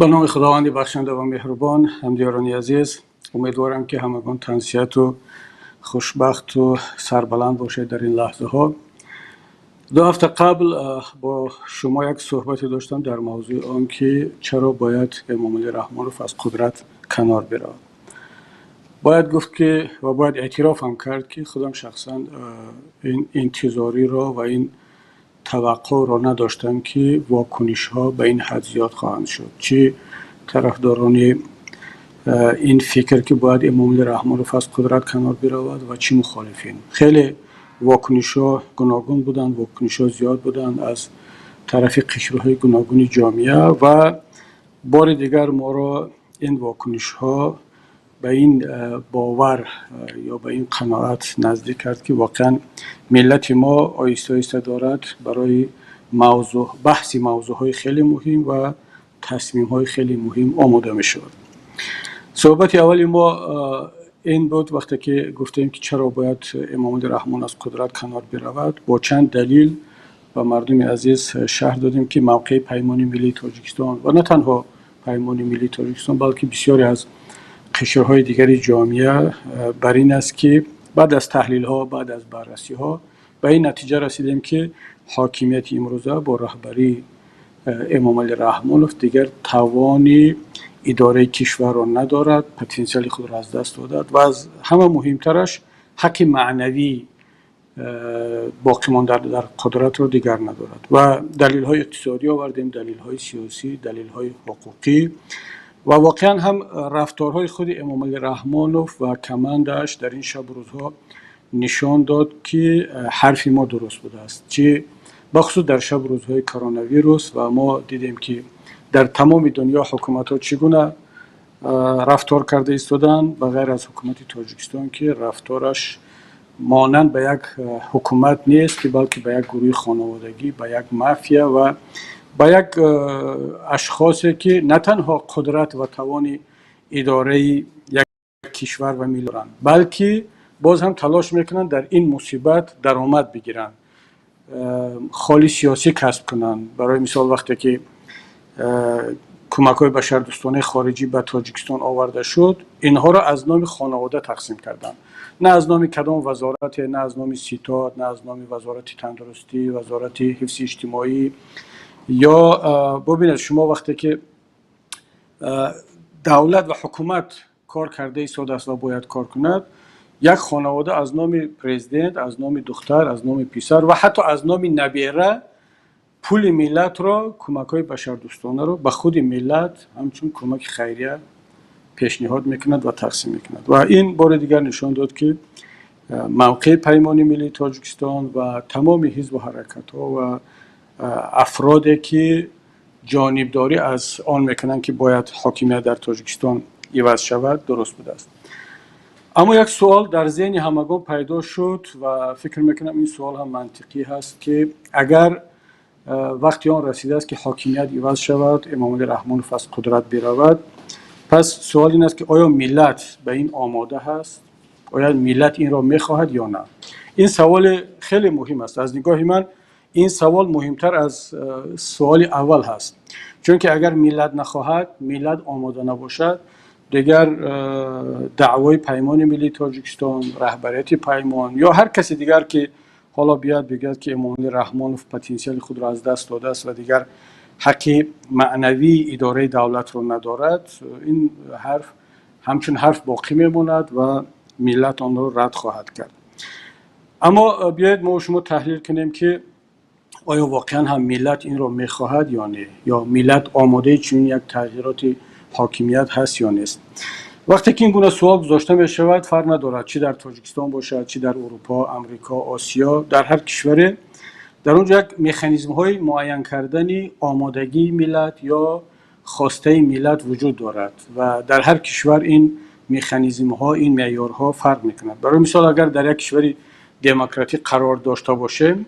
Ба номи Худованди бахшанда ва меҳрубон. Ҳамдиёрони азиз, умедворам, ки ҳамагон тансиҳату хушбахту сарбаланд бошед дар ин лаҳзаҳо. 2 ҳафта қабл бо шумо як суҳбате доштам дар мавзӯи он, ки чаро бояд Эмомалӣ Раҳмонов аз қудрат канор биравад. Бояд гуфт, ки ва бояд эътирофам кард, ки худам шахсан ин интизориро ва ин таваққӯъро надоштам, ки вокунишҳо ба ин ҳад зиёд хоҳанд шуд, чӣ тарафдорони ин фикр, ки бояд Эмомалӣ Раҳмонов аз қудрат канор биравад, ва чӣ мухолифин. Хеле вокунишҳо гуногун буданд, вокунишҳо зиёд буданд аз тарафи қишрҳои гуногуни ҷомеа ва бори дигар моро ин вокунишҳо ба ин бовар ё ба ин қаноат наздик кард, ки воқеан миллати мо оҳиста оҳиста дорад барои мавзӯъ, баҳси мавзӯъҳои хеле муҳим ва тасмимҳои хеле муҳим омода мешавад. Суҳбати аввали мо ин буд, вақте ки гуфтем, ки чаро бояд Эмомалӣ Раҳмон аз қудрат канор биравад. Бо чанд далил ба мардуми азиз шарҳ додем, ки мавқеи Паймони миллии Тоҷикистон ва на танҳо Паймони миллии Тоҷикистон, балки бисёре аз қишрҳои дигари ҷомеа бар ин аст, ки баъд аз таҳлилҳо, баъд аз баррасиҳо ба ин натиҷа расидем, ки ҳокимияти имрӯза бо раҳбарии Эмомалӣ Раҳмонов дигар тавони идораи кишварро надорад, потенсиали худро аз даст додад ва аз ҳама муҳимтараш ҳаққи маънавии боқӣ мондан дар қудратро дигар надорад. Ва далелҳои иқтисодӣ овардем, далелҳои сиёсӣ, далелҳои ҳуқуқӣ ва воқеан ҳам рафторҳои худи Эмомалӣ Раҳмонов ва командааш дар ин шабу рӯзҳо нишон дод, ки ҳарфи мо дуруст будааст, чӣ бахусус дар шабу рӯзҳои коронавирус. Ва мо дидем, ки дар тамоми дунё ҳукуматҳо чӣ гуна рафтор карда истоданд, ба ғайр аз ҳукумати Тоҷикистон, ки рафтораш монанд ба як ҳукумат нест, ки балки ба як гурӯҳи хонаводагӣ, ба як мафия ва ба як ашхосе, ки на танҳо қудрат ва тавони идораи як кишвар ва миллат доранд, балки боз ҳам талош мекунанд дар ин мусибат даромад бигиранд, холи сиёсӣ касб кунанд. Барои мисол, вақте ки кӯмакҳои башардӯстонаи хориҷӣ ба Тоҷикистон оварда шуд, инҳоро аз номи хонавода тақсим карданд, на аз номи кадом вазорате, на аз номи ситод, на аз номи Вазорати тандурустӣ, Вазорати ҳифзи иҷтимоӣ. Ё бубинед шумо, вақте ки давлат ва ҳукумат кор карда истодааст ва бояд кор кунад, як хонавода аз номи президент, аз номи духтар, аз номи писар ва ҳатто аз номи набера пули миллатро, кӯмакҳои башардӯстонаро ба худи миллат ҳамчун кӯмаки хайрия пешниҳод мекунад ва тақсим мекунад. Ва ин бори дигар нишон дод, ки мавқеи Паймони миллии Тоҷикистон ва тамоми ҳизбу ҳаракатҳо ва афроде, ки ҷонибдорӣ аз он мекунанд, ки бояд ҳокимият дар Тоҷикистон иваз шавад, дуруст будааст. Аммо як суол дар зеҳни ҳамагон пайдо шуд ва фикр мекунам, ин суол ҳам мантиқӣ ҳаст, ки агар вақти он расидааст, ки ҳокимият иваз шавад, Эмомалӣ Раҳмонов аз қудрат биравад, пас суол ин аст, ки оё миллат ба ин омода ҳаст, оё миллат инро мехоҳад ё на? Ин саволи хеле муҳим аст. Аз нигоҳи ман, ин савол муҳимтар аз суоли аввал ҳаст, чунки агар миллат нахоҳад, миллат омода набошад, дигар даъвои Паймони миллии Тоҷикистон, раҳбарияти Паймон ё ҳар каси дигар, ки ҳоло биёяд бигӯяд, ки Эмомалӣ Раҳмонов потенсиали худро аз даст додааст ва дигар ҳаққи маънавии идораи давлатро надорад, ин ҳарф ҳамчун ҳарф боқӣ мемонад ва миллат онро рад хоҳад кард. Аммо биёед мо шумо таҳлил кунем, ки оё воқеан ҳам миллат инро мехоҳад ё не, ё миллат омодаи чунин як тағйироти ҳокимият ҳаст ё нест. Вақте ки ин гуна суол гузошта мешавад, фарқ надорад, чӣ дар Тоҷикистон бошад, чӣ дар Урупо, Амрико, Осиё, дар ҳар кишваре дар он ҷо як механизмҳои муайян кардани омодагии миллат ё хостаи миллат вуҷуд дорад ва дар ҳар кишвар ин механизмҳо, ин меъёрҳо фарқ мекунад. Барои мисол, агар дар як кишвари демократӣ қарор дошта бошем,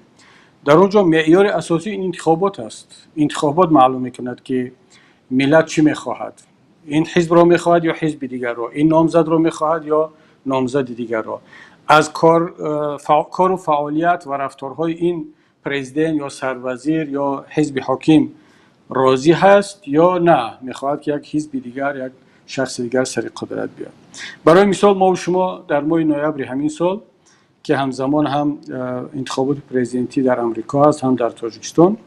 дар он ҷо меъёри асосӣ ин интихобот аст. Интихобот маълум мекунад, ки миллат чӣ мехоҳад: ин ҳизбро мехоҳад ё ҳизби дигарро, ин номзадро мехоҳад ё номзади дигарро. Аз кору фаъолият ва рафторҳои ин президент ё сарвазир ё ҳизби ҳоким розӣ ҳаст ё на, мехоҳад ки як ҳизби дигар, як шахси дигар сари қудрат биёяд. Барои мисол, мо шумо дар моҳи ноябри ҳамин сол, ки ҳамзамон ҳам интихоботи президентӣ дар Амрико ҳаст, ҳам дар Тоҷикистон,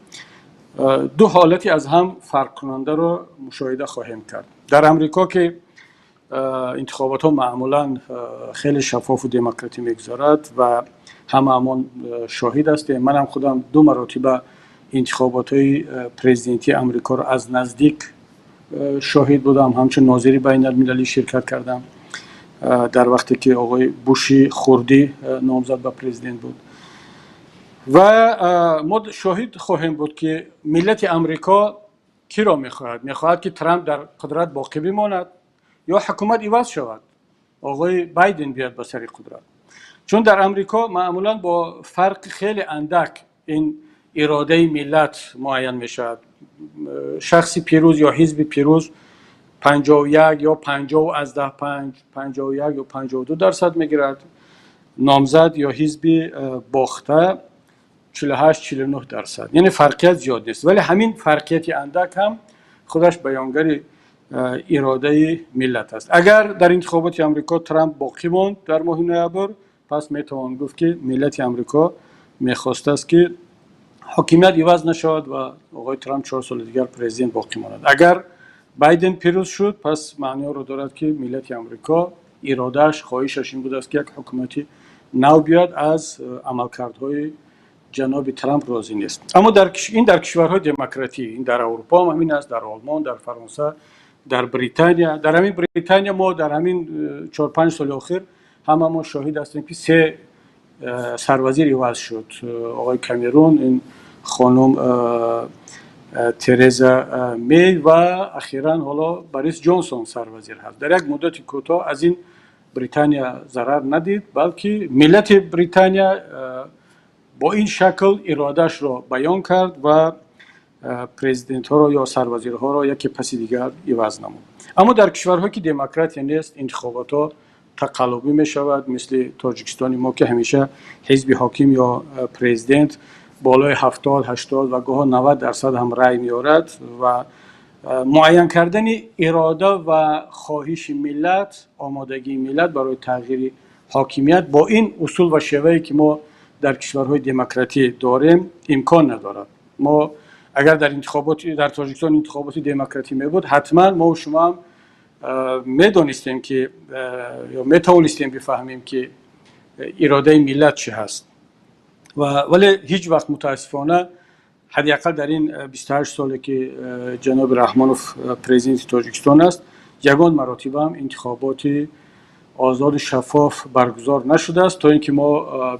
ду ҳолати аз ҳам фарқкунандаро мушоҳида хоҳем кард. Дар Амрико, ки интихоботҳо маъмулан хеле шаффофу демократӣ мегузарад ва ҳамаамон шоҳид ҳастем, манам худам ду маротиба интихоботҳои президентии Амрикоро аз наздик шоҳид будам, ҳамчун нозири байналмилалӣ ширкат кардам дар вақте ки оғои Буши хурдӣ номзад ба президент буд. Ва мо шоҳид хоҳем буд, ки миллати Амрико киро мехоҳад: мехоҳад, ки Трамп дар қудрат боқӣ бимонад ё ҳукумат иваз шавад, оғои Байден биёд ба сари қудрат. Чун дар Амрико маъмулан бо фарқи хеле андак ин иродаи миллат муайян мешавад. Шахси пирӯз ё ҳизби пирӯз 51 ё 50,5, 51 ё 52% мегирад, номзад ё ҳизби бохта 48, 49%, яъне фарқият зиёд нест. Вале ҳамин фарқияти андак ҳам худаш баёнгари иродаи миллат аст. Агар дар интихоботи Амрико Трамп боқӣ монд дар моҳи ноябр, пас метавон гуфт, ки миллати Амрико мехостааст, ки ҳокимият иваз нашавад ва оғои Трамп 4 соли дигар президент боқӣ монад. Агар Байден пирӯз шуд, пас маъниро дорад, ки миллати Амрико иродааш, хоҳишаш ин будааст, ки як ҳукумати нав биёяд, аз амалкардҳои ҷаноби Трамп розӣ нест. Аммо ин дар кишварҳои демократӣ, ин дар Аврупо ҳам ҳамин аст: дар Олмон, дар Фаронса, дар Британия. Дар ҳамин Британия мо дар ҳамин 4-5 соли охир ҳама мо шоҳид ҳастем, ки се сарвазир иваз шуд: оғои Камерун, ин хонум Тереза Мей ва ахиран ҳоло Борис Ҷонсон сарвазир ҳаст. Дар як муддати кӯтоҳ аз ин Британия зарар надид, балки миллати Британия бо ин шакл иродаашро баён кард ва президентҳоро ё сарвазирҳоро яке паси дигар иваз намуд. Аммо дар кишварҳое, ки демократия нест, интихоботҳо тақаллубӣ мешавад, мисли Тоҷикистони мо, ки ҳамеша ҳизби ҳоким ё президент болои 70, 80 ва гоҳо 90% ҳам рай меорад ва муайян кардани ирода ва хоҳиши миллат, омодагии миллат барои тағйири ҳокимият бо ин усул ва шевае, ки мо дар кишварҳои демократӣ дорем, имкон надорад. Мо агар дар интихоботи дар Тоҷикистон интихоботи демократӣ мебуд, ҳатман мо шумо ҳам медонистем, ки ё метавонистем бифаҳмем, ки иродаи миллат чӣ ҳаст. Ва вале ҳеҷ вақт, мутаассифона, ҳадди ақал дар ин 28 соле, ки ҷаноби Раҳмонов президенти Тоҷикистон аст, ягон маротиба ҳам интихоботи озоду шаффоф баргузор нашудааст, то ин ки мо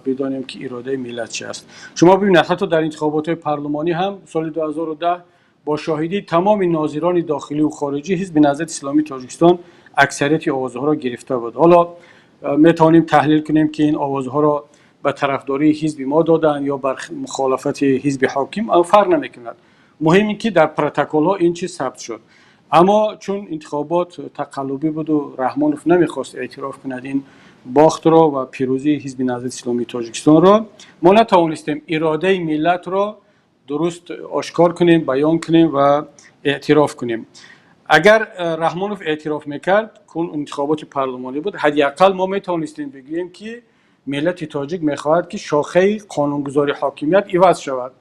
бидонем, ки иродаи миллат чи аст. Шумо бибинед, ҳатто дар интихоботҳои парлумонӣ ҳам соли 2010 бо шоҳидии тамоми нозирони дохиливу хориҷӣ Ҳизби Наҳзати Исломии Тоҷикистон аксарияти овозҳоро гирифта буд. Ҳоло метавонем таҳлил кунем, ки ин овозҳоро ба тарафдории ҳизби мо доданд ё бар мухолифати ҳизби ҳоким, фарқ намекунад. Муҳим ин ки дар протоколҳо ин чиз сабт шуд. Аммо чун интихобот тақаллубӣ буду Раҳмонов намехост эътироф кунад ин бохтро ва пирӯзии Ҳизби Наҳзати Исломии Тоҷикистонро, мо натавонистем иродаи миллатро дуруст ошкор кунем, баён кунем ва эътироф кунем. Агар Раҳмонов эътироф мекард, кун интихоботи парлумонӣ буд, ҳадди ақал мо метавонистем бигӯем, ки миллати тоҷик мехоҳад, ки шохаи қонунгузори ҳокимият иваз шавад,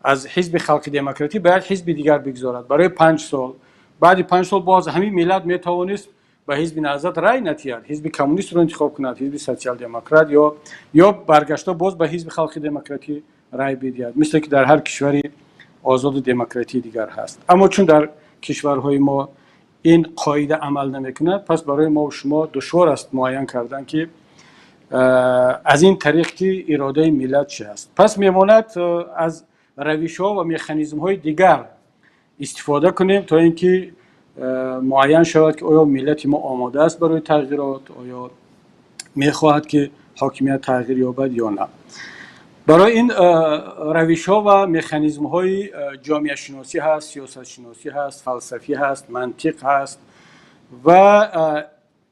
аз Ҳизби Халқи Демократӣ ба як ҳизби дигар бигузорад барои 5 сол. Баъди 5 сол боз ҳамин миллат метавонист ба Ҳизби Наҳзат рай натиҳад, ҳизби коммунистро интихоб кунад, ҳизби социал-демократ ё баргашта боз ба Ҳизби Халқи Демократӣ рай бидиҳад, мисле ки дар ҳар кишвари озоду демократии дигар ҳаст. Аммо чун дар кишварҳои мо ин қоида амал намекунад, пас барои мо шумо душвор аст муайян кардан, ки аз ин тариқ ки иродаи миллат чи аст. Пас мемонад аз равишҳо ва механизмҳои дигар истифода кунем, то ин ки муайян шавад, ки оё миллати мо омода аст барои тағйирот, оё мехоҳад, ки ҳокимият тағйир ёбад ё на. Барои ин равишҳо ва механизмҳои ҷомеашиносӣ ҳаст, сиёсатшиносӣ ҳаст, фалсафӣ ҳаст, мантиқ ҳаст ва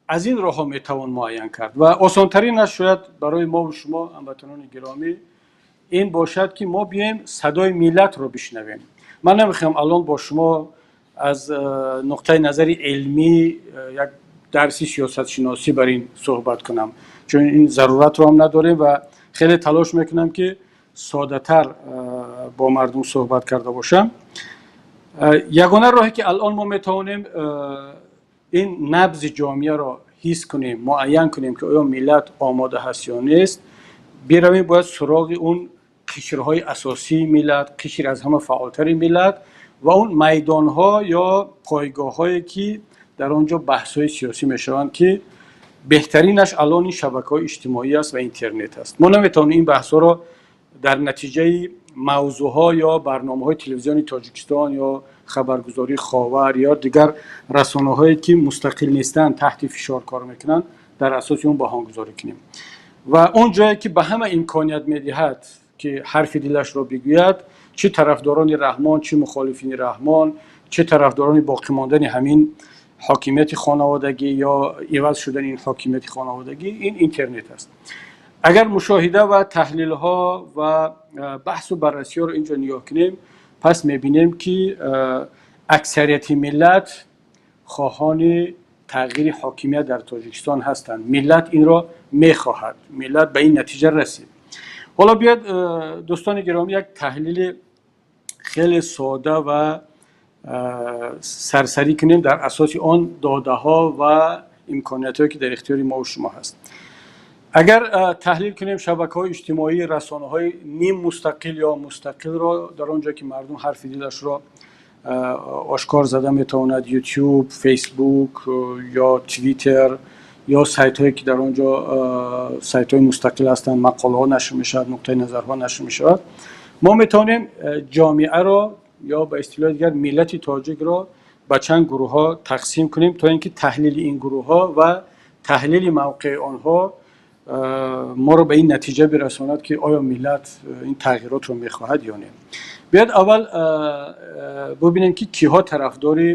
аз ин роҳҳо метавон муайян кард. Ва осонтаринаш шояд барои мову шумо, ҳамватанони гиромӣ, ин бошад, ки мо биёем садои миллатро бишнавем. Ман намехоҳам алон бо шумо аз нуқтаи назари илмӣ як дарси сиёсатшиносӣ бар ин суҳбат кунам, чун ин заруратро ҳам надорем ва хеле талош мекунам, ки соддатар бо мардум суҳбат карда бошам. Ягона роҳе, ки алон мо метавонем ин набзи ҷомеаро ҳис кунем, муайян кунем, ки оё миллат омода ҳаст ё нест, биравем бояд суроғи он қишрҳои асосии миллат, қишри аз ҳама фаъолтари миллат ва он майдонҳо ё пойгоҳҳое, ки дар он ҷо баҳсҳои сиёсӣ мешаванд, ки беҳтаринаш алон ин шабакаҳои иҷтимоӣ аст ва интернет аст. Мо наметавонем ин баҳсҳоро дар натиҷаи мавзӯъҳо ё барномаҳои телевизиони Тоҷикистон ё хабаргузории Ховар ё дигар расонаҳое, ки мустақил нестанд, таҳти фишор кор мекунанд, дар асоси он баҳогузорӣ кунем. Ва он ҷое, ки ба ҳама имконият медиҳад, ки ҳарфи дилашро бигӯяд, чӣ тарафдорони Раҳмон, чӣ мухолифини Раҳмон, чӣ тарафдорони боқӣ мондани ҳамин ҳокимияти хонаводагӣ ё иваз шудани ин ҳокимияти хонаводагӣ, ин интернет аст. Агар мушоҳида ва таҳлилҳо ва баҳсу баррасиҳоро инҷо нигоҳ кунем, пас мебинем, ки аксарияти миллат хоҳони тағйири ҳокимият дар Тоҷикистон ҳастанд. Миллат инро мехоҳад, миллат ба ин натиҷа расид. Ҳоло биёед, дӯстони гиромӣ, як таҳлили хеле сода ва сарсарӣ кунем дар асоси он додаҳо ва имкониятҳое, ки дар ихтиёри мо шумо ҳаст. Агар таҳлил кунем шабакаҳои иҷтимоӣ, расонаҳои ниммустақил ё мустақилро, дар он ҷое, ки мардум ҳарфи дилашро ошкор зада метавонад, Ютуб, Фейсбук ё Твиттер ё сайтҳое, ки дар он ҷо сайтҳои мустақил ҳастанд, мақолаҳо нашр мешавад, нуқтаи назарҳо нашр мешавад, мо метавонем ҷомеаро ё ба истилоҳи дигар миллати тоҷикро ба чанд гурӯҳҳо тақсим кунем, то ин ки таҳлили ин гурӯҳҳо ва таҳлили мавқеи онҳо моро ба ин натиҷа бирасонад, ки оё миллат ин тағйиротро мехоҳад ё не. Биёед, аввал бубинем, ки киҳо тарафдори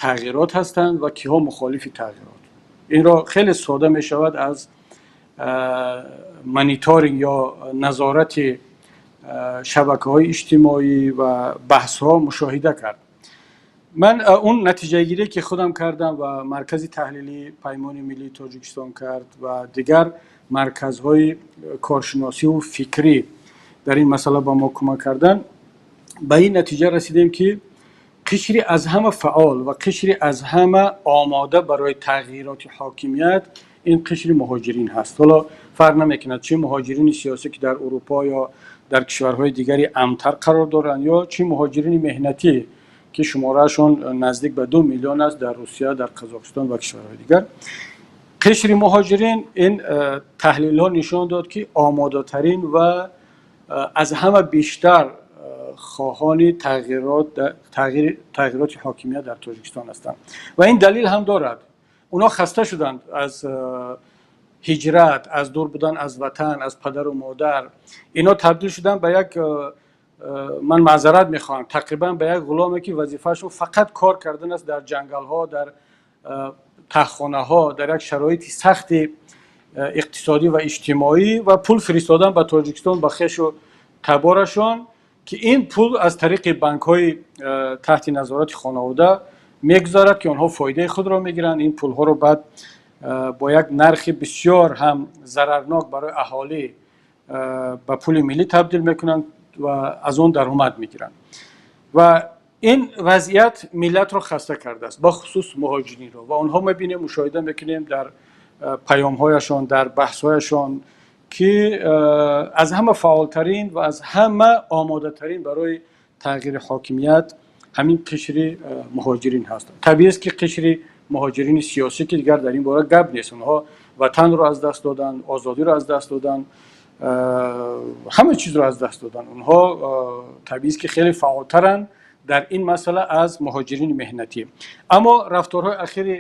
тағйирот ҳастанд ва киҳо мухолифи тағйирот. Инро хеле сода мешавад аз мониторинг ё назорати шабакаҳои иҷтимоӣ ва баҳсҳо мушоҳида кард. Ман он натиҷагирие, ки худам кардам ва Маркази таҳлилии Паймони миллии Тоҷикистон кард ва дигар марказҳои коршиносиву фикрӣ дар ин масъала ба мо кӯмак карданд, ба ин натиҷа расидем, ки қишри аз ҳама фаъол ва қишри аз ҳама омода барои тағйироти ҳокимият ин қишри муҳоҷирин ҳаст. Ҳоло фарқ намекунад, чӣ муҳоҷирини сиёсӣ, ки дар Урупо ё дар кишварҳои дигари амнтар қарор доранд, ё чӣ муҳоҷирини меҳнатӣ, ки шумораашон наздик ба 2 миллион аст дар Русия, дар Қазоқистон ва кишварҳои дигар. Қишри муҳоҷирин, ин таҳлилҳо нишон дод, ки омодатарин ва аз ҳама бештар хоҳони тағйироти ҳокимият дар Тоҷикистон ҳастанд. Ва ин далел ҳам дорад: онҳо хаста шуданд аз ҳиҷрат, аз дур будан аз ватан, аз падару модар. Инҳо табдил шуданд ба як, ман маъзарат мехоҳам, тақрибан ба як ғуломе, ки вазифаашон фақат кор кардан аст дар ҷангалҳо, дар таҳхонаҳо, дар як шароити сахти иқтисодӣ ва иҷтимоӣ ва пул фиристодан ба Тоҷикистон, ба хешу таборашон, ки ин пул аз тариқи банкҳои таҳти назорати хонавода мегузарад, ки онҳо фоидаи худро мегиранд. Ин пулҳоро баъд бо як нархи бисёр ҳам зарарнок барои аҳолӣ ба пули миллӣ табдил мекунанд ва аз он даромад мегиранд. Ва ин вазъият миллатро хаста кардааст, бахусус муҳоҷиринро. Ва онҳо мебинем, мушоҳида мекунем дар паёмҳояшон, дар баҳсҳояшон, ки аз ҳама фаъолтарин ва аз ҳама омодатарин барои тағйири ҳокимият ҳамин қишри муҳоҷирин ҳаст. Табиист, ки қишри муҳоҷирини сиёсӣ, ки дигар дар ин бора гап нест, онҳо ватанро аз даст доданд, озодиро аз даст доданд, ҳама чизро аз даст доданд. Онҳо табиист, ки хеле фаъолтаранд дар ин масъала аз муҳоҷирини меҳнатӣ. Аммо рафторҳои ахири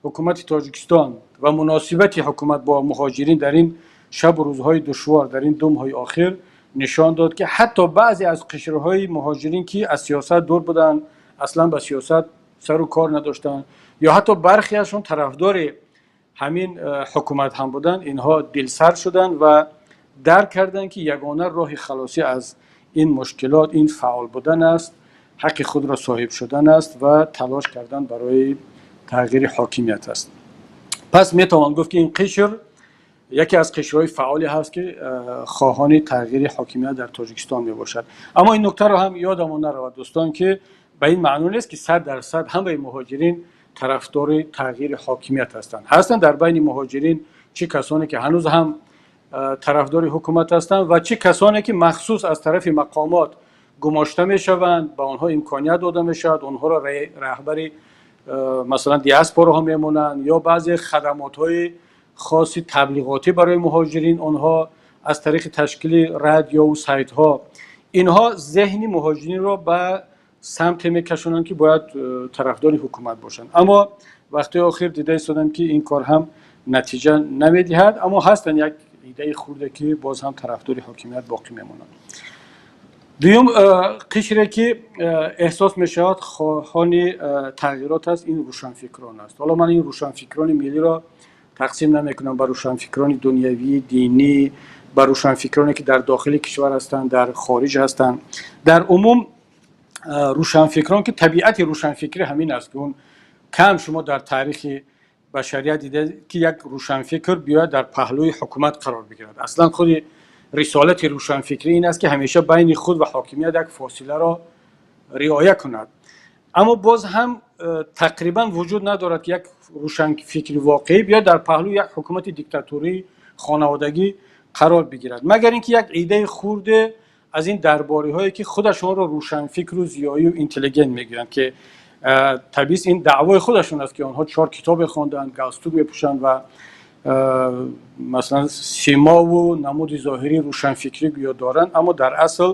ҳукумати Тоҷикистон ва муносибати ҳукумат бо муҳоҷирин дар ин шабу рӯзҳои душвор, дар ин 2 моҳи охир нишон дод, ки ҳатто баъзе аз қишрҳои муҳоҷирин, ки аз сиёсат дур буданд, аслан ба сиёсат сару кор надоштанд ё ҳатто бархеашон тарафдори ҳамин ҳукумат ҳам буданд, инҳо дилсард шуданд ва дарк карданд, ки ягона роҳи халосӣ аз ин мушкилот ин фаъол будан аст, ҳаққи худро соҳиб шудан аст ва талош кардан барои тағйири ҳокимият аст. Пас метавон гуфт, ки ин қишр яке аз қишрҳои фаъоле ҳаст, ки хоҳони тағйири ҳокимият дар Тоҷикистон мебошад. Аммо ин нуктаро ҳам ёдамон наравад, дӯстон, ки ба ин маъно нест, ки 100% ҳамаи муҳоҷирин тарафдори тағйири ҳокимият ҳастанд. Ҳастанд дар байни муҳоҷирин чӣ касоне, ки ҳанӯз ҳам тарафдори ҳукумат ҳастанд, ва чӣ касоне, ки махсус аз тарафи мақомот гумошта мешаванд, ба онҳо имконият дода мешавад, онҳоро раҳбари, масалан, диаспораҳо мемонанд ё баъзе хадамотҳои хоси таблиғотӣ барои муҳоҷирин онҳо аз тариқи ташкили радиову сайтҳо инҳо зеҳни муҳоҷиринро ба самте мекашонанд, ки бояд тарафдори ҳукумат бошанд. Аммо вақтҳои охир дида истодам, ки ин кор ҳам натиҷа намедиҳад, аммо ҳастанд як иддаи хурде, ки боз ҳам тарафдори ҳокимият боқӣ мемонанд. Дуюм қишре, ки эҳсос мешавад хоҳони тағйирот аст, ин рӯшанфикрон аст. Ҳоло ман ин рӯшанфикрони миллиро тақсим намекунам ба рӯшанфикрони дунявӣ, динӣ, ба рӯшанфикроне, ки дар дохили кишвар ҳастанд, дар хориҷ ҳастанд. Дар умум рӯшанфикрон, ки табиати рӯшанфикрӣ ҳамин аст, ки он кам шумо дар таърихи башарият дида, ки як рӯшанфикр биёяд, дар паҳлӯи ҳукумат қарор бигирад. Аслан худи рисолати рӯшанфикрӣ ин аст, ки ҳамеша байни худ ва ҳокимият як фосиларо риоя кунад. Аммо боз ҳам тақрибан вуҷуд надорад, ки як рӯшанфикри воқеӣ биёяд, дар паҳлӯи як ҳукумати диктатурии хонаводагӣ қарор бигирад, магар ин ки як иддаи хурде аз ин дарбориҳое, ки худашонро рӯшанфикру зиёию интеллигент мегӯянд, ки табиист, ин даъвои худашон аст, ки онҳо чор китобе хондаанд, галстук мепӯшанд ва масалан, симову намуди зоҳирии рӯшанфикрӣ гӯё доранд, аммо дар асл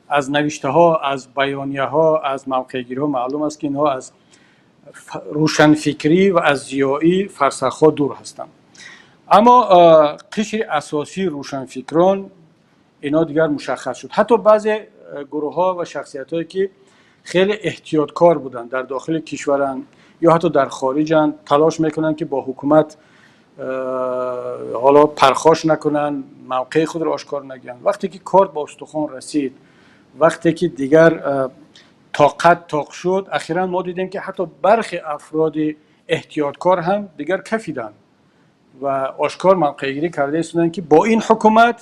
аз навиштаҳо, аз баёнияҳо, аз мавқеъгириҳо маълум аст, ки инҳо аз рӯшанфикрӣ ва аз зиёӣ фарсахҳо дур ҳастанд. Аммо қишри асосии рӯшанфикрон инҳо дигар мушаххас шуд. Ҳатто баъзе гурӯҳҳо ва шахсиятҳое, ки хеле эҳтиёткор буданд, дар дохили кишваранд ё ҳатто дар хориҷанд, талош мекунанд, ки бо ҳукумат ҳоло пархош накунанд, мавқеи худро ошкор нагӯянд. Вақте ки кор ба устухон расид, вақте ки дигар тоқат тоқ шуд, ахиран мо дидем, ки ҳатто бархе афроди эҳтиёткор ҳам дигар кафиданд ва ошкор мавқеъгирӣ карда истоданд, ки бо ин ҳукумат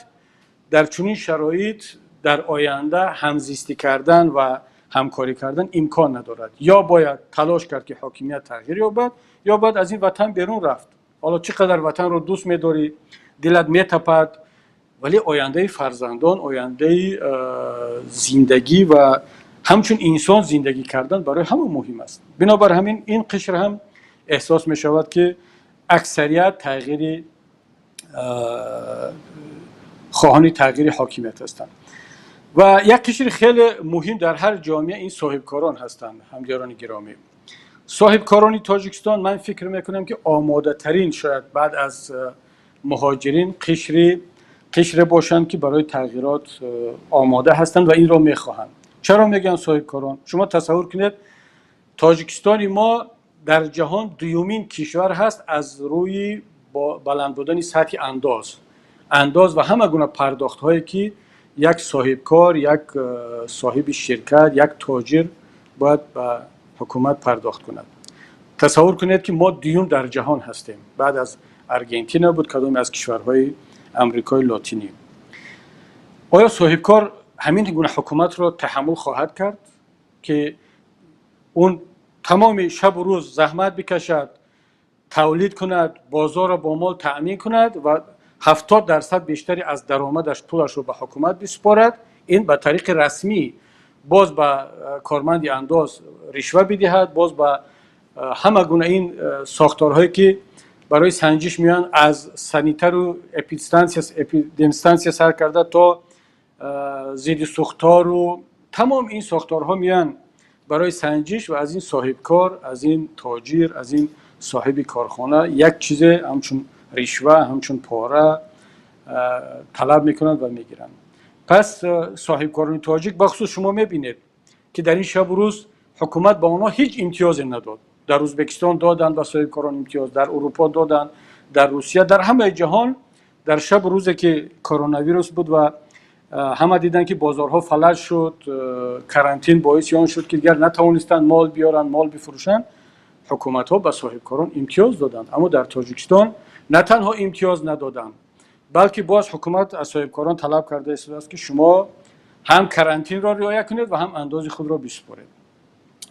дар чунин шароит дар оянда ҳамзистӣ кардан ва ҳамкорӣ кардан имкон надорад. Ё бояд талош кард, ки ҳокимият тағйир ёбад, ё бояд аз ин ватан берун рафт. Ҳоло чӣ қадар ватанро дӯст медорӣ, дилат метапад, вале ояндаи фарзандон, ояндаи зиндагӣ ва ҳамчун инсон зиндагӣ кардан барои ҳама муҳим аст. Бинобар ҳамин ин қишр ҳам эҳсос мешавад, ки аксарият тағйири хоҳони тағйири ҳокимият ҳастанд. Ва як қишри хеле муҳим дар ҳар ҷомеа ин соҳибкорон ҳастанд. Ҳамдиёрони гиромӣ, соҳибкорони Тоҷикистон, ман фикр мекунам, ки омодатарин, шояд баъд аз муҳоҷирин, қишре бошанд, ки барои тағйирот омода ҳастанд ва инро мехоҳанд. Чаро мегӯям соҳибкорон? Шумо тасаввур кунед, Тоҷикистони мо дар ҷаҳон дуюмин кишвар ҳаст аз рӯи баланд будани сатҳи андоз ва ҳама гуна пардохтҳое, ки як соҳибкор, як соҳиби ширкат, як тоҷир бояд ба ҳукумат пардохт кунад. Тасаввур кунед, ки мо дуюм дар ҷаҳон ҳастем, баъд аз Аргентина буд, кадоме аз кишварҳои Амрикои Лотинӣ. Оё соҳибкор ҳамин гуна ҳукуматро таҳаммул хоҳад кард, ки он тамоми шабу рӯз заҳмат бикашад, тавлид кунад, бозорро бо мол таъмин кунад ва 70% бештари аз даромадаш, пулашро ба ҳукумат бисупорад, ин ба тариқи расмӣ, боз ба корманди андоз ришва бидиҳад, боз ба ҳама гуна ин сохторҳое, ки барои санҷиш меоянд, аз санитару эпидемстансия сар карда то зидди сӯхтору тамом ин сохторҳо меоянд барои санҷиш ва аз ин соҳибкор, аз ин тоҷир, аз ин соҳиби корхона як чизе ҳамчун ришва, ҳамчун пора талаб мекунанд ва мегиранд? Пас соҳибкорони тоҷик, бахусус шумо мебинед, ки дар ин шабу рӯз ҳукумат ба онҳо ҳеҷ имтиёзе надод. Дар Ӯзбекистон доданд ба соҳибкорон имтиёз, дар Урупо доданд, дар Русия, дар ҳамаи ҷаҳон. Дар шабу рӯзе, ки коронавирус буд ва Ҳама диданд, ки бозорҳо фалаҷ шуд, карантин боиси он шуд, ки дигар натавонистанд мол биёранд, мол бифурӯшанд. Ҳукуматҳо ба соҳибкорон имтиёз доданд, аммо дар Тоҷикистон на танҳо имтиёз надоданд, балки боз ҳукумат аз соҳибкорон талаб карда истодааст, ки шумо ҳам карантинро риоя кунед ва ҳам андози худро бисупоред.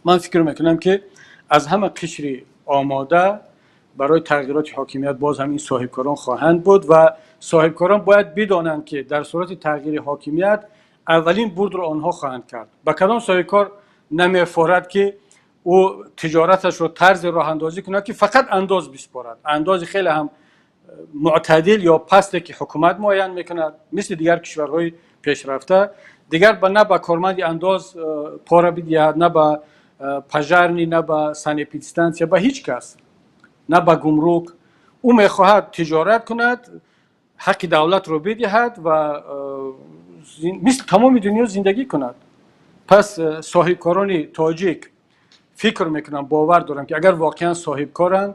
Ман фикр мекунам, ки аз ҳама қишри омода барои тағйироти ҳокимият боз ҳам ин соҳибкорон хоҳанд буд ва соҳибкорон бояд бидонанд, ки дар сурати тағйири ҳокимият аввалин бурдро онҳо хоҳанд кард. Ба кадом соҳибкор намефорад, ки ӯ тиҷораташро тарзе роҳандозӣ кунад, ки фақат андоз биспорад, андози хеле ҳам мӯътадил ё пасте, ки ҳукумат муайян мекунад, мисли дигар кишварҳои пешрафта. Дигар на ба корманди андоз пора бидиҳад, на ба пожарный, на ба санэпидстанция, ба ҳеҷ кас, на ба гумрук. Ӯ мехоҳад тиҷорат кунад, ҳаққи давлатро бидиҳад ва мисли тамоми дунё зиндагӣ кунад. Пас соҳибкорони тоҷик, фикр мекунам, бовар дорам, ки агар воқеан соҳибкоранд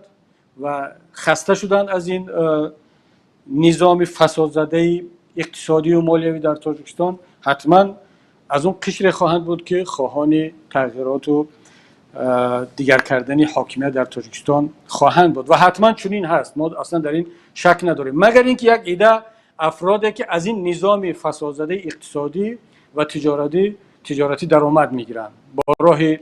ва хаста шуданд аз ин низоми фасодзадаи иқтисодию молиявӣ дар Тоҷикистон, ҳатман аз он қишре хоҳанд буд, ки хоҳони тағйироту дигар кардани ҳокимият дар Тоҷикистон хоҳанд буд. Ва ҳатман чунин ҳаст, мо аслан дар ин шак надорем, магар ин ки як ида афроде, ки аз ин низоми фасодзадаи иқтисодӣ ва тиҷоратӣ даромад мегиранд бо роҳи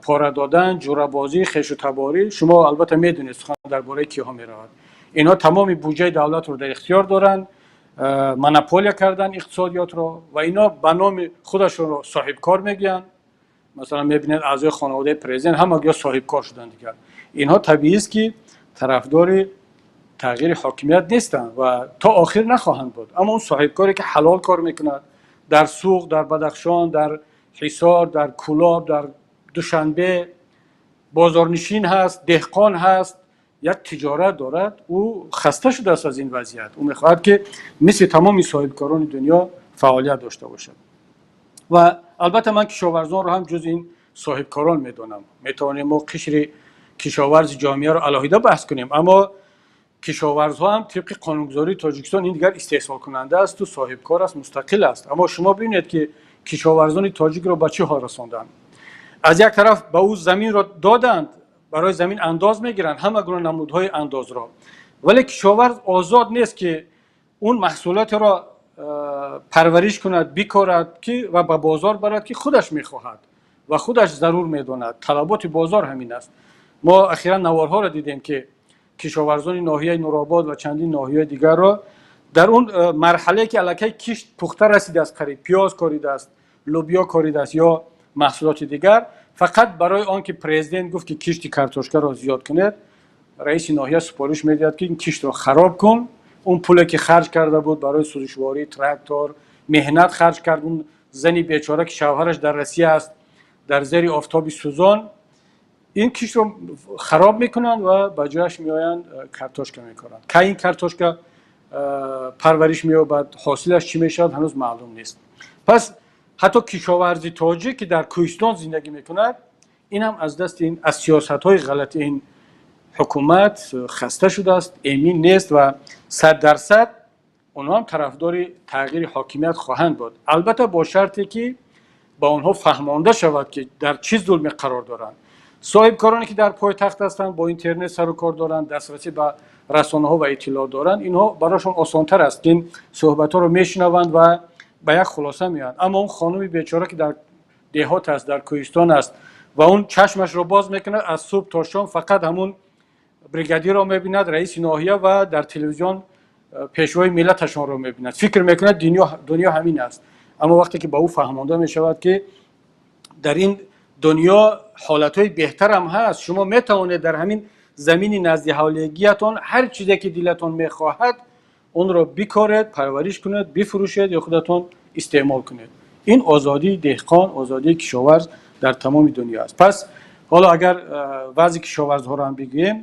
пора додан, ҷурабозӣ, хешу таборӣ. Шумо албатта медонед, сухан дар бораи киҳо меравад. Инҳо тамоми буҷаи давлатро дар ихтиёр доранд, монополия кардан иқтисодиётро ва ино ба номи худашонро соҳибкор мегӯянд. Масалан, мебинед, аъзои хонаводаи президент ҳама гӯё соҳибкор шуданд дигар. Инҳо табиист, ки тарафдори тағйири ҳокимият нестанд ва то охир нахоҳанд буд. Аммо он соҳибкоре, ки ҳалол кор мекунад дар Суғд, дар Бадахшон, дар Ҳисор, дар Кӯлоб, дар Душанбе, бозорнишин ҳаст, деҳқон ҳаст, як тиҷорат дорад, ӯ хаста шудааст аз ин вазъият. Ӯ мехоҳад, ки мисли тамоми соҳибкорони дунё фаъолият дошта бошад. Ва албатта ман кишоварзонро ҳам ҷуз ин соҳибкорон медонам. Метавонем мо қишри кишоварзи ҷомеаро алоҳида баҳс кунем, аммо кишоварзҳо ҳам тибқи қонунгузории Тоҷикистон ин дигар истеҳсолкунанда асту соҳибкор аст, мустақил аст. Аммо шумо бибинед, ки кишоварзони тоҷикро ба чӣ ҳол расонданд. Аз як тараф ба ӯ заминро доданд, барои замин андоз мегиранд, ҳама гуна намудҳои андозро, вале кишоварз озод нест, ки он маҳсулотеро парвариш кунад, бикорад ки ва ба бозор барад, ки худаш мехоҳад ва худаш зарур медонад. Талаботи бозор ҳамин аст. Мо ахиран наворҳоро дидем, ки кишоварзони ноҳияи Нуробод ва чандин ноҳияи дигарро дар он марҳалае, ки аллакай кишт пухта расидааст, қариб пиёз коридааст, лӯбиё коридааст ё маҳсулоти дигар, фақат барои он ки президент гуфт, ки кишти картошкаро зиёд кунед, раиси ноҳия супориш медиҳад, ки ин киштро хароб кун. Он пуле, ки харҷ карда буд барои сӯзишворӣ, трактор, меҳнат харҷ кард, он зани бечора, ки шавҳараш дар Россия аст, дар зери офтоби сӯзон ин киштро хароб мекунанд ва ба ҷояш меоянд, картошка мекоранд. Кай ин картошка парвариш меёбад, ҳосилаш чӣ мешавад, ҳанӯз маълум нест. Пас ҳатто кишоварзи тоҷик, ки дар кӯҳистон зиндагӣ мекунад, ин ҳам аз дасти ин, аз сиёсатҳои ғалати ин ҳукумат хаста шудааст, эмин нест ва 100% онҳо ҳам тарафдори тағйири ҳокимият хоҳанд буд, албатта бо шарте, ки ба онҳо фаҳмонда шавад, ки дар чӣ зулме қарор доранд. Соҳибкороне, ки дар пойтахт ҳастанд, бо интернет сару кор доранд, дастрасӣ ба расонаҳо ва иттилоот доранд, инҳо барошон осонтар аст, ки ин суҳбатҳоро мешунаванд ва ба як хулоса меоянд. Аммо он хонуми бечора, ки дар деҳот аст, дар кӯҳистон аст ва он чашмашро боз мекунад, аз субҳ то шом фақат ҳамун бригадирро мебинад, раиси ноҳия ва дар телевизион пешвои миллаташонро мебинад, фикр мекунад, дунё ҳамин аст. Аммо вақте ки ба ӯ фаҳмонда мешавад, ки дар ин дунё ҳолатҳои беҳтарам ҳаст, шумо метавонед дар ҳамин замини назди ҳавлиягиятон ҳар чизе, ки дилатон мехоҳад, онро бикоред, парвариш кунед, бифурӯшед ё худатон истеъмол кунед. Ин озодии деҳқон, озодии кишоварз дар тамоми дунё аст. Пас ҳоло агар вазъи кишоварзҳоро ҳам бигӯем,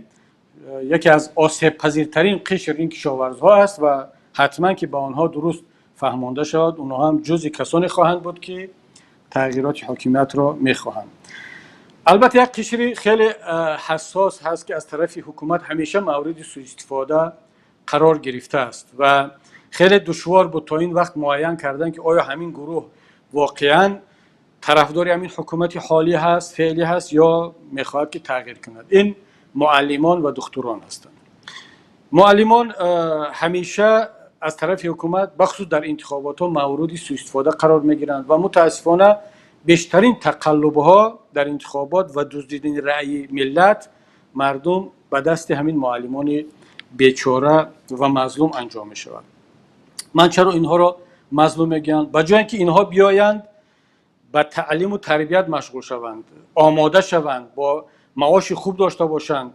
яке аз осебпазиртарин қишр ин кишоварзҳо аст ва ҳатман ки ба онҳо дуруст фаҳмонда шавад, онҳо ҳам ҷузъи касоне хоҳанд буд, ки тағйироти ҳокимиятро мехоҳанд. Албатта як қишри хеле ҳассос ҳаст, ки аз тарафи ҳукумат ҳамеша мавриди сӯистифода қарор гирифтааст ва Хеле душвор буд то ин вақт муайян кардан, ки оё ҳамин гурӯҳ воқеан тарафдори ҳамин ҳукумати ҳолӣ ҳаст, феълӣ ҳаст ё мехоҳад, ки тағйир кунад. Ин муаллимон ва духтурон ҳастанд. Муаллимон ҳамеша аз тарафи ҳукумат, бахусус дар интихоботҳо, мавриди суистифода қарор мегиранд ва мутаассифона бештарин тақаллубҳо дар интихобот ва дуздидани раъйи миллат, мардум ба дасти ҳамин муаллимони бечора ва мазлум анҷом мешавад. Ман чаро инҳоро мазлум мегӯям? Ба ҷое ки инҳо биёянд, ба таълиму тарбият машғул шаванд, омода шаванд, бо маоши хуб дошта бошанд,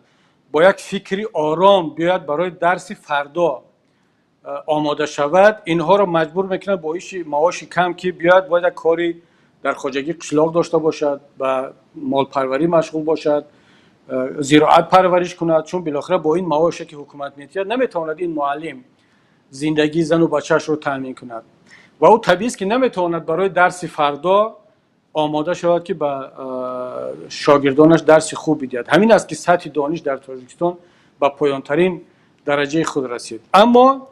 бо як фикри ором биёяд, барои дарси фардо омода шавад, инҳоро маҷбур мекунанд бо иши маоши кам, ки биёяд, бояд як кори дар хоҷагии қишлоқ дошта бошад, ба молпарварӣ машғул бошад, зироат парвариш кунад, чун билохира бо ин маоше, ки ҳукумат медиҳад, наметавонад ин муаллим зиндагии зану бачаашро таъмин кунад ва ӯ табиист, ки наметавонад барои дарси фардо омода шавад, ки ба шогирдонаш дарси хуб бидиҳад. Ҳамин аст, ки сатҳи дониш дар Тоҷикистон ба поёнтарин дараҷаи худ расид. Аммо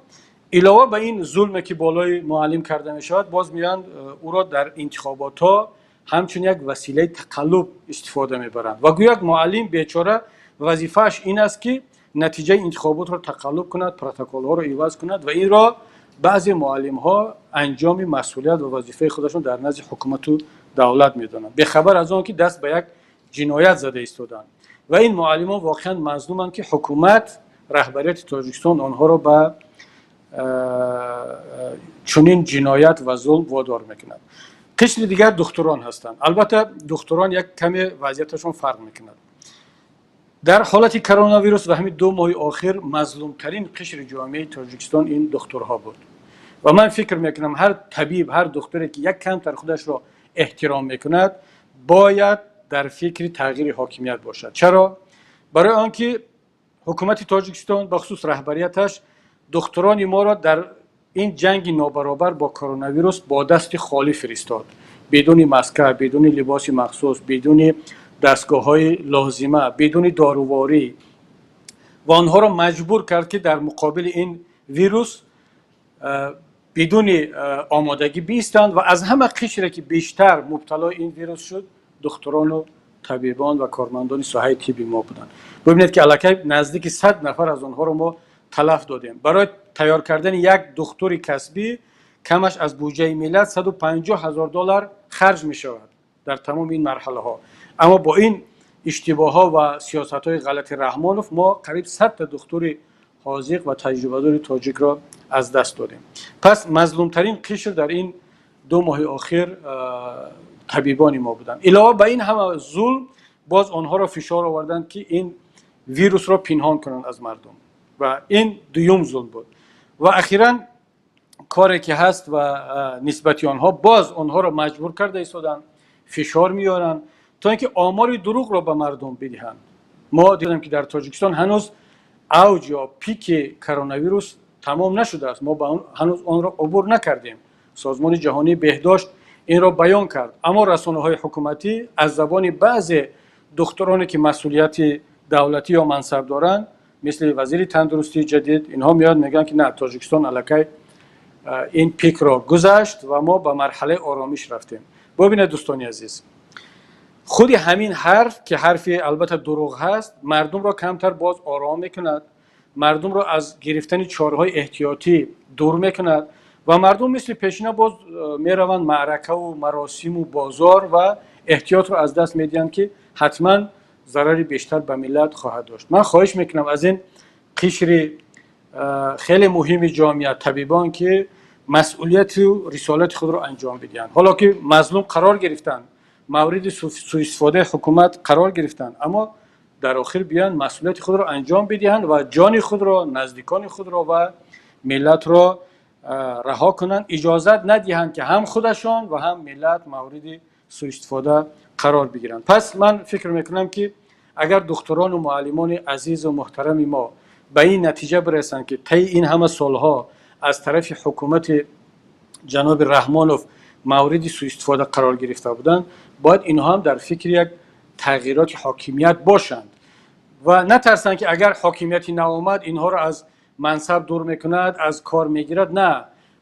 илова ба ин зулме, ки болои муаллим карда мешавад, боз меоянд, ӯро дар интихоботҳо ҳамчун як василаи тақаллуб истифода мебаранд ва гӯяк муаллим бечора вазифааш ин аст, ки натиҷаи интихоботро тақаллуб кунад, протоколҳоро иваз кунад ва инро баъзе муаллимҳо анҷоми масъулият ва вазифаи худашон дар назди ҳукумату давлат медонанд, бехабар аз он ки даст ба як ҷиноят зада истоданд. Ва ин муаллимон воқеан мазлуманд, ки ҳукумат, раҳбарияти Тоҷикистон онҳоро ба чунин ҷиноят ва зулм водор мекунад. Қишри дигар духтурон ҳастанд. Албатта, духтурон як каме вазъияташон фарқ мекунад. Дар ҳолати коронавирус ва ҳамин 2 моҳи охир мазлумтарин қишри ҷомеаи Тоҷикистон ин духтурҳо буд ва ман фикр мекунам, ҳар табиб, ҳар духтуре, ки як камтар худашро эҳтиром мекунад, бояд дар фикри тағйири ҳокимият бошад. Чаро? Барои он ки ҳукумати Тоҷикистон, бахусус раҳбарияташ, духтурони моро дар ин ҷанги нобаробар бо коронавирус бо дасти холӣ фиристод, бидуни маска, бидуни либоси махсус, бидуни дастгоҳҳои лозима, бидуни доруворӣ ва онҳоро маҷбур кард, ки дар муқобили ин вирус бидуни омодагӣ биистанд. Ва аз ҳама қишре, ки бештар мубталои ин вирус шуд, духтурону табибон ва кормандони соҳаи тибби мо буданд. Бибинед, ки аллакай наздики 100 нафар аз онҳоро мо талаф додем. Барои тайёр кардани як духтури касбӣ камаш аз буҷаи миллат 150 ҳазор доллар харҷ мешавад дар тамоми ин марҳалаҳо. Аммо бо ин иштибоҳҳо ва сиёсатҳои ғалати Раҳмонов мо қариб 100-та духтури ҳозиқ ва таҷрибадори тоҷикро аз даст додем. Пас мазлумтарин қишр дар ин 2 моҳи охир табибони мо буданд. Илова ба ин ҳама зулм, боз онҳоро фишор оварданд, ки ин вирусро пинҳон кунанд аз мардум ва ин дуюм зулм буд. Ва ахиран коре, ки ҳаст ва нисбати онҳо боз онҳоро маҷбур карда истоданд, фишор меоранд, то ин ки омори дурӯғро ба мардум бидиҳанд. Мо дидем, ки дар Тоҷикистон ҳанӯз авҷ ё пики коронавирус тамом нашудааст, мо ҳанӯз онро убур накардем. Созмони Ҷаҳонии Беҳдошт инро баён кард, аммо расонаҳои ҳукуматӣ аз забони баъзе духтуроне, ки масъулияти давлатӣ ё мансаб доранд, мисли вазири тандурустии ҷадид, инҳо меоянд, мегӯянд, ки на, Тоҷикистон аллакай ин пикро гузашт ва мо ба марҳалаи оромиш рафтем. Бубинед, дӯстони азиз, худи ҳамин ҳарф, ки ҳарфи албатта дурӯғ ҳаст, мардумро камтар боз ором мекунад, мардумро аз гирифтани чораҳои эҳтиётӣ дур мекунад ва мардум мисли пешина боз мераванд маъракаву маросиму бозор ва эҳтиётро аз даст медиҳанд, ки ҳатман зарари бештар ба миллат хоҳад дошт. Ман хоҳиш мекунам аз ин қишри хеле муҳими ҷомеа, табибон, ки масъулияту рисолати худро анҷом бидиҳанд. Ҳоло ки мазлум қарор гирифтанд, мавриди суистифодаи ҳукумат қарор гирифтанд, аммо дар охир биёянд, масъулияти худро анҷом бидиҳанд ва ҷони худро, наздикони худро ва миллатро раҳо кунанд, иҷозат надиҳанд, ки ҳам худашон ва ҳам миллат мавриди суистифода қарор бигиранд. Пас ман фикр мекунам, ки агар духтурону муаллимони азизу муҳтарами мо ба ин натиҷа бирасанд, ки таи ин ҳама солҳо аз тарафи ҳукумати ҷаноби Раҳмонов мавриди суистифода қарор гирифта буданд, бояд инҳо ҳам дар фикри як тағйироти ҳокимият бошанд ва натарсанд, ки агар ҳокимияти нав омад, инҳоро аз мансаб дур мекунад, аз кор мегирад. Не,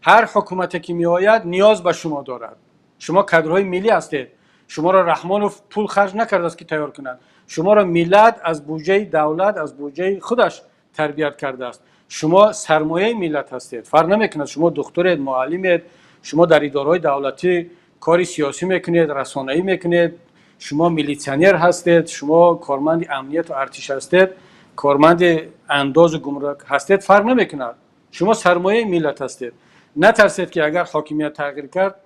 ҳар ҳукумате ки меояд, ниёз ба шумо дорад. Шумо кадрҳои миллӣ ҳастед. Шуморо Раҳмонов пул харҷ накардааст, ки тайёр кунад. Шуморо миллат аз буҷаи давлат, аз буҷаи худаш тарбият кардааст. Шумо сармояи миллат ҳастед. Фарқ намекунад, шумо духтуред, муаллимед, шумо дар идораҳои давлатӣ кори сиёсӣ мекунед, расонаӣ мекунед, шумо милитсионер ҳастед, шумо корманди амнияту артиш ҳастед, корманди андозу гумрук ҳастед, фарқ намекунад, шумо сармояи миллат ҳастед. Натарсед, ки агар ҳокимият тағйир кард,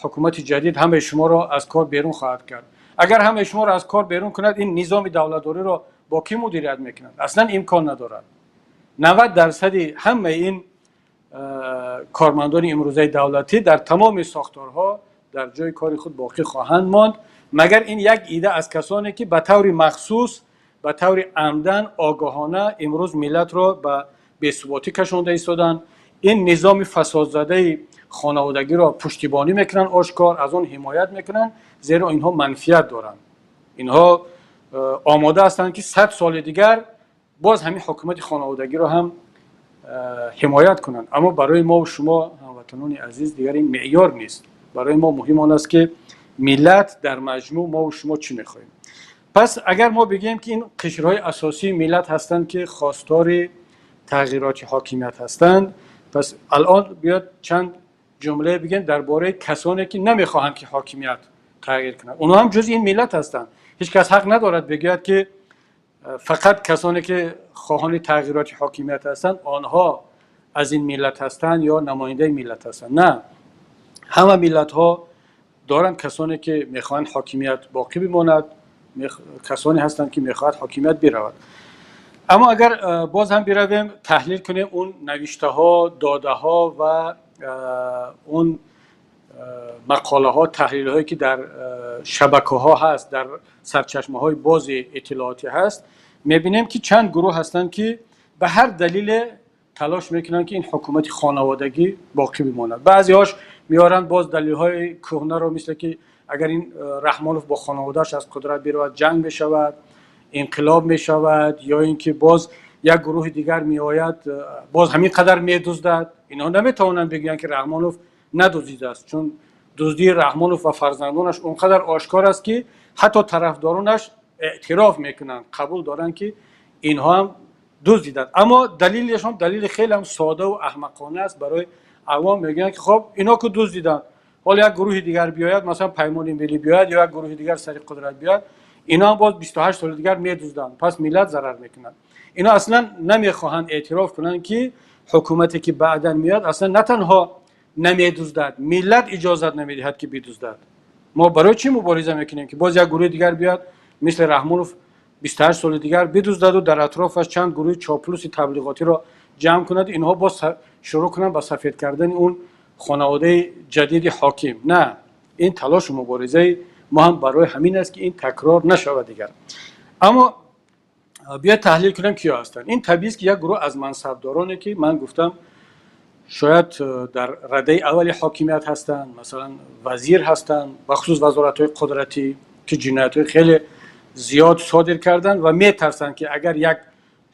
ҳукумати ҷадид ҳамаи шуморо аз кор берун хоҳад кард. Агар ҳамаи шуморо аз кор берун кунад, ин низоми давлатдориро бо кӣ мудирият мекунад? Аслан имкон надорад. 90 дарсади ҳамаи ин кормандони имрӯзаи давлатӣ дар тамоми сохторҳо дар ҷои кори худ боқӣ хоҳанд монд, магар ин як ида аз касоне, ки ба таври махсус, ба таври амдан, огоҳона имрӯз миллатро ба бесуботӣ кашонда истоданд, ин низоми фасодзадаи хонаводагиро пуштибонӣ мекунанд, ошкор аз он ҳимоят мекунанд, зеро инҳо манфиат доранд. Инҳо омода ҳастанд, ки 100 соли дигар боз ҳамин ҳукумати хонаводагиро ҳам ҳимоят кунанд. Аммо барои мо шумо, ҳамватанони азиз, дигар ин меъёр нест. Барои мо муҳим он аст, ки миллат дар маҷмӯъ, мо шумо чӣ мехоҳем. Пас агар мо бигӯем, ки ин қишрҳои асосии миллат ҳастанд, ки хостори тағйироти ҳокимият ҳастанд, пас алон биёд чанд ҷумлае бигӯем дар бораи касоне, ки намехоҳанд, ки ҳокимият тағйир кунад. Онҳо ҳам ҷузъи ин миллат ҳастанд. Ҳеҷ кас ҳақ надорад бигӯяд, ки фақат касоне, ки хоҳони тағйироти ҳокимият ҳастанд, онҳо аз ин миллат ҳастанд ё намояндаи миллат ҳастанд. На, ҳама миллатҳо доранд касоне, ки мехоҳанд ҳокимият боқӣ бимонад, касоне ҳастанд, ки мехоҳад ҳокимият биравад. Аммо агар боз ҳам биравем, таҳлил кунем он навиштаҳо, додаҳо ва он мақолаҳо, таҳлилҳое, ки дар шабакаҳо ҳаст, дар сарчашмаҳои бози иттилоотӣ ҳаст, мебинем, ки чанд гурӯҳ ҳастанд, ки ба ҳар далеле талош мекунанд, ки ин ҳукумати хонаводагӣ боқӣ бимонад. Баъзеҳош меоранд боз далелҳои кӯҳнаро, мисле ки агар ин Раҳмонов бо хонаводааш аз қудрат биравад, ҷанг мешавад, инқилоб мешавад, ё ин ки боз як гурӯҳи дигар меояд, боз ҳамин қадар медуздад. Инҳо наметавонанд бигӯянд, ки Раҳмонов надуздидааст, чун дуздии Раҳмонов ва фарзандонаш он қадар ошкор аст, ки ҳатто тарафдоронаш эътироф мекунанд, қабул доранд, ки инҳо ҳам дуздиданд. Аммо далелашон далели хеле ҳам содаву аҳмақона аст барои авом. Мегӯянд, ки хоб, ино ку дуздиданд, ҳоло як гурӯҳи дигар биёяд, масалан, Паймони Миллӣ биёяд ё як гурӯҳи дигар сари қудрат биёяд, ино ҳам боз 28 соли дигар медузданд, пас миллат зарар мекунад. Ино аслан намехоҳанд эътироф кунанд, ки ҳукумате, ки баъдан меояд, аслан на танҳо намедуздад, миллат иҷозат намедиҳад, ки бидуздад. Мо барои чӣ мубориза мекунем, ки боз як гурӯҳи дигар биёяд, мисли Раҳмонов 28 соли дигар бидуздаду дар атрофаш чанд гурӯҳи чоплуси таблиғотиро ҷамъ кунад, инҳо боз шурӯъ кунанд ба сафед кардани он хонаводаи ҷадиди ҳоким? На, ин талошу муборизаи мо ҳам барои ҳамин аст, ки ин такрор нашавад дигар. Аммо биёед таҳлил кунем, киё ҳастанд. Ин табиист, ки як гурӯҳ аз мансабдороне, ки ман гуфтам, шояд дар радаи аввали ҳокимият ҳастанд, масалан, вазир ҳастанд, бахусус вазоратҳои қудратӣ, ки ҷиноятҳои хеле зиёд содир карданд ва метарсанд, ки агар як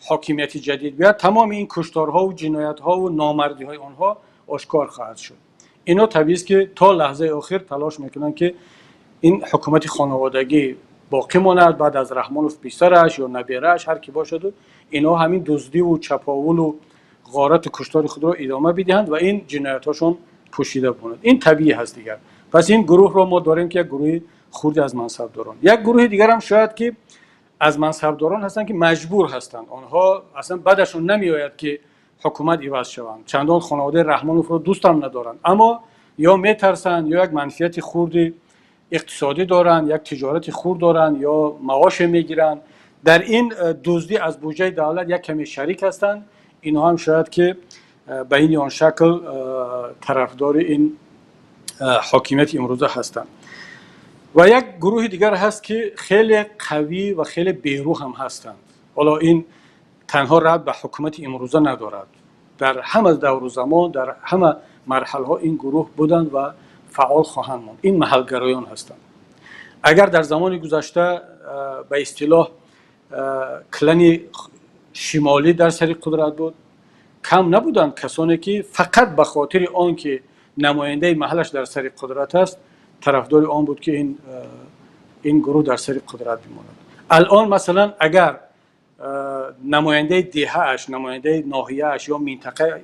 ҳокимияти ҷадид биёяд, тамоми ин кушторҳову ҷиноятҳову номардиҳои онҳо ошкор хоҳад шуд. Ино табиист, ки то лаҳзаи охир талош мекунанд, ки ин ҳукумати хонаводагӣ боқӣ монад. Баъд аз Раҳмонов писараш ё наберааш, ҳар ки бошаду, инҳо ҳамин дуздиву чаповулу ғорату куштори худро идома бидиҳанд ва ин ҷиноятҳошон пӯшида бимонад. Ин табиӣ ҳаст дигар. Пас ин гурӯҳро мо дорем, ки як гурӯҳи хурди аз мансабдорон. Як гурӯҳи дигарам шояд, ки аз мансабдорон ҳастанд, ки маҷбур ҳастанд. Онҳо аслан бадашон намеояд, ки ҳукумат иваз шаванд, чандон хонаводаи Раҳмоновро дӯстам надоранд, аммо ё метарсанд, ё як манфиати хурди иқтисодӣ доранд, як тиҷорати хурд доранд ё маоше мегиранд, дар ин дуздӣ аз буҷаи давлат як каме шарик ҳастанд. Инҳо ҳам шояд, ки ба ин ё он шакл тарафдори ин ҳокимияти имрӯза ҳастанд. Ва як гурӯҳи дигар ҳаст, ки хеле қавӣ ва хеле берӯ ҳам ҳастанд. Ҳоло ин танҳо рабт ба ҳукумати имрӯза надорад, дар ҳама давру замон, дар ҳама марҳалаҳо ин гурӯҳ буданд ва фаъол хоҳанд монд. Ин маҳалгароён ҳастанд. Агар дар замони гузашта, ба истилоҳ, клани шимолӣ дар сари қудрат буд. Кам набуданд касоне ки фақат ба хотири он ки намояндаи маҳаллаш дар сари қудрат аст, тарафдори он буд ки ин гурӯҳ дар сари қудрат бимонад. Алон масалан агар намояндаи деҳааш, намояндаи ноҳияаш ё минтақаи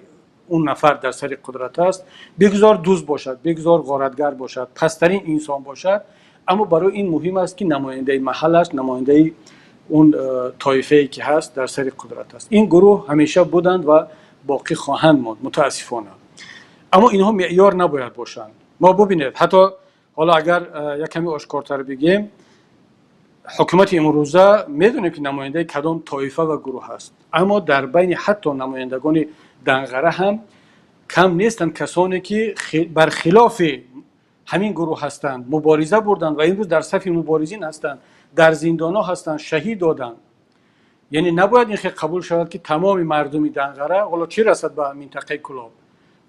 он нафар дар сари қудрат аст, бигзор дузд бошад, бигзор ғоратгар бошад, пасттарин инсон бошад, аммо барои ин муҳим аст ки намояндаи маҳаллаш, намояндаи он тоифае ки ҳаст дар сари қудрат аст. Ин гурӯҳ ҳамеша буданд ва боқӣ хоҳанд монд, мутаассифона. Аммо инҳо меъёр набояд бошанд. Мо бубинед, ҳатто ҳоло агар як каме ошкортар бигем, ҳукумати имрӯза медонем ки намояндаи кадом тоифа ва гурӯҳ аст, аммо дар байни ҳатто намояндагони Данғара ҳам кам нестанд касоне ки бархилофи ҳамин гурӯҳ ҳастанд, мубориза бурданд ва имрӯз дар сафи муборизин ҳастанд, дар зиндонҳо ҳастанд, шаҳид доданд. Яъне набояд ин хел қабул шавад ки тамоми мардуми Данғара, ҳоло чӣ расад ба минтақаи Кулоб,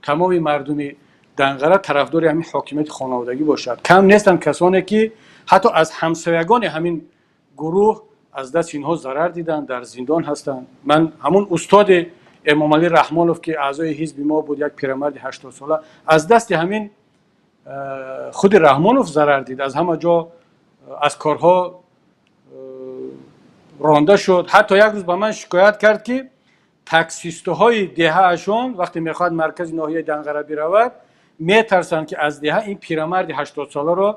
тамоми мардуми Данғара тарафдори ҳамин ҳокимияти хонаводагӣ бошад. Кам нестанд касоне ки ҳатто аз ҳамсоягони ҳамин гурӯҳ аз дасти инҳо зарар диданд, дар зиндон ҳастанд. Ман ҳамун устоди Эмомалӣ Раҳмонов ки аъзои ҳизби мо буд, як пирамарди 80сола, аз дасти ҳамин худи Раҳмонов зарар дид, аз ҳама ҷо аз корҳо ронда шуд. Ҳатто як рӯз ба ман шикоят кард ки таксистҳои деҳаашон вақте мехоҳад маркази ноҳияи Данғара биравад, метарсанд ки аз деҳа ин пирамарди 80соларо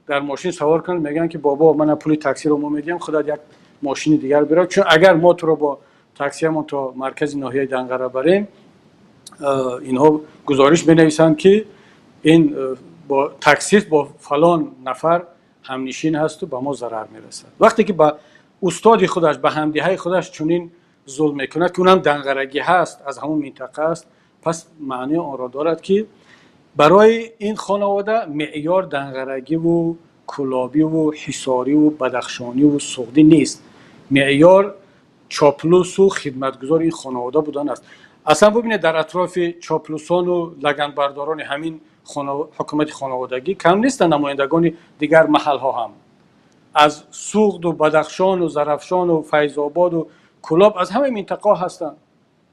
дар мошин савор кунанд. Мегӯянд ки бобо, мана пули таксиро мо медиҳем, худат як мошини дигар бирав, чун агар мо туро бо таксиямон то маркази ноҳияи Данғара барем, инҳо гузориш менависанд ки ин бо таксист бо фалон нафар ҳамнишин ҳасту ба мо зарар мерасад. Вақте ки ба устоди худаш, ба ҳамдиҳаи худаш чунин зулм мекунад ки унам данғарагӣ ҳаст, аз ҳамон минтақа аст, пас маънии онро дорад ки барои ин хонавода меъёр данғарагиву кулобиву ҳисориву бадахшониву суғдӣ нест. Меъёр чоплусу хидматгузори ин хонавода будан аст. Аслан бубинед, дар атрофи чоплусону лаганбардорони ҳамин ҳукумати хонаводагӣ кам нестанд намояндагони дигар маҳалҳо ҳам, аз Суғду Бадахшону Зарафшону Файзободу Кулоб, аз ҳамаи минтақаҳо ҳастанд.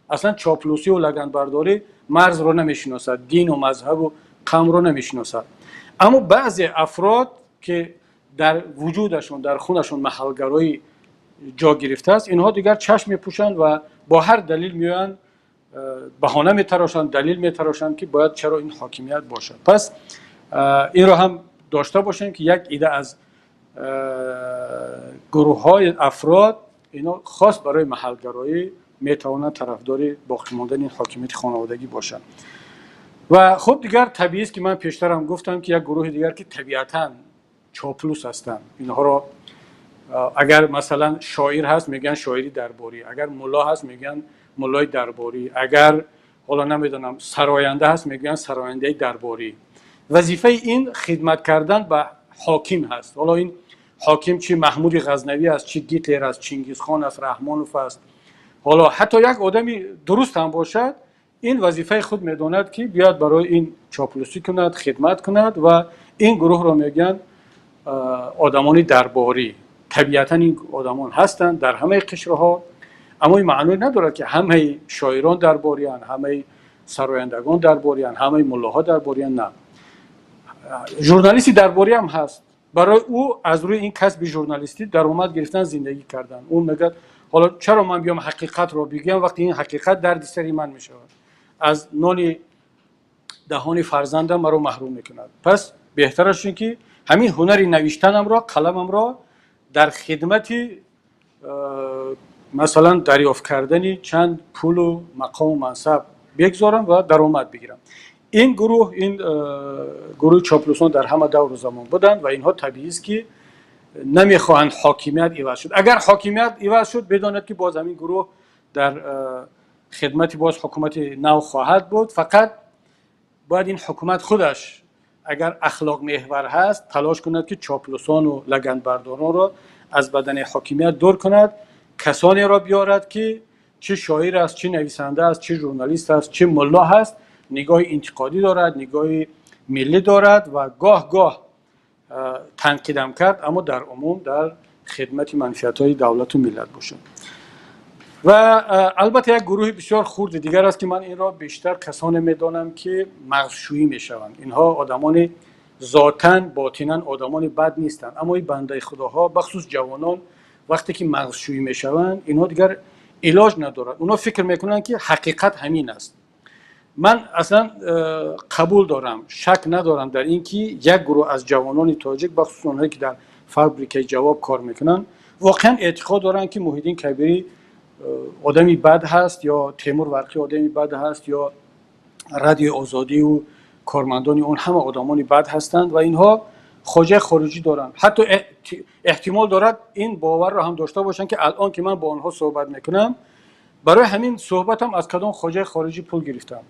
Аслан чоплусию лаганбардорӣ марзро намешиносад, дину мазҳабу қавмро намешиносад. Аммо баъзе афрод ки дар вуҷудашон, дар хунашон маҳалгароӣ ҷо гирифтааст, инҳо дигар чашм мепӯшанд ва бо ҳар далил меоянд, баҳона метарошанд, далил метарошанд ки бояд чаро ин ҳокимият бошад. Пас инро ҳам дошта бошем ки як ида аз гурӯҳҳои афрод ино хос барои маҳалгароӣ метавонанд тарафдори боқӣ мондани ин ҳокимияти хонаводагӣ бошанд. Ва хуб, дигар табиист ки ман пештарам гуфтам ки як гурӯҳи дигар ки табиатан чоплус ҳастанд, инҳоро агар масалан шоир ҳаст, мегӯянд шоири дарборӣ, агар мулло ҳаст, мегӯянд муллои дарборӣ, агар ҳоло намедонам сароянда ҳаст, мегӯянд сарояндаи дарборӣ. Вазифаи ин хидмат кардан ба ҳоким ҳаст. Ҳоло ин ҳоким чи Маҳмуди Ғазнавӣ аст, чи Гитлер аст, Чингизхон аст, Раҳмонов аст, ҳоло ҳатто як одами дуруст ҳам бошад, ин вазифаи худ медонад ки биёяд барои ин чоплусӣ кунад, хидмат кунад. Ва ин гурӯҳро мегӯянд одамони дарборӣ. Табиатан ин одамон ҳастанд дар ҳамаи қишрҳо, аммо ин маъное надорад ки ҳамаи шоирон дарборианд, ҳамаи сарояндагон дарборианд, ҳамаи муллоҳо дарборианд. На, журналисти дарборӣ ҳам ҳаст. Барои ӯ аз рӯи ин касби журналистӣ даромад гирифтан, зиндагӣ кардан. Ӯ мегӯяд: ҳоло чаро ман биём ҳақиқатро бигӯям, вақте ин ҳақиқат дарди сари ман мешавад, аз нони даҳони фарзандам маро маҳрум мекунад? Пас беҳтараш ин ки ҳамин ҳунари навиштанамро, қаламамро дар хидмати масалан дарёфт кардани чанд пулу мақому мансаб бигзорам ва даромад бигирам. Ин гурӯҳ, ин гурӯҳи чоплусон дар ҳама давру замон буданд ва инҳо табиист ки намехоҳанд ҳокимият иваз шуд. Агар ҳокимият иваз шуд, бидонед ки боз ҳамин гурӯҳ дар хидмати боз ҳукумати нав хоҳад буд. Фақат бояд ин ҳукумат худаш агар ахлоқмеҳвар ҳаст, талош кунад ки чоплусону лаганбардоронро аз бадани ҳокимият дур кунад, касонеро биёрад ки чӣ шоир аст, чӣ нависанда аст, чӣ журналист аст, чӣ мулло ҳаст, нигоҳи интиқодӣ дорад, нигоҳи миллӣ дорад ва гоҳ гоҳ танқидам кард, аммо дар умум дар хидмати манфиатҳои давлату миллат бошад. Ва албатта як гурӯҳи бисёр хурди дигар аст, ки ман инро бештар касоне медонам, ки мағзшӯӣ мешаванд. Инҳо одамони зотан, ботинан одамони бад нестанд, аммо ин бандаи худоҳо, бахусус ҷавонон, вақте ки мағзшӯӣ мешаванд, инҳо дигар илоҷ надоранд. Онҳо фикр мекунанд, ки ҳақиқат ҳамин аст. Ман аслан қабул дорам, шак надорам дар ин ки як гурӯҳ аз ҷавонони тоҷик, бахусус онҳое ки дар фабрикаи Ҷавоб кор мекунанд, воқеан эътиқод доранд, ки Муҳиддин Кабирӣ одами бад ҳаст ё Темур Варқӣ одами бад ҳаст ё Радиои Озодиву кормандони он ҳама одамони бад ҳастанд ва инҳо хоҷаи хориҷӣ доранд. Ҳатто эҳтимол дорад, ин боварро ҳам дошта бошанд, ки алон ки ман бо онҳо суҳбат мекунам, барои ҳамин суҳбатам аз кадом хоҷаи хориҷӣ пул гирифтам.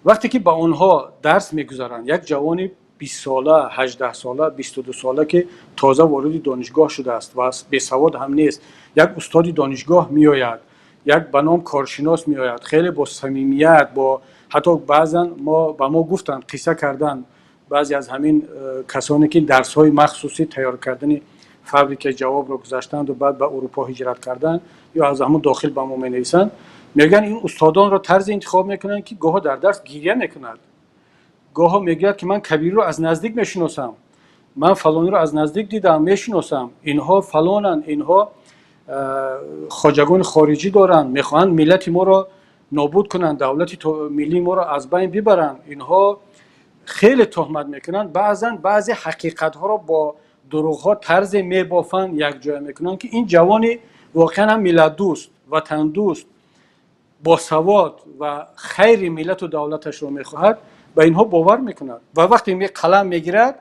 Вақте ки ба онҳо дарс мегузаранд, як ҷавони 20сола, 18сола, 22сола, ки тоза вориди донишгоҳ шудааст ва бесавод ҳам нест, як устоди донишгоҳ меояд, як ба ном коршинос меояд, хеле бо самимият, бо ҳатто баъзан мо ба мо гуфтанд, қисса карданд баъзе аз ҳамин касоне, ки дарсҳои махсуси тайёр кардани фабрикаи Ҷавобро гузаштанду баъд ба Урупо ҳиҷрат карданд ё аз ҳамун дохил ба мо менависанд, мегӯянд, ин устодонро тарзе интихоб мекунанд, ки гоҳо дар дарс гиря мекунад, гоҳо мегӯяд, ки ман Кабириро аз наздик мешиносам, ман фалониро аз наздик дидам, мешиносам, инҳо фалонанд, инҳо хоҷагони хориҷӣ доранд, мехоҳанд миллати моро нобуд кунанд, давлати миллии моро аз байн бибаранд. Инҳо хеле туҳмат мекунанд. Баъзан баъзе ҳақиқатҳоро бо дурӯғҳо тарзе мебофанд, якҷоя мекунанд, ки ин ҷавони воқеан ҳам миллатдӯст, ватандӯст, босавод ва хайри миллату давлаташро мехоҳад, ба инҳо бовар мекунад. Ва вақте қалам мегирад,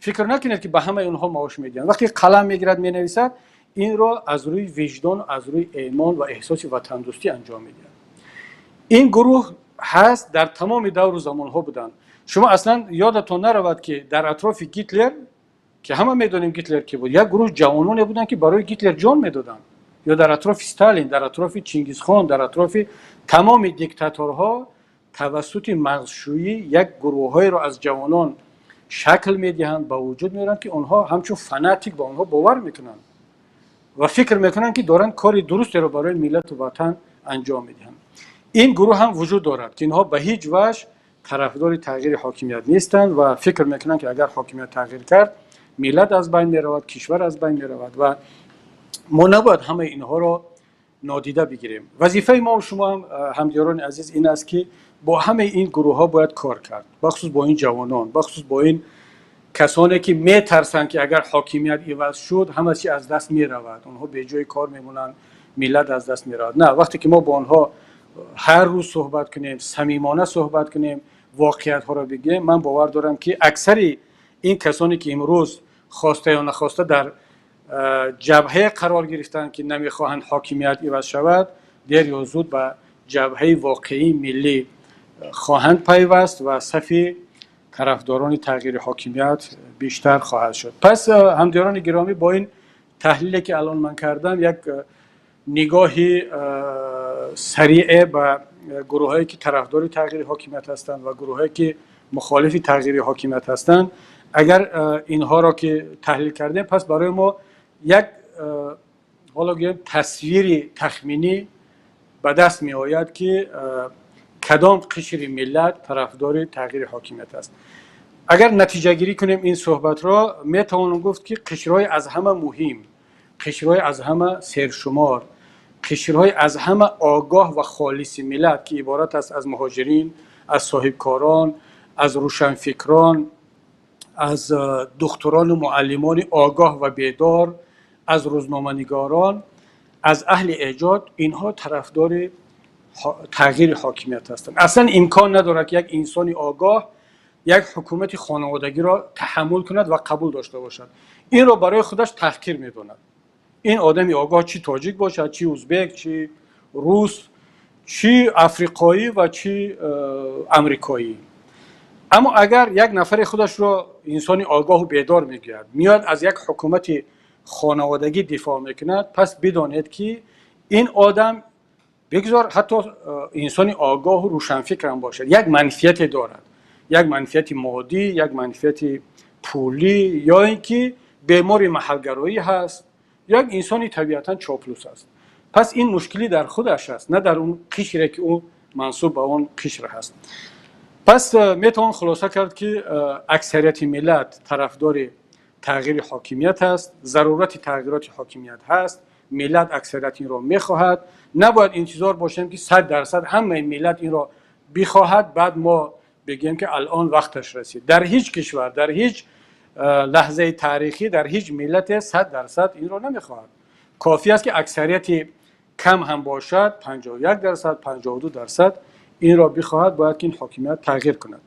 фикр накунед, ки ба ҳамаи онҳо маош медиҳанд. Вақте қалам мегирад, менависад, инро аз рӯи виҷдон, аз рӯи эъмон ва эҳсоси ватандӯстӣ анҷом медиҳад. Ин гурӯҳ ҳаст, дар тамоми давру замонҳо буданд. Шумо аслан ёдатон наравад, ки дар атрофи Гитлер, ки ҳама медонем Гитлер ки буд, як гурӯҳ ҷавононе буданд, ки барои Гитлер ҷон медоданд, ё дар атрофи Сталин, дар атрофи Чингизхон, дар атрофи тамоми диктаторҳо тавассути мағзшӯӣ як гурӯҳҳоеро аз ҷавонон шакл медиҳанд, ба вуҷуд меоранд, ки онҳо ҳамчун фанатик ба онҳо бовар мекунанд ва фикр мекунанд, ки доранд кори дурустеро барои миллату ватан анҷом медиҳанд. Ин гурӯҳ ҳам вуҷуд дорад, ки инҳо ба ҳеҷ ваҷҳ тарафдори тағйири ҳокимият нестанд ва фикр мекунанд, ки агар ҳокимият тағйир кард, миллат аз байн меравад, кишвар аз байн меравад. Ва мо набояд ҳамаи инҳоро нодида бигирем. Вазифаи мо шумо ҳам, ҳамдиёрони азиз, ин аст, ки бо ҳамаи ин гурӯҳҳо бояд кор кард, бахусус бо ин ҷавонон, бахусус бо ин касоне, ки метарсанд, ки агар ҳокимият иваз шуд, ҳама чи аз даст меравад, онҳо беҷои кор мемонанд, миллат аз даст меравад. На, вақте ки мо бо онҳо ҳар рӯз суҳбат кунем, самимона суҳбат кунем, воқеиятҳоро бигӯем, ман бовар дорам, ки аксари ин касоне, ки имрӯз хоста ё нахоста дар ҷабҳае қарор гирифтанд, ки намехоҳанд ҳокимият иваз шавад, дер ё зуд ба ҷабҳаи воқеии миллӣ хоҳанд пайваст ва сафи тарафдорони тағйири ҳокимият бештар хоҳад шуд. Пас, ҳамдиёрони гиромӣ, бо ин таҳлиле, ки алон ман кардам, як нигоҳи сариъе ба гурӯҳҳое, ки тарафдори тағйири ҳокимият ҳастанд, ва гурӯҳҳое, ки мухолифи тағйири ҳокимият ҳастанд, агар инҳоро ки таҳлил кардем, пас барои мо як, ҳоло гӯем, тасвири тахминӣ ба даст меояд, ки кадом қишри миллат тарафдори тағйири ҳокимият аст. Агар натиҷагирӣ кунем ин суҳбатро, метавонам гуфт, ки қишрҳои аз ҳама муҳим, қишрҳои аз ҳама сершумор, қишрҳои аз ҳама огоҳ ва холиси миллат, ки иборат аст аз муҳоҷирин, аз соҳибкорон, аз рӯшанфикрон, аз духтурону муаллимони огоҳ ва бедор, аз рӯзноманигорон, аз аҳли эҷод, инҳо тарафдори тағйири ҳокимият ҳастанд. Аслан имкон надорад, ки як инсони огоҳ як ҳукумати хонаводагиро таҳаммул кунад ва қабул дошта бошад. Инро барои худаш таҳқир медонад. Ин одами огоҳ, чӣ тоҷик бошад, чӣ узбек, чӣ рус, чӣ африқоӣ ва чӣ амрикоӣ. Аммо агар як нафаре худашро инсони огоҳу бедор мегӯяд, меояд, аз як ҳукумати хонаводагӣ дифоъ мекунад, пас бидонед, ки ин одам, бигзор ҳатто инсони огоҳу рӯшанфикрам бошад, як манфиате дорад, як манфиати моддӣ, як манфиати пулӣ, ё ин ки бемори маҳалгароӣ ҳаст, як инсони табиатан чоплус аст. Пас ин мушкилӣ дар худаш аст, на дар он қишре ки ӯ мансуб ба он қишр ҳаст. Пас метавон хулоса кард, ки аксарияти миллат тарафдори тағйири ҳокимият аст, зарурати тағйироти ҳокимият ҳаст, миллат аксарият инро мехоҳад. Набояд интизор бошем, ки 100% ҳамаи миллат инро бихоҳад, баъд мо бигӯем, ки алон вақташ расид. Дар ҳеҷ кишвар, дар ҳеҷ лаҳзаи таърихӣ, дар ҳеҷ миллате 100% инро намехоҳад. Кофӣ аст, ки аксарияти кам ҳам бошад, 51%, 52% инро бихоҳад, бояд ки ин ҳокимият тағйир кунад.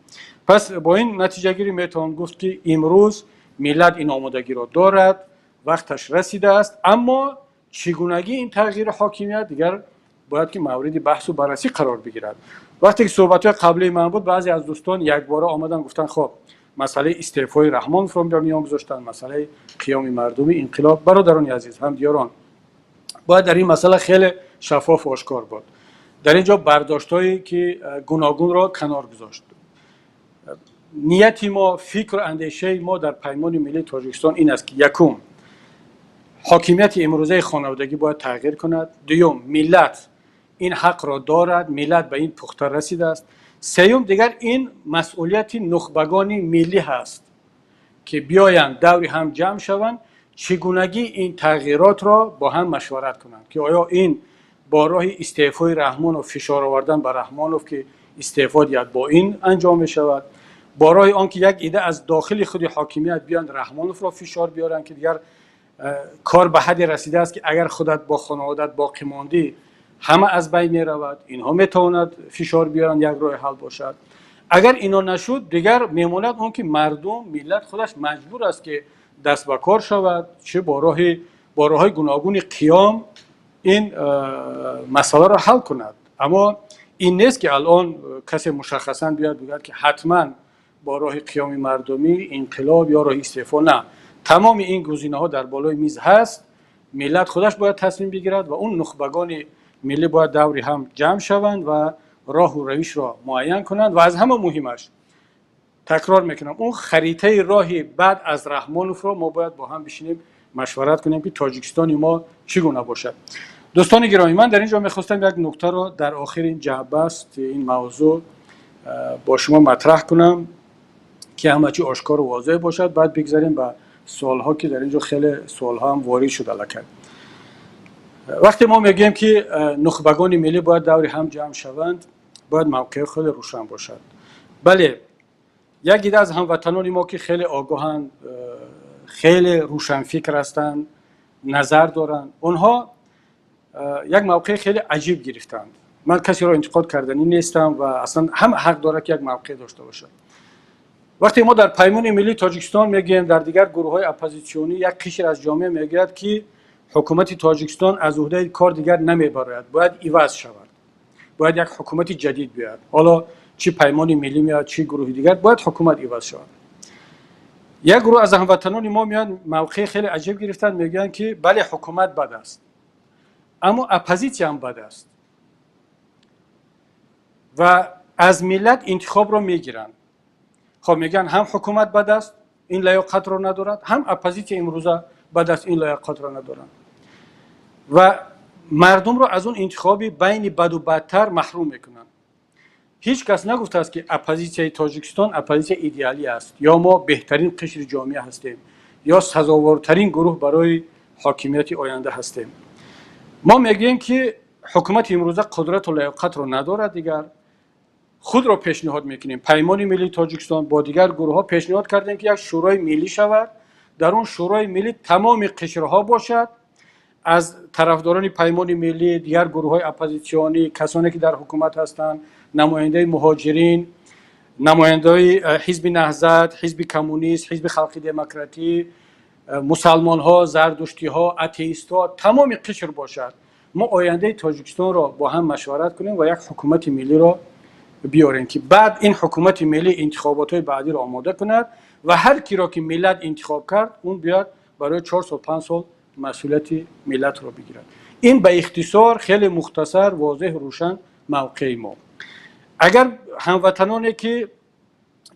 Пас бо ин натиҷагирӣ метавон гуфт, ки имрӯз миллат ин омодагиро дорад, вақташ расидааст, аммо чигунагии ин тағйири ҳокимият дигар бояд ки мавриди баҳсу баррасӣ қарор бигирад. Вақте ки суҳбатҳои қаблии ман буд, баъзе аз дӯстон якбора омадан, гуфтанд, хоб, масъалаи истеъфои Раҳмоновро ба миён гузоштанд, масъалаи қиёми мардуми, инқилоб. Бародарони азиз, ҳамдиёрон, бояд дар ин масъала хеле шаффофу ошкор буд, дар ин ҷо бардоштҳое ки гуногунро канор гузошт. Нияти мо, фикру андешаи мо дар Паймони миллии Тоҷикистон ин аст, ки якум, ҳокимияти имрӯзаи хонаводагӣ бояд тағйир кунад. Дуюм, миллат ин ҳақро дорад, миллат ба ин пухта расидааст. Сеюм, дигар ин масъулияти нухбагони миллӣ ҳаст, ки биёянд, даври ҳам ҷамъ шаванд, чигунагии ин тағйиротро бо ҳам машварат кунанд, ки оё ин бо роҳи истеъфои Раҳмонов, фишор овардан ба Раҳмонов, ки истеъфо диҳад, бо ин анҷом мешавад, бо роҳи он ки як ида аз дохили худи ҳокимият биёнд, Раҳмоновро фишор биёранд, ки дигар кор ба ҳадде расидааст, ки агар худат бо хонаводат боқӣ мондӣ, ҳама аз байн меравад, инҳо метавонад фишор биёранд, як роҳи ҳал бошад. Агар ино нашуд, дигар мемонад он ки мардум, миллат худаш маҷбур аст, ки даст ба кор шавад, чӣ бо роҳҳои гуногуни қиём ин масъаларо ҳал кунад. Аммо ин нест, ки алон касе мушаххасан биёяд, бигӯяд, ки ҳатман бо роҳи қиёми мардумӣ, инқилоб ё роҳи истеъфо. На, тамоми ин гузинаҳо дар болои миз ҳаст, миллат худаш бояд тасмим бигирад ва он нухбагони миллӣ бояд даври ҳам ҷамъ шаванд ва роҳу равишро муайян кунанд. Ва аз ҳама муҳимаш, такрор мекунам, он харитаи роҳи баъд аз Раҳмоновро мо бояд бо ҳам бишинем, машварат кунем, ки Тоҷикистони мо чӣ гуна бошад. Дӯстони гиромӣ, ман дар ин ҷо мехостам як нуктаро дар охири ин ҷамъбаст, ин мавзӯъ бо шумо матраҳ кунам, ки ҳама чӣ ошкору возеҳ бошад, баъд бигзарем ба суолҳо, ки дар ин ҷо хеле суолҳо ҳам ворид шуд аллакай. Вақте мо мегӯем, ки нухбагони миллӣ бояд даври ҳам ҷамъ шаванд, бояд мавқеъ хеле рӯшан бошад. Бале, як ида аз ҳамватанони мо, ки хеле огоҳанд, хеле рӯшанфикр ҳастанд, назар доранд, онҳо як мавқеи хеле аҷиб гирифтанд. Ман касеро интиқод карданӣ нестам ва аслан ҳама ҳақ дорад, ки як мавқеъ дошта бошад. Вақте мо дар Паймони миллии Тоҷикистон мегӯем, дар дигар гурӯҳҳои оппозитсионӣ, як қишр аз ҷомеа мегӯяд, ки ҳукумати Тоҷикистон аз уҳдаи кор дигар намебарояд, бояд иваз шавад, бояд як ҳукумати ҷадид биёяд. Ҳоло чӣ Паймони миллӣ меояд, чӣ гурӯҳи дигар, бояд ҳукумат иваз шавад. Як гурӯҳ аз ҳамватанони мо меоянд, мавқеи хеле аҷиб гирифтанд, мегӯянд, ки бале, ҳукумат бад аст, аммо оппозитсия ҳам бад аст ва аз миллат интихобро мегиранд. Хоб, мегӯянд, ҳам ҳукумат бад аст, ин лаёқатро надорад, ҳам оппозитсия имрӯза бад аст, ин лаёқатро надоранд, ва мардумро аз он интихоби байни баду бадтар маҳрум мекунанд. Ҳеҷ кас нагуфтааст, ки оппозитсияи Тоҷикистон оппозитсияи идеалӣ аст ё мо беҳтарин қишри ҷомеа ҳастем ё сазоворотарин гурӯҳ барои ҳокимияти оянда ҳастем. Мо мегӯем, ки ҳукумати имрӯза қудрату лаёқатро надорад дигар. Худро пешниҳод мекунем, Паймони миллии Тоҷикистон бо дигар гурӯҳҳо пешниҳод кардем, ки як шӯрои миллӣ шавад, дар он шӯрои миллӣ тамоми қишрҳо бошад, аз тарафдорони Паймони миллӣ, дигар гурӯҳҳои оппозитсионӣ, касоне ки дар ҳукумат ҳастанд, намояндаи муҳоҷирин, намояндаи Ҳизби Наҳзат, Ҳизби Коммунист, Ҳизби Халқи Демократӣ, мусалмонҳо, зардуштиҳо, атеистҳо, тамоми қишр бошад. Мо ояндаи Тоҷикистонро бо ҳам машварат кунем ва як ҳукумати миллиро биёрем, ки баъд ин ҳукумати миллӣ интихоботҳои баъдиро омода кунад ва ҳар киро ки миллат интихоб кард, он биёяд, барои 4 сол, 5 сол масъулияти миллатро бигирад. Ин ба ихтисор, хеле мухтасар, возеҳ, рӯшан мавқеи мо. Агар ҳамватаноне ки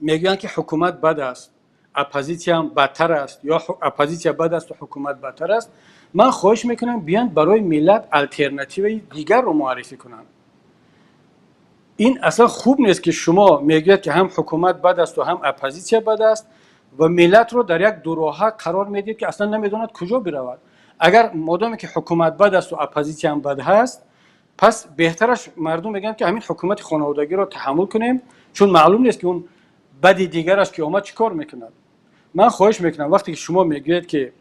мегӯянд, ки ҳукумат бад аст, Оппозитсия ҳам бадтар аст ё оппозитсия бад асту ҳукумат бадтар аст. Ман хоҳиш мекунам, биёнд, барои миллат алтернативаи дигарро муаррифӣ кунанд. Ин аслан хуб нест, ки шумо мегӯяд, ки ҳам ҳукумат бад асту ҳам оппозитсия бад аст ва миллатро дар як дуроҳа қарор медиҳед, ки аслан намедонад, куҷо биравад. Агар модоме ки ҳукумат бад асту оппозитсия ҳам бад ҳаст, пас беҳтараш мардум мегӯянд, ки ҳамин ҳукумати хонаводагиро таҳаммул кунем, чун маълум нест, ки он бади дигараш ки омад, чӣ кор мекунад. Ман хоҳиш мекунам, вақте ки шумо мегӯед, ки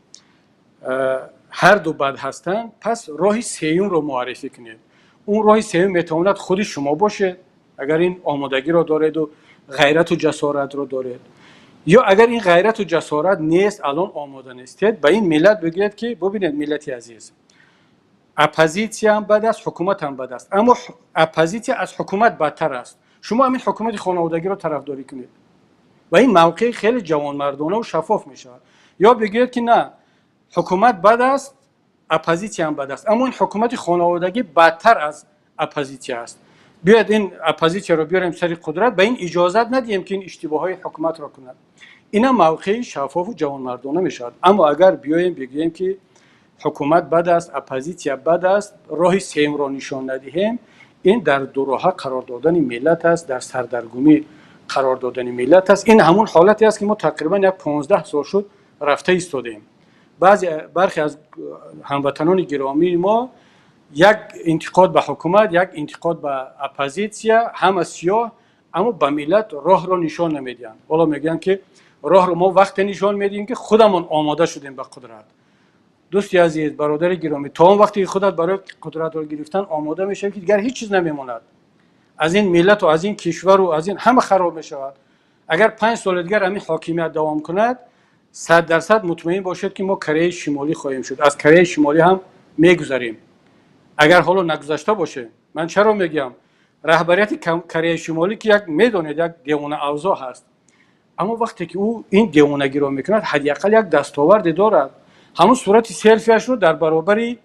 ҳар ду бад ҳастанд, пас роҳи сеюмро муаррифӣ кунед. Он роҳи сеюм метавонад худи шумо бошед, агар ин омодагиро дореду ғайрату ҷасоратро доред, ё агар ин ғайрату ҷасорат нест, алон омода нестед, ба ин миллат бигӯед, ки бубинед, миллати азиз, оппозитсия ҳам бад аст, ҳукумат ҳам бад аст, аммо оппозитсия аз ҳукумат бадтар аст. Шумо ҳамин ҳукумати хонаводагиро тарафдорӣ кунед ва ин мавқеи хеле ҷавонмардонаву шаффоф мешавад. Ё бигӯед, ки на, ҳукумат бад аст, оппозитсия ҳам бад аст, аммо ин ҳукумати хонаводагӣ бадтар аз оппозитсия аст. Биёед, ин оппозитсияро биёрем сари қудрат, ба ин иҷозат надиҳем, ки ин иштибоҳҳои ҳукуматро кунад. Инам мавқеи шаффофу ҷавонмардона мешавад. Аммо агар биёем, бигӯем, ки ҳукумат бад аст, оппозитсия бад аст, роҳи сеюмро нишон надиҳем, ин дар дуроҳа қарор додани миллат аст, дар сардаргумӣ қарор додани миллат аст. Ин ҳамун ҳолате аст, ки мо тақрибан як 15 сол шуд, рафта истодем. Баъзе бархе аз ҳамватанони гиромии мо як интиқод ба ҳукумат, як интиқод ба оппозитсия, ҳама сиёҳ, аммо ба миллат роҳро нишон намедиҳанд. Ҳоло мегӯянд, ки роҳро мо вақте нишон медиҳем, ки худамон омода шудем ба қудрат. Дӯсти азиз, бародари гиромӣ, то он вақте ки худат барои қудратро гирифтан омода мешавӣ, ки дигар ҳеҷ чиз намемонад аз ин миллату аз ин кишвару аз ин ҳама хароб мешавад. Агар 5 соли дигар ҳамин ҳокимият давом кунад, 100% мутмаин бошед, ки мо Кореяи Шимолӣ хоҳем шуд, аз Кореяи Шимолӣ ҳам мегузарем, агар ҳоло нагузашта бошем. Ман чаро мегӯям? Раҳбарияти Кореяи Шимолӣ, ки як медонед, як девона авзоъ ҳаст, аммо вақте ки ӯ ин девонагиро мекунад, ҳадди ақал як дастоварде дорад. Ҳамун сурати селфиашро дар баробари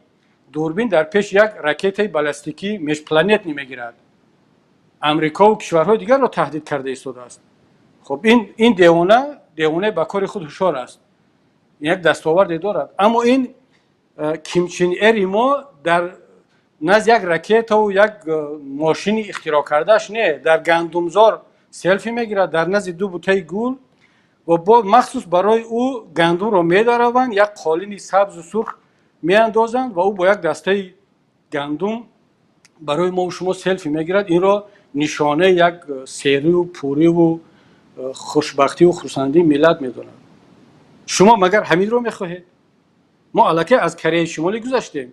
дурбин дар пеши як ракетаи баллистикӣ межпланетный мегирад, Амрикову кишварҳои дигарро таҳдид карда истодааст. Хуб, ин девона девонаи ба кори худ ҳушёр аст, як дастоварде дорад. Аммо ин Ким Чен Ыни мо дар назди як ракетаву як мошини ихтироъ кардааш не, дар гандумзор селфи мегирад, дар назди ду бутаи гул, ва бо махсус барои ӯ гандумро медараванд, як қолини сабзу сурх меандозанд ва ӯ бо як дастаи гандум барои мову шумо селфи мегирад. Инро нишонаи як серию пуриву хушбахтиву хурсандии миллат медонад. Шумо магар ҳаминро мехоҳед? Мо аллакай аз Кореяи Шимолӣ гузаштем.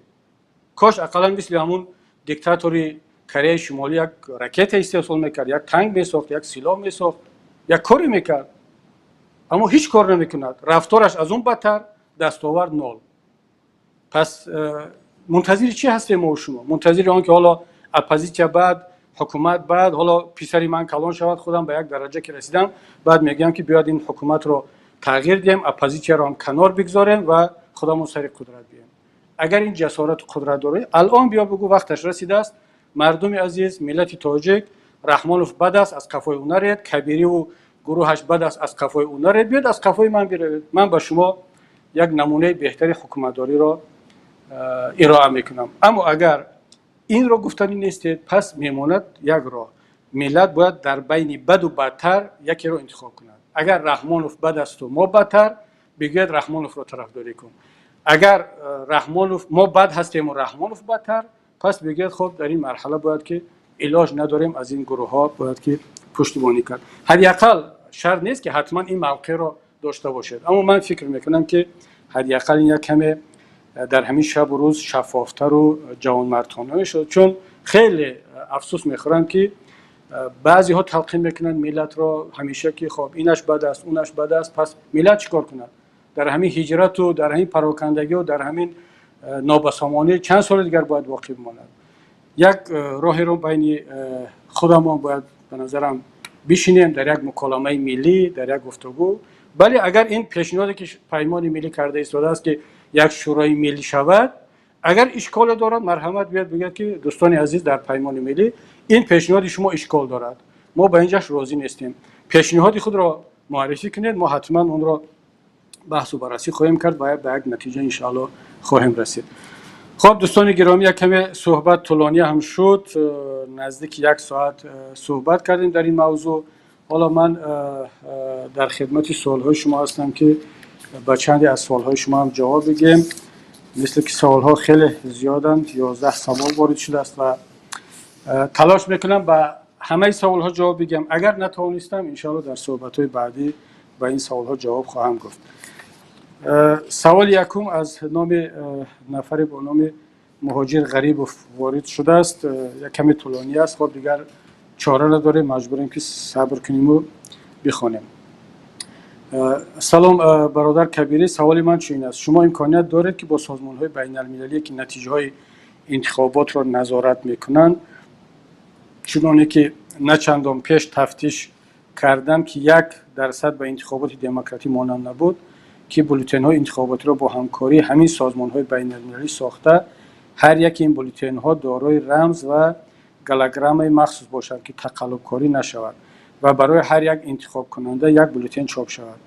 Кош ақаллан мисли ҳамун диктатори Кореяи Шимолӣ як ракета истеҳсол мекард, як танк месохт, як силоҳ месохт, як коре мекард, аммо ҳеҷ кор намекунад. Рафтораш аз он бадтар, дастовард нол. Пас мунтазири чӣ ҳастем мо шумо? Мунтазири он ки ҳоло оппозитсия бад, ҳукумат бад, ҳоло писари ман калон шавад, худам ба як дараҷа ки расидам, баъд мегӯям, ки биёяд, ин ҳукуматро тағйир диҳем, оппозитсияро ҳам канор бигзорем ва худамон сари қудрат биёем. Агар ин ҷасорату қудрат дорӣ, алон биё бигӯ: вақташ расидааст, мардуми азиз, миллати тоҷик, Раҳмонов бад аст, аз қафои ӯ наред, Кабириву гурӯҳаш бад аст, аз қафои ӯ наред, биёед, аз қафои ман биравед, ман ба шумо як намунаи беҳтари ҳукуматдориро ироа мекунам. Аммо агар инро гуфтанӣ нестед, пас мемонад як роҳ: миллат бояд дар байни баду бадтар якеро интихоб кунад. Агар Раҳмонов бад асту мо бадтар, бигӯяд: Раҳмоновро тарафдорӣ кун. Агар Раҳмонов, мо бад ҳастему Раҳмонов бадтар, пас бигӯяд: хуб, дар ин марҳала бояд ки илоҷ надорем, аз ин гурӯҳҳо бояд ки пуштибонӣ кард. Ҳадди ақал шарт нест, ки ҳатман ин мавқеъро дошта бошед, аммо ман фикр мекунам, ки ҳадди ақал ин як каме дар ҳамин шабу рӯз шаффофтару ҷавонмардона мешуд, чун хеле афсӯс мехӯрам, ки баъзеҳо талқин мекунанд миллатро ҳамеша, ки хоб, инаш бад аст, унаш бад аст. Пас миллат чӣ кор кунад дар ҳамин ҳиҷрату дар ҳамин парокандагиу дар ҳамин нобасомонӣ? Чанд соли дигар бояд боқӣ бимонад? Як роҳеро байни худамон бояд, ба назарам, бишинем дар як муколамаи миллӣ, дар як гуфтугӯ. Бале, агар ин пешниҳоде, ки Паймони миллӣ карда истодааст, ки як шӯрои миллӣ шавад, агар ишколе дорад, марҳамат, биёд, бигӯяд, ки дӯстони азиз, дар Паймони миллӣ, ин пешниҳоди шумо ишкол дорад, мо ба инҷаш розӣ нестем, пешниҳоди худро муаррифӣ кунед, мо ҳатман онро баҳсу баррасӣ хоҳем кард ва ба як натиҷа иншоалло хоҳем расид. Хуб, дӯстони гиромӣ, як каме суҳбат тӯлонӣ ҳам шуд, наздики як соат суҳбат кардем дар ин мавзӯъ. Ҳоло ман дар хидмати суолҳои шумо ҳастам, ки ба чанде аз суолҳои шумо ҳам ҷавоб бигем. Мисли ки саволҳо хеле зиёданд, 11 савол ворид шудааст ва талош мекунам ба ҳамаи саволҳо ҷавоб бигем. Агар натавонистам, иншоалло дар суҳбатҳои баъдӣ ба ин саволҳо ҷавоб хоҳам гуфт. Саволи якум аз номи нафаре бо номи Муҳоҷир Ғарибов ворид шудааст. Як каме тӯлонӣ аст, хоб, дигар чора надорем, маҷбурем ки сабр куниму бихонем. Салом, бародар Кабирӣ, саволи ман чунин аст: шумо имконият доред, ки бо созмонҳои байналмилалие, ки натиҷаҳои интихоботро назорат мекунанд, чуноне ки на чандон пеш тафтиш кардам, ки 1% ба интихоботи демократӣ монанд набуд, ки бюллетенҳои интихоботиро бо ҳамкории ҳамин созмонҳои байналмилалӣ сохта, ҳар яке ин бюллетенҳо дорои рамз ва голограммаи махсус бошанд, ки тақаллубкорӣ нашавад ва барои ҳар як интихобкунанда як бюллетен чоп шавад,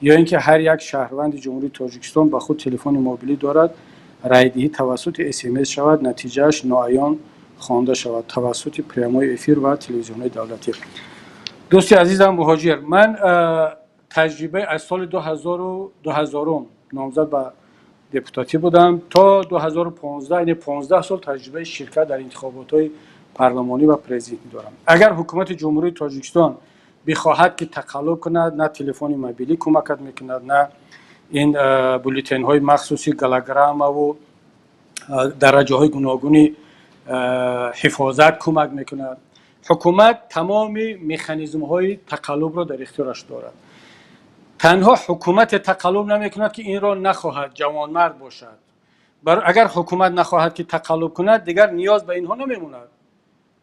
ё ин ки ҳар як шаҳрванди Ҷумҳурии Тоҷикистон ба худ телефони мобилӣ дорад, райдиҳӣ тавассути СМС шавад, натиҷааш ноаён хонда шавад тавассути прямой эфир ва телевизионҳои давлатӣ? Дӯсти азизам Муҳоҷир, ман таҷрибаи аз соли 2000 номзад ба депутатӣ будам то 2015, яъне 15 сол таҷрибаи ширкат дар интихоботҳои парлумонӣ ва президентӣ дорам. Агар ҳукумати Ҷумҳурии Тоҷикистон бихоҳад, ки тақаллуб кунад, на телефони мобилӣ кӯмакат мекунад, на ин бюллетенҳои махсуси голограммаву дараҷаҳои гуногуни ҳифозат кӯмак мекунад. Ҳукумат тамоми механизмҳои тақаллубро дар ихтиёраш дорад. Танҳо ҳукумате тақаллуб намекунад, ки инро нахоҳад, ҷавонмард бошад. Агар ҳукумат нахоҳад, ки тақаллуб кунад, дигар ниёз ба инҳо намемонад.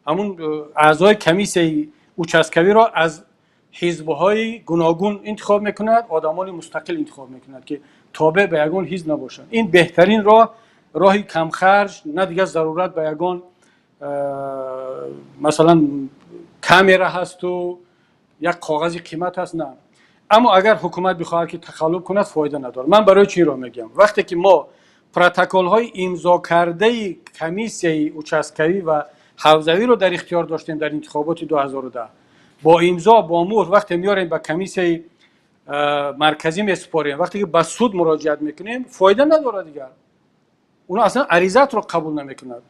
Ҳамун аъзои комиссияи участковиро аз ҳизбҳои гуногун интихоб мекунад, одамони мустақил интихоб мекунад, ки тобеъ ба ягон ҳизб набошанд. Ин беҳтарин роҳ, роҳи камхарҷ, на дигар зарурат ба ягон масалан камера ҳасту як коғази қимат ҳаст, на. Аммо агар ҳукумат бихоҳад, ки тақаллуб кунад, фоида надорад. Ман барои чӣ инро мегӯям? Вақте ки мо протоколҳои имзокардаи комиссияи участковӣ ва ҳавзавиро дар ихтиёр доштем дар интихоботи 2010, бо имзо, бо муҳр, вақте меорем, ба комиссияи марказӣ месупорем, вақте ки ба суд муроҷиат мекунем, фоида надорад, дигар оно аслан аризаатро қабул намекунад.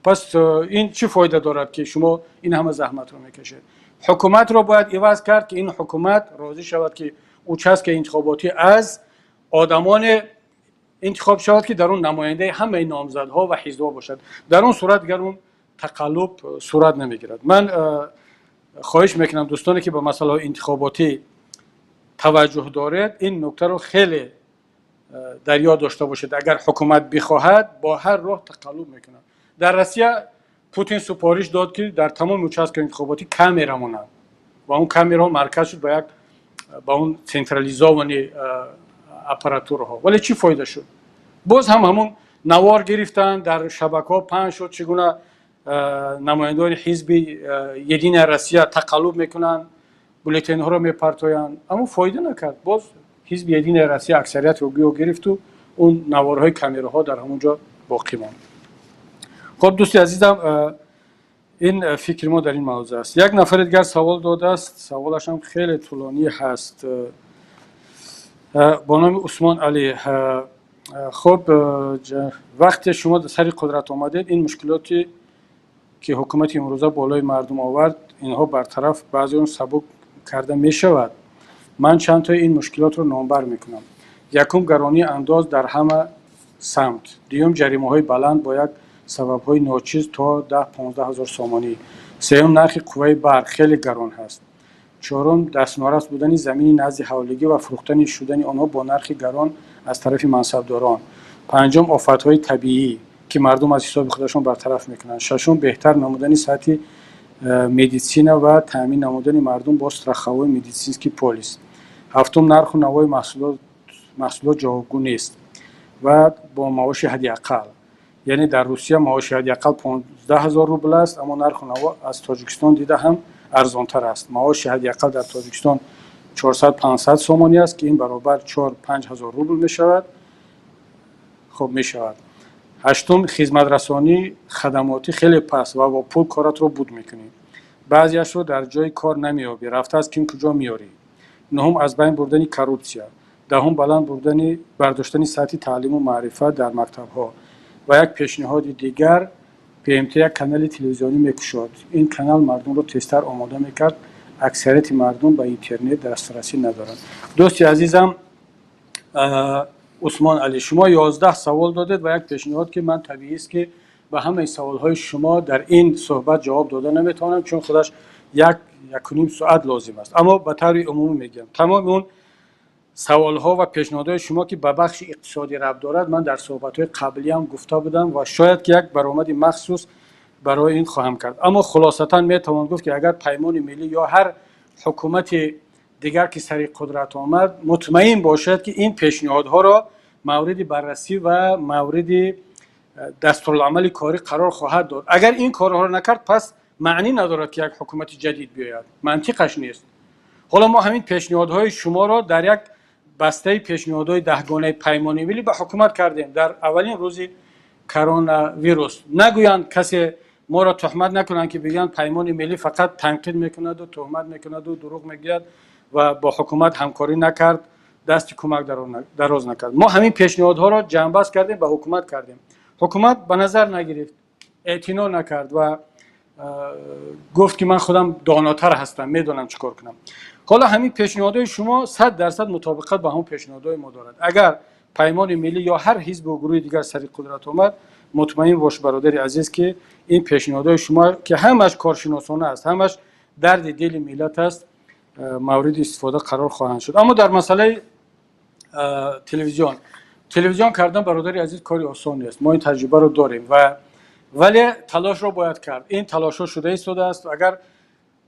Пас ин чӣ фоида дорад, ки шумо ин ҳама заҳматро мекашед? Ҳукуматро бояд иваз кард, ки ин ҳукумат розӣ шавад, ки участка и интихоботӣ аз одамоне интихоб шавад, ки дар он намояндаи ҳамаи номзадҳо ва ҳизбҳо бошад. Дар он сурат дигар он тақаллуб сурат намегирад. Ман хоҳиш мекунам, дӯстоне ки ба масъалаҳои интихоботӣ таваҷҷӯҳ доред, ин нуктаро хеле дар ёд дошта бошед: агар ҳукумат бихоҳад, бо ҳар роҳ тақаллуб мекунад. Дар Россия Путин супориш дод, ки дар тамоми участка и интихоботӣ камера монад ва он камераҳо марказ шуд ба як ба он централизованный аппаратураҳо. Вале чӣ фоида шуд? Боз ҳам ҳамун навор гирифтанд, дар шабакаҳо паҳн шуд, чӣ гуна намояндагони ҳизби «Единая Россия» тақаллуб мекунанд, бюллетенҳоро мепартоянд. Аммо фоида накард, боз ҳизби «Единая Россия» аксариятро гӯё гирифту он наворҳои камераҳо дар ҳамон ҷо боқӣ монд. Хуб, дӯсти азизам, ин фикри мо дар ин мавзӯъ аст. Як нафари дигар савол додааст, саволашам хеле тӯлонӣ ҳаст, бо номи Усмон Алӣ. Хуб, вақте шумо сари қудрат омадед, ин мушкилоте ки ҳукумати имрӯза болои мардум овард, инҳо бартараф, баъзе он сабук карда мешавад? Ман чанд тои ин мушкилотро номбар мекунам. Якум, гаронии андоз дар ҳама самт. Дуюм, ҷаримаҳои баланд бо як сабабҳои ночиз то 10-15 ҳазор сомонӣ. Сеюм, нархи қувваи барқ хеле гарон ҳаст. Чорум, дастнорас будани замини назди ҳавлигӣ ва фурӯхтани шудани онҳо бо нархи гарон аз тарафи мансабдорон. Панҷум, офатҳои табиӣ, ки мардум аз ҳисоби худашон бартараф мекунанд. Шашум, беҳтар намудани сатҳи медицина ва таъмин намудани мардум бо страховой медицинский полис. Ҳафтум, нарху навои маҳсулот ҷавобгӯ нест ва бо маоши ҳадди ақал, яъне дар Русия маоши ҳадди ақал 15 000 рубл аст, аммо нарху наво аз Тоҷикистон дида ҳам арзонтар аст. Маоши ҳадди ақал дар Тоҷикистон 400-500 сомонӣ аст, ки ин баробар 4-5 ҳазор рубл мешавад. Хуб мешавад. Ҳаштум, хизматрасонӣ хадамотӣ хеле паст ва бо пул коратро буд мекунӣ. Баъзеашро дар ҷои кор намеёбӣ, рафта аз ким куҷо меёрӣ. Нуҳум, аз байн бурдани коррупсия. Даҳум, баланд бурдани бардоштани сатҳи таълиму маърифат дар мактабҳо. Ва як пешниҳоди дигар: ПМТ як канали телевизионӣ мекушод. Ин канал мардумро тезтар омода мекард. Аксарияти мардум ба интернет дастрасӣ надоранд. Дӯсти азизам Усмон Алӣ, шумо 11 савол додед ва як пешниҳод, ки ман табиист, ки ба ҳамаи саволҳои шумо дар ин суҳбат ҷавоб дода наметавонам, чун худаш як якуним соат лозим аст. Аммо ба таври умумӣ мегӯям: тамоми он саволҳо ва пешниҳодҳои шумо, ки ба бахши иқтисодӣ рабт дорад, ман дар суҳбатҳои қаблиам гуфта будам ва шояд ки як баромади махсус барои ин хоҳам кард. Аммо хулосатан метавон гуфт, ки агар Паймони Миллӣ ё ҳар ҳукумати дигар ки сари қудрат омад, мутмаин бошад, ки ин пешниҳодҳоро мавриди баррасӣ ва мавриди дастуруламали корӣ қарор хоҳад дод. Агар ин корҳоро накард, пас маънӣ надорад, ки як ҳукумати ҷадид биёяд, мантиқаш нест. Ҳоло мо ҳамин пешниҳодҳои шуморо дар як бастаи пешниҳодҳои даҳгонаи Паймони Миллӣ ба ҳукумат кардем дар аввалин рӯзи коронавирус. Нагӯянд, касе моро туҳмат накунанд, ки бигӯянд Паймони Миллӣ фақат танқид мекунаду туҳмат мекунаду дурӯғ мегӯяд ва бо ҳукумат ҳамкорӣ накард, дасти кӯмак дароз накард. Мо ҳамин пешниҳодҳоро ҷамъбаст кардем, ба ҳукумат кардем. Ҳукумат ба назар нагирифт, эътино накард ва гуфт, ки ман худам донотар ҳастам, медонам чӣ кор кунам. Ҳоло ҳамин пешниҳодҳои шумо 100% мутобиқат ба ҳамон пешниҳодҳои мо дорад. Агар Паймони Миллӣ ё ҳар ҳизбу гурӯҳи дигар сари қудрат омад, мутмаин бош, бародари азиз, ки ин пешниҳодҳои шумо, ки ҳамаш коршиносона аст, ҳамаш дарди дили миллат аст, мавриди истифода қарор хоҳанд шуд. Аммо дар масъалаи телевизион кардан, бародари азиз, кори осон нест. Мо ин таҷрибаро дорем ва вале талошро бояд кард. Ин талошҳо шуда истодааст. Агар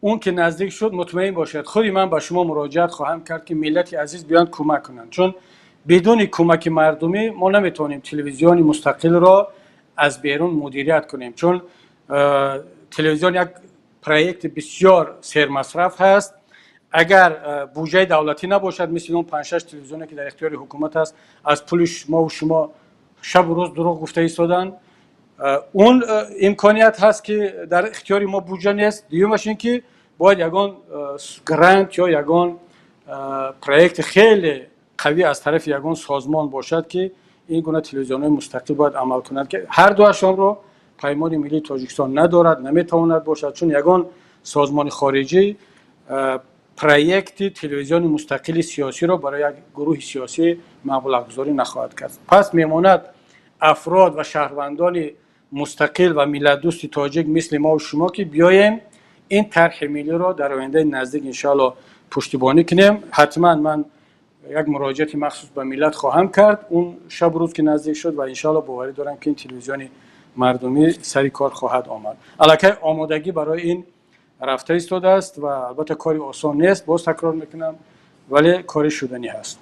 он ки наздик шуд, мутмаин бошед, худи ман ба шумо муроҷиат хоҳам кард, ки миллати азиз биёянд, кӯмак кунанд, чун бидуни кӯмаки мардумӣ мо наметавонем телевизиони мустақилро аз берун мудирият кунем, чун телевизион як проекти бисёр сермасраф ҳаст. Агар буҷаи давлатӣ набошад, мисли он панҷшаш телевизионе, ки дар ихтиёри ҳукумат аст, аз пули мову шумо шабу рӯз дурӯғ гуфта истоданд, он имконият ҳаст, ки дар ихтиёри мо буҷа нест. Дуюмаш ин ки бояд ягон грант ё ягон проекти хеле қавӣ аз тарафи ягон созмон бошад, ки ин гуна телевизионҳои мустақил бояд амал кунанд, ки ҳар дуашонро Паймони Миллии Тоҷикистон надорад, наметавонад бошад, чун ягон созмони хориҷӣ проекти телевизиони мустақили сиёсиро барои як гурӯҳи сиёсӣ маблағгузорӣ нахоҳад кард. Пас мемонад афрод ва шаҳрвандони мустақил ва миллатдӯсти тоҷик, мисли мову шумо, ки биёем, ин тарҳи миллиро дар ояндаи наздик, иншоалло, пуштибонӣ кунем. Ҳатман ман як муроҷиати махсус ба миллат хоҳам кард он шабу рӯз ки наздик шуд ва иншоалло боварӣ дорам, ки ин телевизиони мардумӣ сари кор хоҳад омад. Аллакай омодагӣ барои ин рафта истодааст ва албатта кори осон нест, боз такрор мекунам, вале кори шуданӣ ҳаст.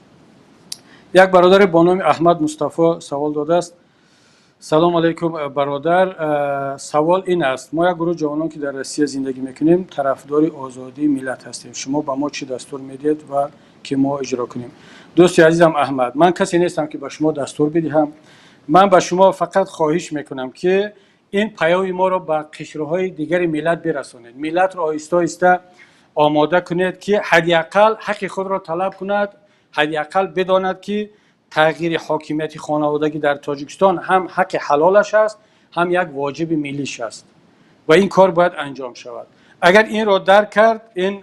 Як бародаре бо номи Аҳмад Мустафо савол додааст: «Салом алайкум, бародар. Савол ин аст: мо як гурӯҳ ҷавонон, ки дар Россия зиндагӣ мекунем, тарафдори озодии миллат ҳастем. Шумо ба мо чӣ дастур медиҳед ва ки мо иҷро кунем?» Дӯсти азизам Аҳмад, ман касе нестам, ки ба шумо дастур бидиҳам. Ман ба шумо фақат хоҳиш мекунам, ки ин паёми моро ба қишрҳои дигари миллат бирасонед, миллатро оҳиста оҳиста омода кунед, ки ҳадди ақал ҳаққи худро талаб кунад, ҳадди ақал бидонад, ки тағйири ҳокимияти хонаводагӣ дар Тоҷикистон ҳам ҳаққи ҳалолаш аст, ҳам як воҷиби миллиш аст ва ин кор бояд анҷом шавад. Агар инро дарк кард, ин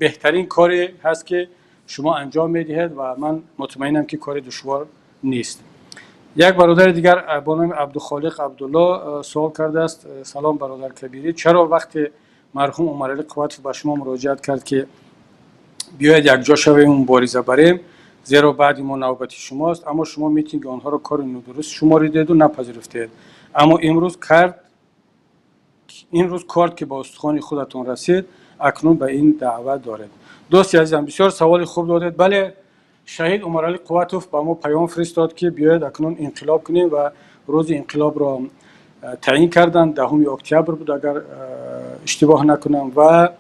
беҳтарин коре ҳаст, ки шумо анҷом медиҳед, ва ман мутмаинам, ки кори душвор нест. Як бародари дигар бо номи Абдухолиқ Абдулло суол кардааст: «Салом, бародар Кабирӣ. Чаро вақте марҳум Умаралӣ Қувватов ба шумо муроҷиат кард, ки биёед, якҷо шавем, мубориза барем, зеро баъди мо навбати шумост, аммо шумо митинги онҳоро кори нодуруст шуморидеду напазируфтед, аммо имрӯз корд, ки ба устухони худатон расид, акнун ба ин даъват доред?» Дӯсти азизам, бисёр саволи хуб додед. Бале, шаҳид Умаралӣ Қувватов ба мо паём фиристод, ки биёед, акнун инқилоб кунем, ва рӯзи инқилобро таъин карданд, 10 октябр буд, агар иштибоҳ накунам, ва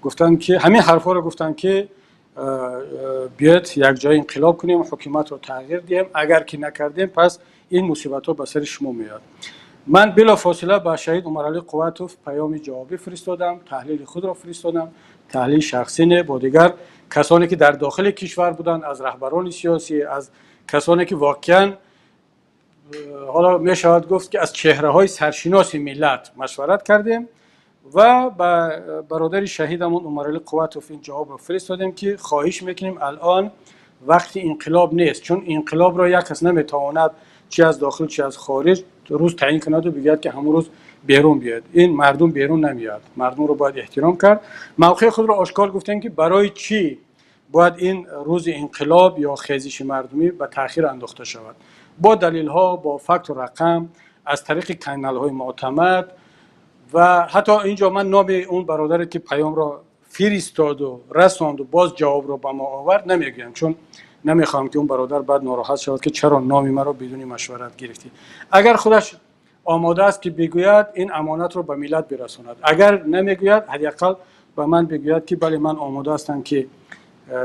гуфтанд, ки ҳамин ҳарфҳоро гуфтанд, ки Биёед, якҷоя инқилоб кунем, ҳукуматро тағйир диҳем. Агар ки накардем, пас ин мусибатҳо ба сари шумо меояд. Ман билофосила ба шаҳид Умаралӣ Қувватов паёми ҷавобӣ фиристодам, таҳлили худро фиристодам, таҳлили шахсӣ не, бо дигар касоне, ки дар дохили кишвар буданд, аз раҳбарони сиёсӣ, аз касоне, ки воқеан, ҳоло мешавад гуфт, ки аз чеҳраҳои саршиноси миллат машварат кардем ва ба бародари шаҳидамон Умаралӣ Қувватов ин ҷавобро фиристодем, ки хоҳиш мекунем, алон вақти инқилоб нест, чун инқилобро як кас наметавонад, чи аз дохил, чи аз хориҷ, рӯз таъин кунаду бигӯяд, ки ҳамон рӯз берун биёяд. Ин мардум берун намеояд, мардумро бояд эҳтиром кард. Мавқеи худро ошкор гуфтем, ки барои чӣ бояд ин рӯзи инқилоб ё хезиши мардумӣ ба таъхир андохта шавад, бо далелҳо, бо факту рақам, аз тариқи каналҳои муътамад. Ва ҳатто инҷо ман номи он бародаре, ки паёмро фиристоду расонду, боз ҷавобро ба мо овард, намегӯям, чун намехоҳам, ки он бародар баъд нороҳат шавад, ки чаро номи маро бидуни машварат гирифтӣ. Агар худаш омода аст, ки бигӯяд, ин амонатро ба миллат бирасонад. Агар намегӯяд, ҳадди ақал ба ман бигӯяд, ки бале, ман омода ҳастам, ки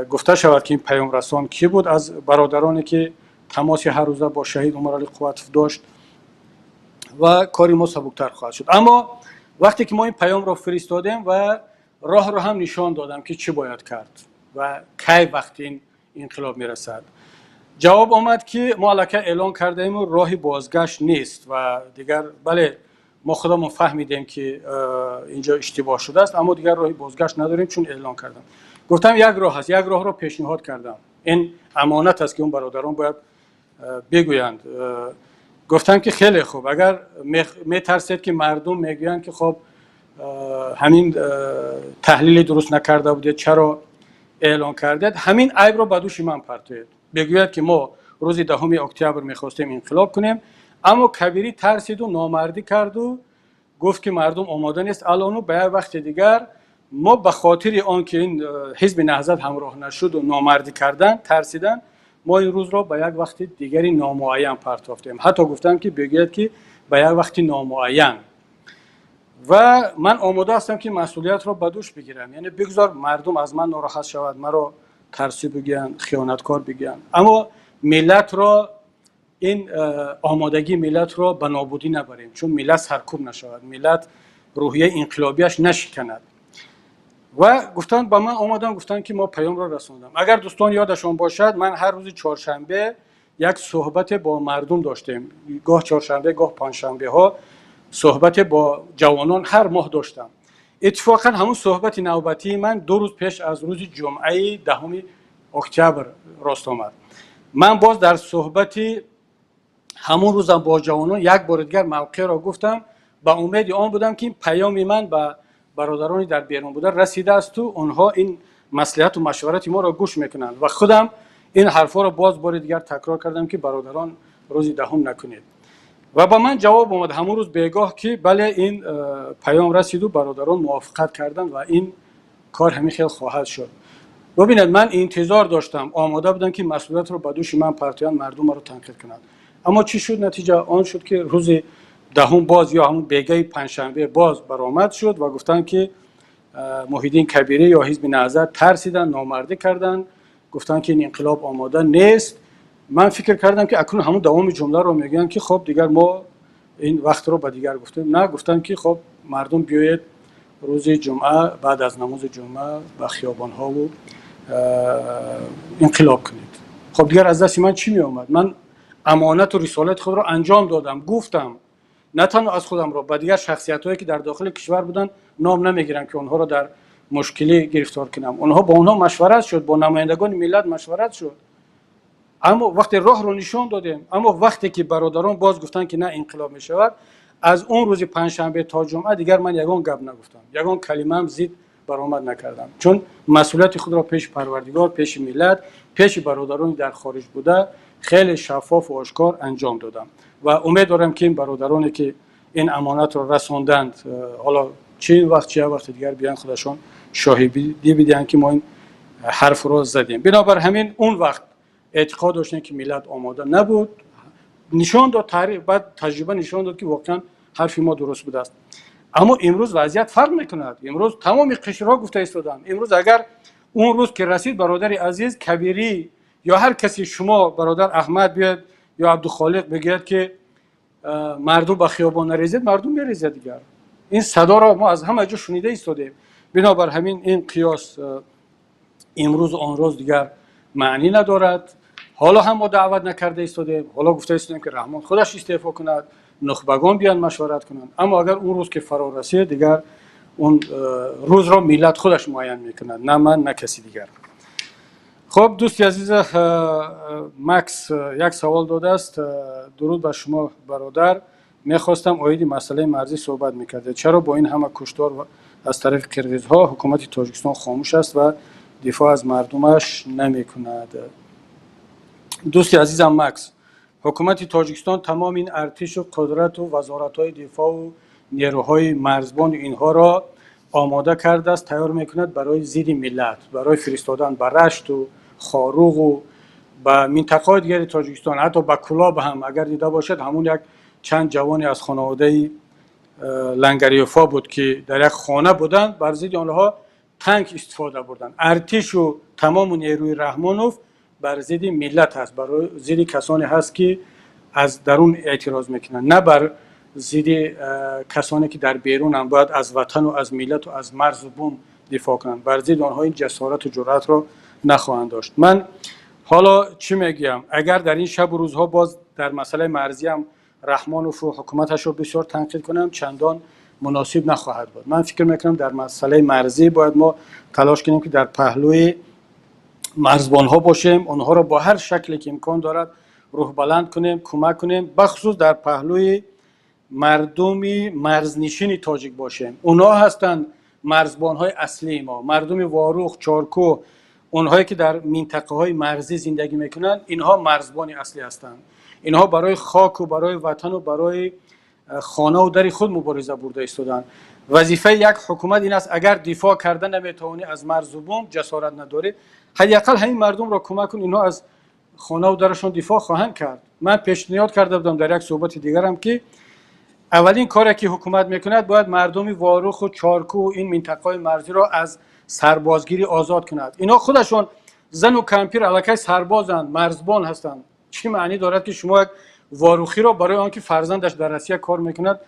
гуфта шавад, ки ин паёмрасон кӣ буд аз бародароне, ки тамоси ҳаррӯза бо шаҳид Умаралӣ Қувватов дошт, ва кори мо сабуктар хоҳад шуд. Аммо вақте ки мо ин паёмро фиристодем ва роҳро ҳам нишон додам, ки чӣ бояд кард ва кай вақти ин инқилоб мерасад, ҷавоб омад, ки мо аллакай эълон кардаему роҳи бозгашт нест. Ва дигар, бале, мо худамон фаҳмидем, ки инҷо иштибоҳ шудааст, аммо дигар роҳи бозгашт надорем, чун эълон кардам. Гуфтам, як роҳ ҳаст, як роҳро пешниҳод кардам. Ин амонат аст, ки он бародарон бояд бигӯянд. Гуфтам, ки хеле хуб, агар метарсед, ки мардум мегӯянд, ки хоб, ҳамин таҳлили дуруст накарда будед, чаро эълон кардед, ҳамин айбро ба дӯши ман партоед. Бигӯяд, ки мо рӯзи 10-уми октябр мехостем инқилоб кунем, аммо Кабирӣ тарсиду номардӣ карду гуфт, ки мардум омода нест алону ба як вақти дигар. Мо ба хотири он ки ин Ҳизби Наҳзат ҳамроҳ нашуду номардӣ кардан, тарсидан, мо ин рӯзро ба як вақти дигари номуайян партофтем. Ҳатто гуфтам, ки бигӯяд, ки ба як вақти номуайян, ва ман омода ҳастам, ки масъулиятро ба дӯш бигирам. Яъне бигзор мардум аз ман нороҳат шавад, маро тарсӣ бигӯянд, хиёнаткор бигӯянд, аммо миллатро, ин омодагии миллатро ба нобудӣ набарем, чун миллат саркӯб нашавад, миллат рӯҳияи инқилобиаш нашиканад. Ва гуфтанд, ба ман омаданд, гуфтанд, ки мо паёмро расондам. Агар дӯстон ёдашон бошад, ман ҳар рӯзи чоршанбе як суҳбате бо мардум доштем. Гоҳ чоршанбе, гоҳ панҷшанбеҳо суҳбате бо ҷавонон ҳар моҳ доштам. Иттифоқан ҳамун суҳбати навбатии ман 2 рӯз пеш аз рӯзи ҷумъаи 10-уми октябр рост омад. Ман боз дар суҳбати ҳамун рӯзам бо ҷавонон як бори дигар мавқеъро гуфтам. Ба умеди он будам, ки паёми ман ба бародарони дар берун буда расидаасту онҳо ин маслиҳату машварати моро гӯш мекунанд. Ва худам ин ҳарфҳоро боз бори дигар такрор кардам, ки бародарон, рӯзи 10-ум накунед. Ва ба ман ҷавоб омад ҳамон рӯз бегоҳ, ки бале, ин паём расиду бародарон мувофиқат карданд ва ин кор ҳамин хел хоҳад шуд. Бубинед, ман интизор доштам, омода будам, ки масъулиятро ба дӯши ман партоянд, мардум маро танқид кунанд. Аммо чӣ шуд? Натиҷа он шуд, ки рӯзи 10-ум боз ё ҳамун бегаи панҷшанбе боз баромад шуд ва гуфтанд, ки Муҳиддин Кабирӣ ё Ҳизби Наҳзат тарсиданд, номардӣ карданд, гуфтанд, ки ин инқилоб омода нест. Ман фикр кардам, ки акнун ҳамун давоми ҷумларо мегӯянд, ки хоб, дигар мо ин вақтро ба дигар гуфтем. На, гуфтанд, ки хоб, мардум, биёед, рӯзи ҷумъа баъд аз намози ҷумъа ба хиёбонҳову инқилоб кунед. Хоб, дигар аз дасти ман чӣ меомад? Ман амонату рисолати худро анҷом додам, гуфтам. На танҳо аз худамро, ба дигар шахсиятҳое, ки дар дохили кишвар буданд, ном намегирам, ки онҳоро дар мушкилӣ гирифтор кунам. Онҳо, бо онҳо машварат шуд, бо намояндагони миллат машварат шуд. Аммо вақте роҳро нишон додем, аммо вақте ки бародарон боз гуфтанд, ки на, инқилоб мешавад, аз он рӯзи панҷшанбе то ҷумъа дигар ман ягон гап нагуфтам, ягон калимаам зид баромад накардам, чун масъулияти худро пеши Парвардигор, пеши миллат, пеши бародарони дар хориҷ буда хеле шаффофу ошкор анҷом додам. Ва умед дорам, ки ин бародароне, ки ин амонатро расонданд, ҳоло чи ин вақт, чи як вақти дигар, биёянд, худашон шоҳидӣ бидиҳанд, ки мо ин ҳарфро задем. Бинобар ҳамин, он вақт эътиқод доштем, ки миллат омода набуд. Нишон дод таърих, баъд таҷриба нишон дод, ки воқеан ҳарфи мо дуруст будааст. Аммо имрӯз вазъият фарқ мекунад. Имрӯз тамоми қишрҳо гуфта истоданд. Имрӯз агар Он рӯз ки расид, бародари азиз, Кабирӣ ё ҳар каси шумо, бародар Аҳмад биёяд ё Абдухолиқ бигӯяд, ки мардум ба хиёбон нарезед, мардум мерезад дигар. Ин садоро мо аз ҳама ҷо шунида истодем. Бинобар ҳамин ин қиёс имрӯз, он рӯз дигар маънӣ надорад. Ҳоло ҳам мо даъват накарда истодем, ҳоло гуфта истодем, ки Раҳмон худаш истеъфо кунад, нухбагон биёянд, машварат кунанд. Аммо агар он рӯз ки фаро расид, дигар он рӯзро миллат худаш муайян мекунад, на ман, на каси дигар. Хуб, дӯсти азиз Макс як савол додааст: «Дуруд ба шумо, бародар, мехостам оиди масъалаи марзӣ суҳбат мекардед. Чаро бо ин ҳама куштор аз тарафи қирғизҳо ҳукумати Тоҷикистон хомӯш аст ва дифоъ аз мардумаш намекунад?» Дӯсти азизам Макс, ҳукумати Тоҷикистон тамоми ин артишу қудрату вазоратҳои дифоъу нерӯҳои марзбону инҳоро омода кардааст, тайёр мекунад барои зидди миллат, барои фиристодан ба Рашту Хоруғу ба минтақаҳои дигари Тоҷикистон, ҳатто ба Кӯлоб ҳам. Агар дида бошед, ҳамун як чанд ҷавоне аз хонаводаи Лангариёфо буд, ки дар як хона буданд, бар зидди онҳо танк истифода бурданд. Артишу тамому нерӯи Раҳмонов бар зидди миллат ҳаст, барои зидди касоне ҳаст, ки аз дарун эътироз мекунанд, на бар зидди касоне ки дар берунанд, бояд аз ватану аз миллату аз марзу бум дифоъ кунанд. Бар зидди онҳо ин ҷасорату ҷуръатро нахоҳанд дошт. Ман ҳоло чӣ мегӯям? Агар дар ин шабу рӯзҳо боз дар масъалаи марзиам Раҳмонову ҳукуматашро бисёр танқид кунам, чандон муносиб нахоҳад буд. Ман фикр мекунам, дар масъалаи марзӣ бояд мо талош кунем, ки дар паҳлӯи марзбонҳо бошем, онҳоро бо ҳар шакле ки имкон дорад рӯҳбаланд кунем, кӯмак кунем, бахусус дар паҳлӯи мардуми марзнишини тоҷик бошем. Онҳо ҳастанд марзбонҳои аслии мо. Мардуми Ворух, Чоркӯҳ, онҳое ки дар минтақаҳои марзӣ зиндагӣ мекунанд, инҳо марзбони аслӣ ҳастанд. Инҳо барои хоку барои ватану барои хонаву дари худ мубориза бурда истоданд. Вазифаи як ҳукумат ин аст: агар дифоъ карда наметавонӣ аз марзу бум, ҷасорат надорӣ, ҳадди ақал ҳамин мардумро кӯмак кун, инҳо аз хонаву дарашон дифоъ хоҳанд кард. Ман пешниҳод карда будам дар як суҳбати дигарам, ки аввалин коре ки ҳукумат мекунад, бояд мардуми Воруху Чоркӯ, ин минтақаҳои марзиро аз сарбозгирӣ озод кунад. Инҳо худашон, зану кампир, аллакай сарбозанд, марзбон ҳастанд. Чӣ маънӣ дорад, ки шумо як ворухиро барои он ки фарзандаш дар Россия кор мекунад,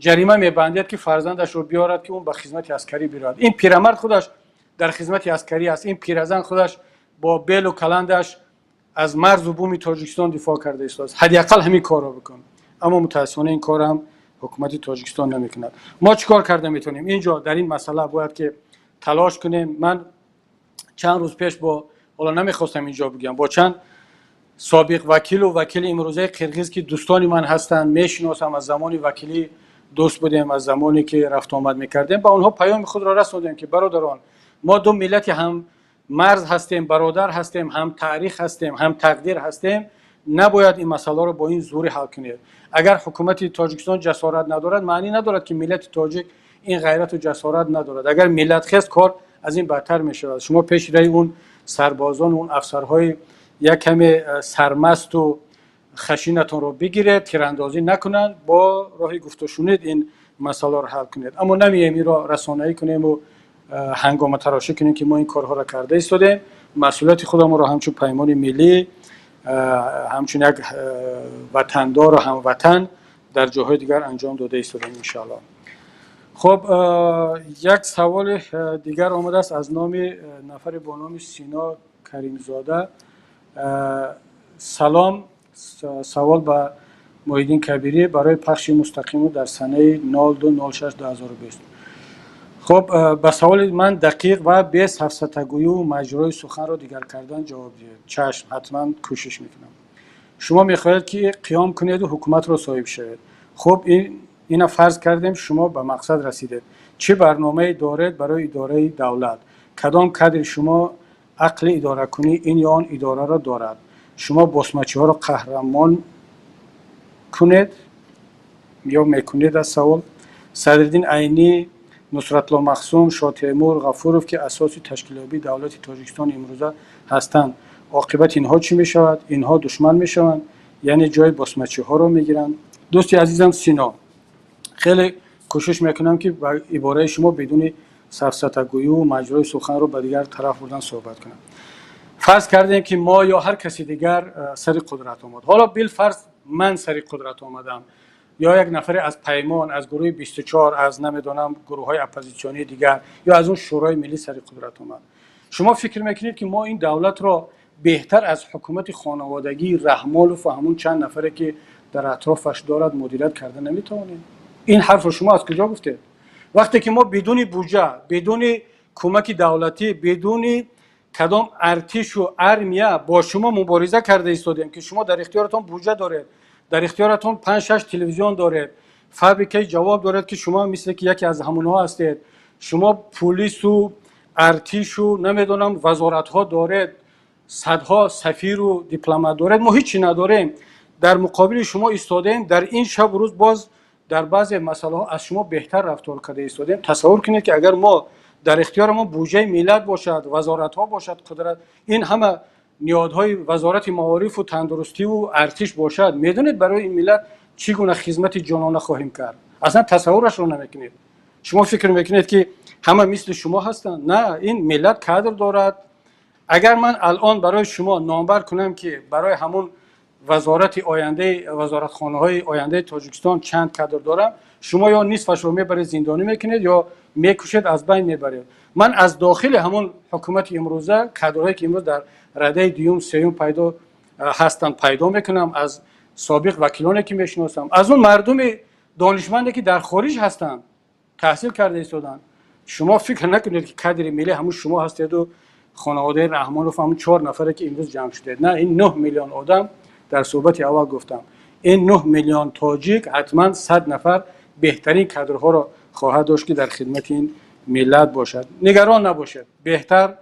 ҷарима мебандед, ки фарзандашро биёрад, ки он ба хизмати аскарӣ биравад? Ин пирамард худаш дар хизмати аскарӣ аст, ин пиразан худаш бо белу каландаш аз марзу буми Тоҷикистон дифоъ карда истодааст. Ҳадди ақал ҳамин корро бикун. Аммо мутаассифона ин корам ҳукумати Тоҷикистон намекунад. Мо чӣ кор карда метавонем инҷо дар ин масъала? Бояд ки талош кунем. Ман чанд рӯз пеш бо, ҳоло намехостам инҷо бигӯям, бо чанд собиқ вакилу вакили имрӯзаи қирғиз, ки дӯстони ман ҳастанд, мешиносам, аз замони вакилӣ дӯст будем, аз замоне ки рафтуомад мекардем, ба онҳо паёми худро расондем, ки бародарон, мо ду миллати ҳам марз ҳастем, бародар ҳастем, ҳам таърих ҳастем, ҳам тақдир ҳастем. Набояд ин масъаларо бо ин зӯрӣ ҳал кунед. Агар ҳукумати Тоҷикистон ҷасорат надорад, маънӣ надорад, ки миллати тоҷик ин ғайрату ҷасорат надорад. Агар миллат хест, кор аз ин бадтар мешавад. Шумо пеши раи он сарбозон, он афсарҳои як каме сармасту хашинатонро бигиред, тирандозӣ накунанд, бо роҳи гуфтушунид ин масъаларо ҳал кунед. Аммо намеем инро расонаӣ кунему ҳангоматарошӣ кунем, ки мо ин корҳоро карда истодем. Масъулияти худамонро ҳамчун Паймони Миллӣ, ҳамчун як ватандору ҳамватан дар ҷоҳои дигар анҷом дода истодем, иншоалло. Хуб, як саволи дигар омадааст аз номи нафаре бо номи Сино Каримзода. «Салом, савол ба Муҳиддин Кабирӣ барои пахши мустақиму дар санаи 02.06.2020. Хуб, ба саволи ман дақиқ ва бе сафсатагӯю маҷрои суханро дигар кардан ҷавоб диҳед.» Чашм, ҳатман кӯшиш мекунам. «Шумо мехоҳед, ки қиём кунеду ҳукуматро соҳиб шавед. Хуб, ина фарз кардем, шумо ба мақсад расидед. Чӣ барномае доред барои идораи давлат? Кадом кадри шумо ақли идоракунии ин ё он идораро дорад? Шумо босмачиҳоро қаҳрамон кунед ё мекунед?» Аз савол. «Садриддин Айнӣ, Нусратулло Махсум, Шотемур Ғафуров, ки асоси ташкилёбии давлати Тоҷикистони имрӯза ҳастанд, оқибати инҳо чӣ мешавад? Инҳо душман мешаванд, яъне ҷои босмачиҳоро мегиранд?» Дӯсти азизам Сино, хеле кӯшиш мекунам, ки ба ибораи шумо бидуни Сафсатагӯю маҷрои суханро ба дигар тараф бурдан суҳбат кунам. Фарз кардем, ки мо ё ҳар каси дигар сари қудрат омад. Ҳоло билфарз ман сари қудрат омадам ё як нафаре аз Паймон, аз гурӯҳи 24, аз намедонам гурӯҳҳои оппозитсионии дигар ё аз он Шӯрои миллӣ сари қудрат омад. Шумо фикр мекунед, ки мо ин давлатро беҳтар аз ҳукумати хонаводагии Раҳмонов ва ҳамун чанд нафаре, ки дар атрофаш дорад, мудирият карда наметавонем? Ин ҳарфро шумо аз куҷо гуфтед, вақте ки мо бидуни буҷа, бидуни кӯмаки давлатӣ, бидуни кадом артишу армия бо шумо мубориза карда истодем, ки шумо дар ихтиёратон буҷа доред, дар ихтиёратон панҷ шаш телевизион доред, фабрикаи ҷавоб доред, ки шумо мисле ки яке аз ҳамонҳо ҳастед, шумо пулису артишу намедонам вазоратҳо доред, садҳо сафиру дипломат доред, мо ҳичи надорем, дар муқобили шумо истодаем, дар ин шабу рӯз боз дар баъзе масъалаҳо аз шумо беҳтар рафтор карда истодем. Тасаввур кунед, ки агар мо дар ихтиёри мо буҷаи миллат бошад, вазоратҳо бошад, қудрат, ин ҳама ниҳодҳои вазорати маорифу тандурустиву артиш бошад, медонед, барои ин миллат чӣ гуна хизмати ҷонона хоҳем кард? Аслан тасаввурашро намекунед. Шумо фикр мекунед, ки ҳама мисли шумо ҳастанд. На, ин миллат кадр дорад. Агар ман алон барои шумо номбар кунам, ки барои ҳамун вазорати ояндаи, вазоратхонаҳои ояндаи Тоҷикистон чанд кадр дорам, шумо ё нисфашро мебаред, зиндонӣ мекунед, ё мекушед, аз байн мебаред. Ман аз дохили ҳамон ҳукумати имрӯза кадрҳое, ки имрӯз дар радаи дуюм, сеюм пайдо ҳастанд, пайдо мекунам, аз собиқ вакилоне, ки мешиносам, аз он мардуми донишманде, ки дар хориҷ ҳастанд, таҳсил карда истоданд. Шумо фикр накунед, ки кадри миллӣ ҳамун шумо ҳастеду хонаводаи Раҳмонов, ҳамун чор нафаре, ки имрӯз ҷамъ шудед. На, ин 9 миллион одам, дар суҳбати аввал гуфтам, ин 9 миллион тоҷик ҳатман 100 нафар беҳтарин кадрҳоро хоҳад дошт, ки дар хидмати ин миллат бошад. Нигарон набошед, беҳтар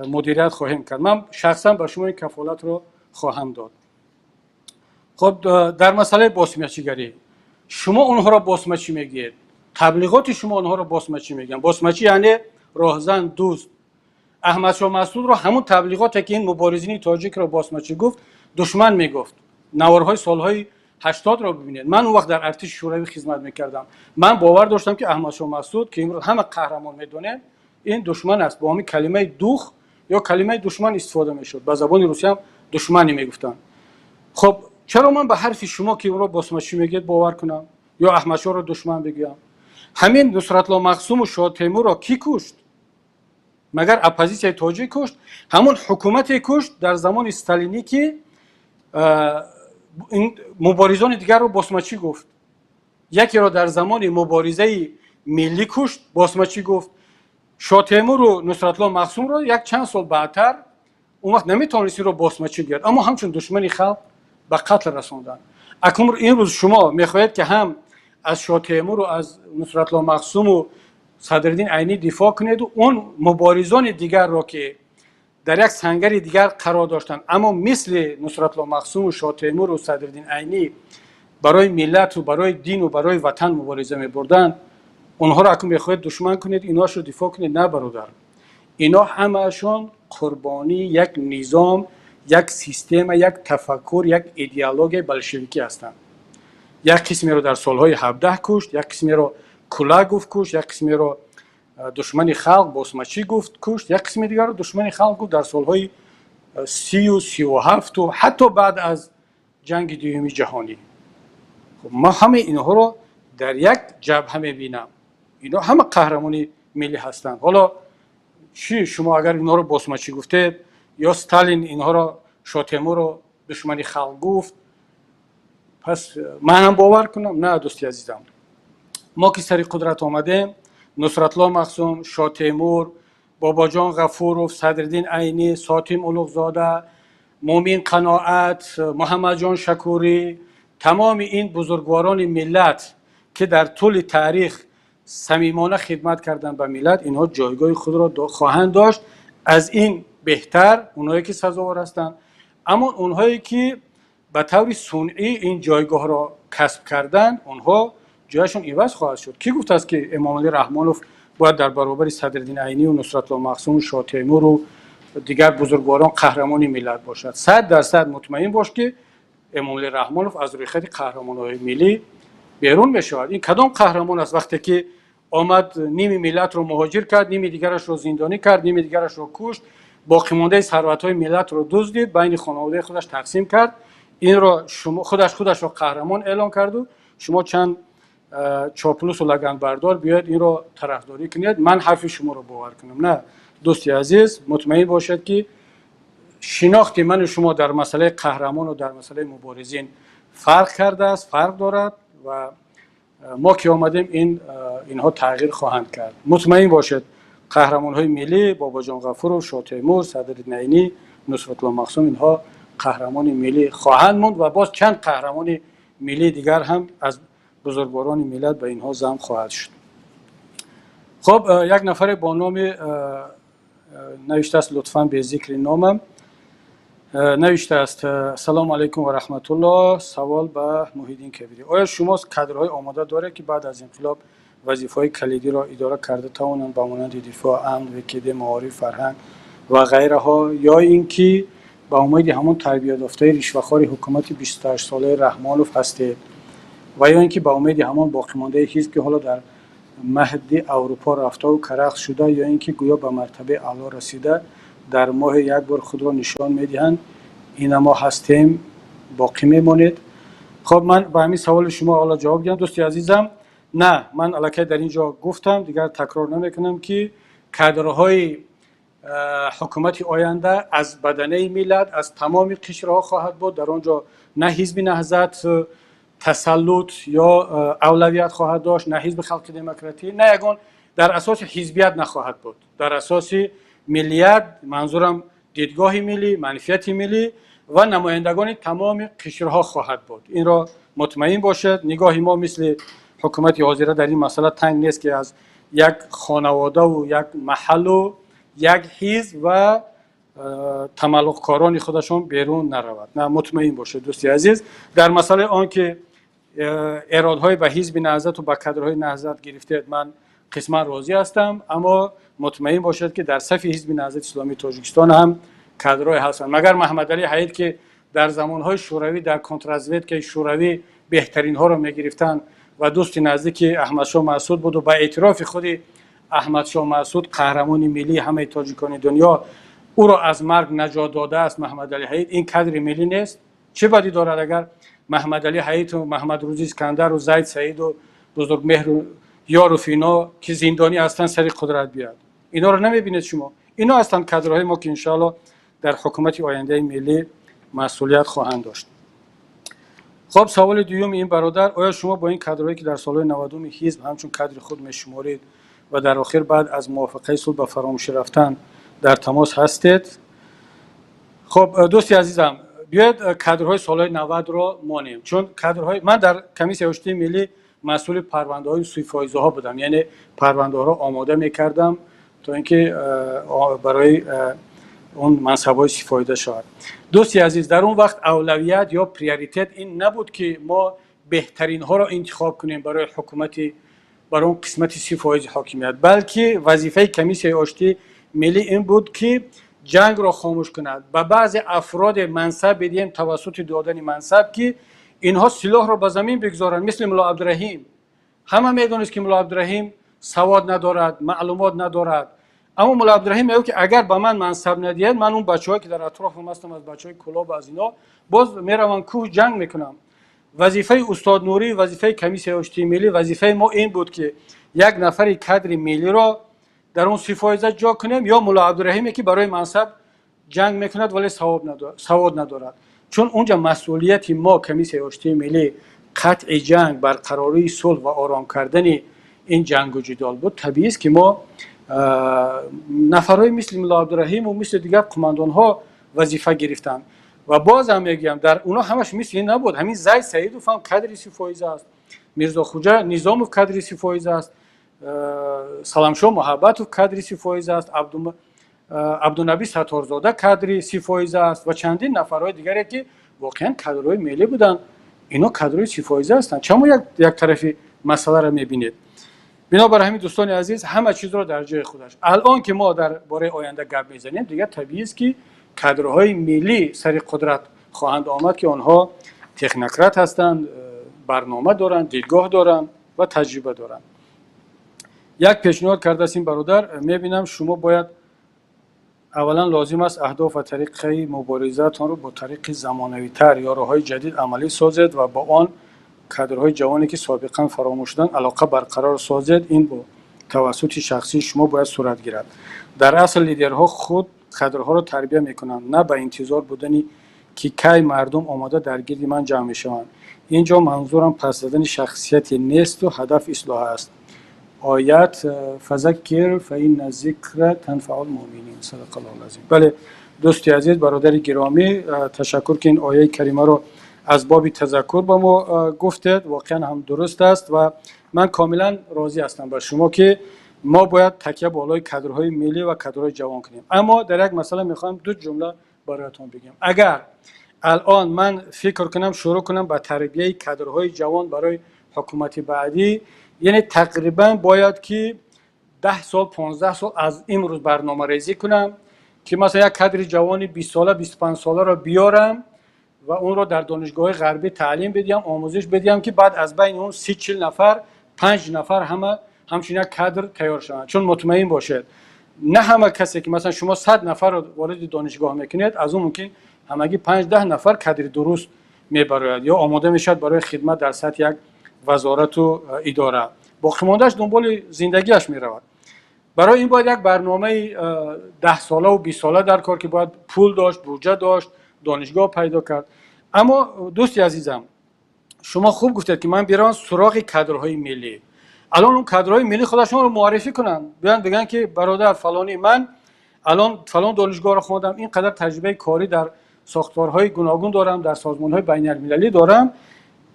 мудирият хоҳем кард. Ман шахсан ба шумо ин кафолатро хоҳам дод. Хуб, дар масъалаи босмачигарӣ, шумо онҳоро босмачӣ мегӯед, таблиғоти шумо онҳоро босмачӣ мегӯянд. Босмачӣ яъне роҳзан, дузд. Аҳмадшоҳ Масъудро ҳамун таблиғоте, ки ин муборизини тоҷикро босмачӣ гуфт, душман мегуфт. Наворҳои солҳои 80-ро бибинед. Ман он вақт дар артиши Шӯравӣ хизмат мекардам. Ман бовар доштам, ки Аҳмадшоҳ Масъуд, ки имрӯз ҳама қаҳрамон медонем, ин душман аст. Бо ҳамин калимаи дух ё калимаи душман истифода мешуд, ба забони русиям душмане мегуфтанд. Хуб, чаро ман ба ҳарфи шумо, ки ӯро босмачӣ мегӯед, бовар кунам ё Аҳмадшоҳро душман бигӯям? Ҳамин Нусратло Мақсуму Шоҳтемурро кӣ кушт? Магар оппозитсияи тоҷик кушт? Ҳамун ҳукумате кушт дар замони сталинӣ, ки муборизони дигарро босмачӣ гуфт. Якеро дар замони муборизаи миллӣ кушт, босмачӣ гуфт. Шоҳтемуру Нусратло Мақсумро як чанд сол баъдтар, он вақт наметавонист инро босмачӣ гӯяд, аммо ҳамчун душмани халқ ба қатл расонданд. Акнун имрӯз шумо мехоҳед, ки ҳам аз Шоҳтемуру аз Нусратло Мақсуму Садриддин Айнӣ дифоъ кунеду он муборизони дигарро, ки дар як сангари дигар қарор доштанд, аммо мисли Нусратло Мақсуму Шоҳтемуру Садриддин Айнӣ барои миллату барои дину барои ватан мубориза мебурданд, онҳоро акнун мехоҳед душман кунед, инҳошро дифоъ кунед. На, бародар, ино ҳамаашон қурбонии як низом, як система, як тафаккур, як идеологияи болшевикӣ ҳастанд. Як қисмеро дар солҳои 17 кушт, як қисмеро кулак гуфт, кушт, як қисмеро душмани халқ, босмачӣ гуфт, кушт, як қисми дигарро душмани халқ гуфт дар солҳои 30-у 37-у ҳатто баъд аз ҷанги дуюми ҷаҳонӣ. Ман ҳамаи инҳоро дар як ҷабҳа мебинам. Инҳо ҳама қаҳрамони миллӣ ҳастанд. Ҳоло чӣ, шумо агар инҳоро босмачӣ гуфтед ё Сталин инҳоро, Шотемурро душмани халқ гуфт, пас ман ҳам бовар кунам? На, дӯсти азизам, мо ки сари қудрат омадем, Нусратло Мақсум, Шотемур, Бобоҷон Ғафуров, Садриддин Айнӣ, Сотим Улуғзода, Мумин Қаноат, Муҳаммадҷон Шакурӣ, тамоми ин бузургворони миллат, ки дар тӯли таърих самимона хидмат карданд ба миллат, инҳо ҷойгоҳи худро хоҳанд дошт. Аз ин беҳтар онҳое, ки сазовор ҳастанд. Аммо онҳое, ки ба таври сунъӣ ин ҷойгоҳро касб карданд, онҳо ҷояшон иваз хоҳад шуд. Кӣ гуфтааст, ки Эмомалӣ Раҳмонов бояд дар баробари Садриддин Айнию Нусратло Мақсуму Шотемуру дигар бузургворон қаҳрамони миллат бошад? 100% мутмаин бош, ки Эмомалӣ Раҳмонов аз рӯйхати қаҳрамонҳои миллӣ берун мешавад. Ин кадом қаҳрамон аст, вақте ки Омад, ними миллатро муҳоҷир кард, ними дигарашро зиндонӣ кард, ними дигарашро кушт, боқимондаи сарватҳои миллатро дуздид, байни хонаводаи худаш тақсим кард. Инро шумо худашро қаҳрамон эълон карду шумо чанд чоплусу лаганбардор биёед, инро тарафдорӣ кунед, ман ҳарфи шуморо бовар кунам. На, дӯсти азиз, мутмаин бошед, ки шинохти ману шумо дар масъалаи қаҳрамону дар масъалаи муборизин фарқ кардааст, фарқ дорад ва мо ки омадем, инҳо тағйир хоҳанд кард. Мутмаин бошед, қаҳрамонҳои миллӣ Бобоҷон Ғафуров, Шотемур, Садриддин Айнӣ, Нусратулло Махсум, инҳо қаҳрамони миллӣ хоҳанд монд ва боз чанд қаҳрамони миллии дигар ҳам аз бузургворони миллат ба инҳо зам хоҳад шуд. Хуб, як нафаре бо номи навиштааст: «Лутфан бе зикри номам». Навиштааст: «Ассалому алайкум ва раҳматуллоҳ. Савол ба Муҳиддин Кабирӣ: оё шумо кадрҳои омода доред, ки баъд аз инқилоб вазифаҳои калидиро идора карда тавонанд, ба монанди дифоъ, амн, ВКД, маориф, фарҳанг ва ғайраҳо, ё ин ки ба умеди ҳамон тарбиятёфтаи ришвахори ҳукумати 28-солаи Раҳмонов ҳастед ва ё ин ки ба умеди ҳамон боқимондаи ҳизб, ки ҳоло дар маҳди Аврупо рафтаву карахт шуда, ё ин ки гӯё ба мартабаи аъло расида, дар моҳе як бор худро нишон медиҳанд, ина мо ҳастем, боқӣ мемонед?» Хоб, ман ба ҳамин саволи шумо ҳоло ҷавоб диҳам, дӯсти азизам. На, ман аллакай дар ин ҷо гуфтам, дигар такрор намекунам, ки кадрҳои ҳукумати оянда аз баданаи миллат, аз тамоми қишрҳо хоҳад буд. Дар он ҷо на Ҳизби Наҳзат тасаллут ё авлавият хоҳад дошт, на Ҳизби Халқи Демократӣ, на ягон, дар асоси ҳизбият нахоҳад буд, дар асоси миллият, манзурам дидгоҳи миллӣ, манфиати миллӣ ва намояндагони тамоми қишрҳо хоҳад буд. Инро мутмаин бошед. Нигоҳи мо мисли ҳукумати ҳозира дар ин масъала танг нест, ки аз як хонаводаву як маҳаллу як ҳизб ва тамаллуқкорони худашон берун наравад. На, мутмаин бошед, дӯсти азиз. Дар масъалаи он ки эродҳое ба Ҳизби Наҳзату ба кадрҳои Наҳзат гирифтед, ман қисман розӣ ҳастам, аммо мутмаин бошед, ки дар сафи Ҳизби Наҳзати Исломии Тоҷикистон ҳам кадрҳое ҳастанд. Магар Маҳмадалӣ Ҳаид, ки дар замонҳои шӯравӣ дар контрразведкаи шӯравӣ беҳтаринҳоро мегирифтанд ва дӯсти наздики Аҳмадшоҳ Масъуд буду ба эътирофи худи Аҳмадшоҳ Масъуд, қаҳрамони миллии ҳамаи тоҷикони дунё, ӯро аз марг наҷот додааст, Маҳмадалӣ Ҳаид ин кадри миллӣ нест? Чӣ бадӣ дорад, агар Маҳмадалӣ Ҳаиту Маҳмадрӯзи Искандару Зайд Саиду Бузургмеҳру Ёров, ино ки зиндонӣ ҳастанд, сари қудрат биёяд? Инҳоро намебинед шумо? Ино ҳастанд кадрҳои мо, ки иншоалло дар ҳукумати ояндаи миллӣ масъулият хоҳанд дошт. Хоб, саволи дуюми ин бародар: оё шумо бо ин кадрҳое, ки дар солҳои 90-уми ҳизб ҳамчун кадри худ мешуморед ва дар охир баъд аз мувофиқаи сулҳ ба фаромӯшӣ рафтан, дар тамос ҳастед? Хоб, дӯсти азизам, биёед, кадрҳои солҳои 90-ро монем, чун кадрҳои ман дар Комиссияи оштии миллӣ масъули парвандаҳои сӯйфоизаҳо будам, яъне парвандаҳоро омода мекардам, то ин ки барои он мансабҳои сифоида шавад. Дӯсти азиз, дар он вақт авлавият ё приоритет ин набуд, ки мо беҳтаринҳоро интихоб кунем барои ҳукумати, барои он қисмати 30 фоизи ҳокимият, балки вазифаи Комиссияи оштии миллӣ ин буд, ки ҷангро хомӯш кунад, ба баъзе афроде мансаб бидиҳем, тавассути додани мансаб, ки инҳо силоҳро ба замин бигзоранд, мисли Мулло Абдураҳим. Ҳама медонист, ки Мулло Абдураҳим савод надорад, маълумот надорад, аммо Мулло Абдураҳим мегӯяд, ки агар ба ман мансаб надиҳед, ман он бачаҳое, ки дар атрофам ҳастам, аз бачаҳои Кӯлоб, аз ино боз меравам кӯҳ, ҷанг мекунам. Вазифаи устод Нурӣ, вазифаи Комиссияи оштии миллӣ, вазифаи мо ин буд, ки як нафари кадри миллиро дар он 30 фоиза ҷо кунем ё Мулло Абдураҳиме, ки барои мансаб ҷанг мекунад, вале савод надорад. Чун унҷа масъулияти мо, Комиссияи оштии миллӣ, қатъи ҷанг, барқарории сулҳ ва ором кардани ин ҷангу ҷидол буд. Табиист, ки мо нафарҳои мисли Мулло Абдураҳиму мисли дигар қумандонҳо вазифа гирифтанд. Ва бозам мегӯям, дар онҳо ҳамаш мисли ин набуд. Ҳамин Зайд Саидов ҳам кадри 30 фоиза аст, Мирзохуҷа Низомов кадри 30 фоиза аст, Саламшо Муҳаббатов кадри 30 фоиза аст, Абдунаби Сатторзода кадри 30 фоиза аст ва чандин нафарҳои дигаре, ки воқеан кадрҳои миллӣ буданд. Ино кадрҳои 30 фоиза ҳастанд. Чамо як тарафи масъаларо мебинед? Бинобар ҳамин, дӯстони азиз, ҳама чизро дар ҷои худаш. Алон ки мо дар бораи оянда гап мезанем, дигар табиист, ки кадрҳои миллӣ сари қудрат хоҳанд омад, ки онҳо технократ ҳастанд, барнома доранд, дидгоҳ доранд ва таҷриба доранд. Як пешниҳод кардааст ин бародар. Мебинам, шумо бояд аввалан лозим аст аҳдоф ва тариқаи муборизаатонро бо тариқи замонавитар ё роҳҳои ҷадид амалӣ созед ва бо он кадрҳои ҷавоне, ки собиқан фаромӯш шуданд, алоқа барқарор созед. Ин бо тавассути шахсии шумо бояд сурат гирад. Дар асл лидерҳо худ кадрҳоро тарбия мекунанд, на ба интизор будани, ки кай мардум омода дар гирди ман ҷамъ мешаванд. Ин ҷо манзурам пас задани шахсияте несту ҳадаф ислоҳ аст. Оят: فذكر فإن الذكرى تنفع المؤمنين. صدق الله العظيم. Бале, дӯсти азиз, бародари гиромӣ, ташаккур, ки ин ояи каримаро аз боби тазаккур ба мо гуфтед. Воқеан ҳам дуруст аст ва ман комилан розӣ ҳастам ба шумо, ки мо бояд такя болои кадрҳои миллӣ ва кадрҳои ҷавон кунем. Аммо дар як масъала мехоҳам ду ҷумла бароятон бигӯям. Агар алон ман фикр кунам, шурӯъ кунам ба тарбияи кадрҳои ҷавон барои ҳукумати баъдӣ, яъне тақрибан бояд ки 10 сол, 15 сол аз имрӯз барномарезӣ кунам, ки масалан як кадри ҷавони 20сола, 25соларо биёрам ва онро дар донишгоҳҳои ғарбӣ таълим бидиҳам, омӯзиш бидиҳам, ки баъд аз байни он 30-40 нафар, панҷ нафар ҳама ҳамчун як кадр тайёр шаванд. Чун мутмаин бошед, на ҳама касе ки масалан шумо 100 нафарро вориди донишгоҳ мекунед, аз он мумкин ҳамагӣ 5-10 нафар кадри дуруст мебарояд ё омода мешавад барои хидмат дар сатҳи як вазорату идора. Боқимондааш дунболи зиндагиаш меравад. Барои ин бояд як барномаи 10солаву 20сола дар кор, ки бояд пул дошт, буҷа дошт, донишгоҳ пайдо кард. Аммо, дӯсти азизам, шумо хуб гуфтед, ки ман биравам суроғи кадрҳои миллӣ. Алон он кадрҳои миллӣ худашонро муаррифӣ кунанд, биёянд, бигӯянд, ки бародар фалонӣ, ман алон фалон донишгоҳро хондам, ин қадар таҷрибаи корӣ дар сохторҳои гуногун дорам, дар созмонҳои байналмилалӣ дорам,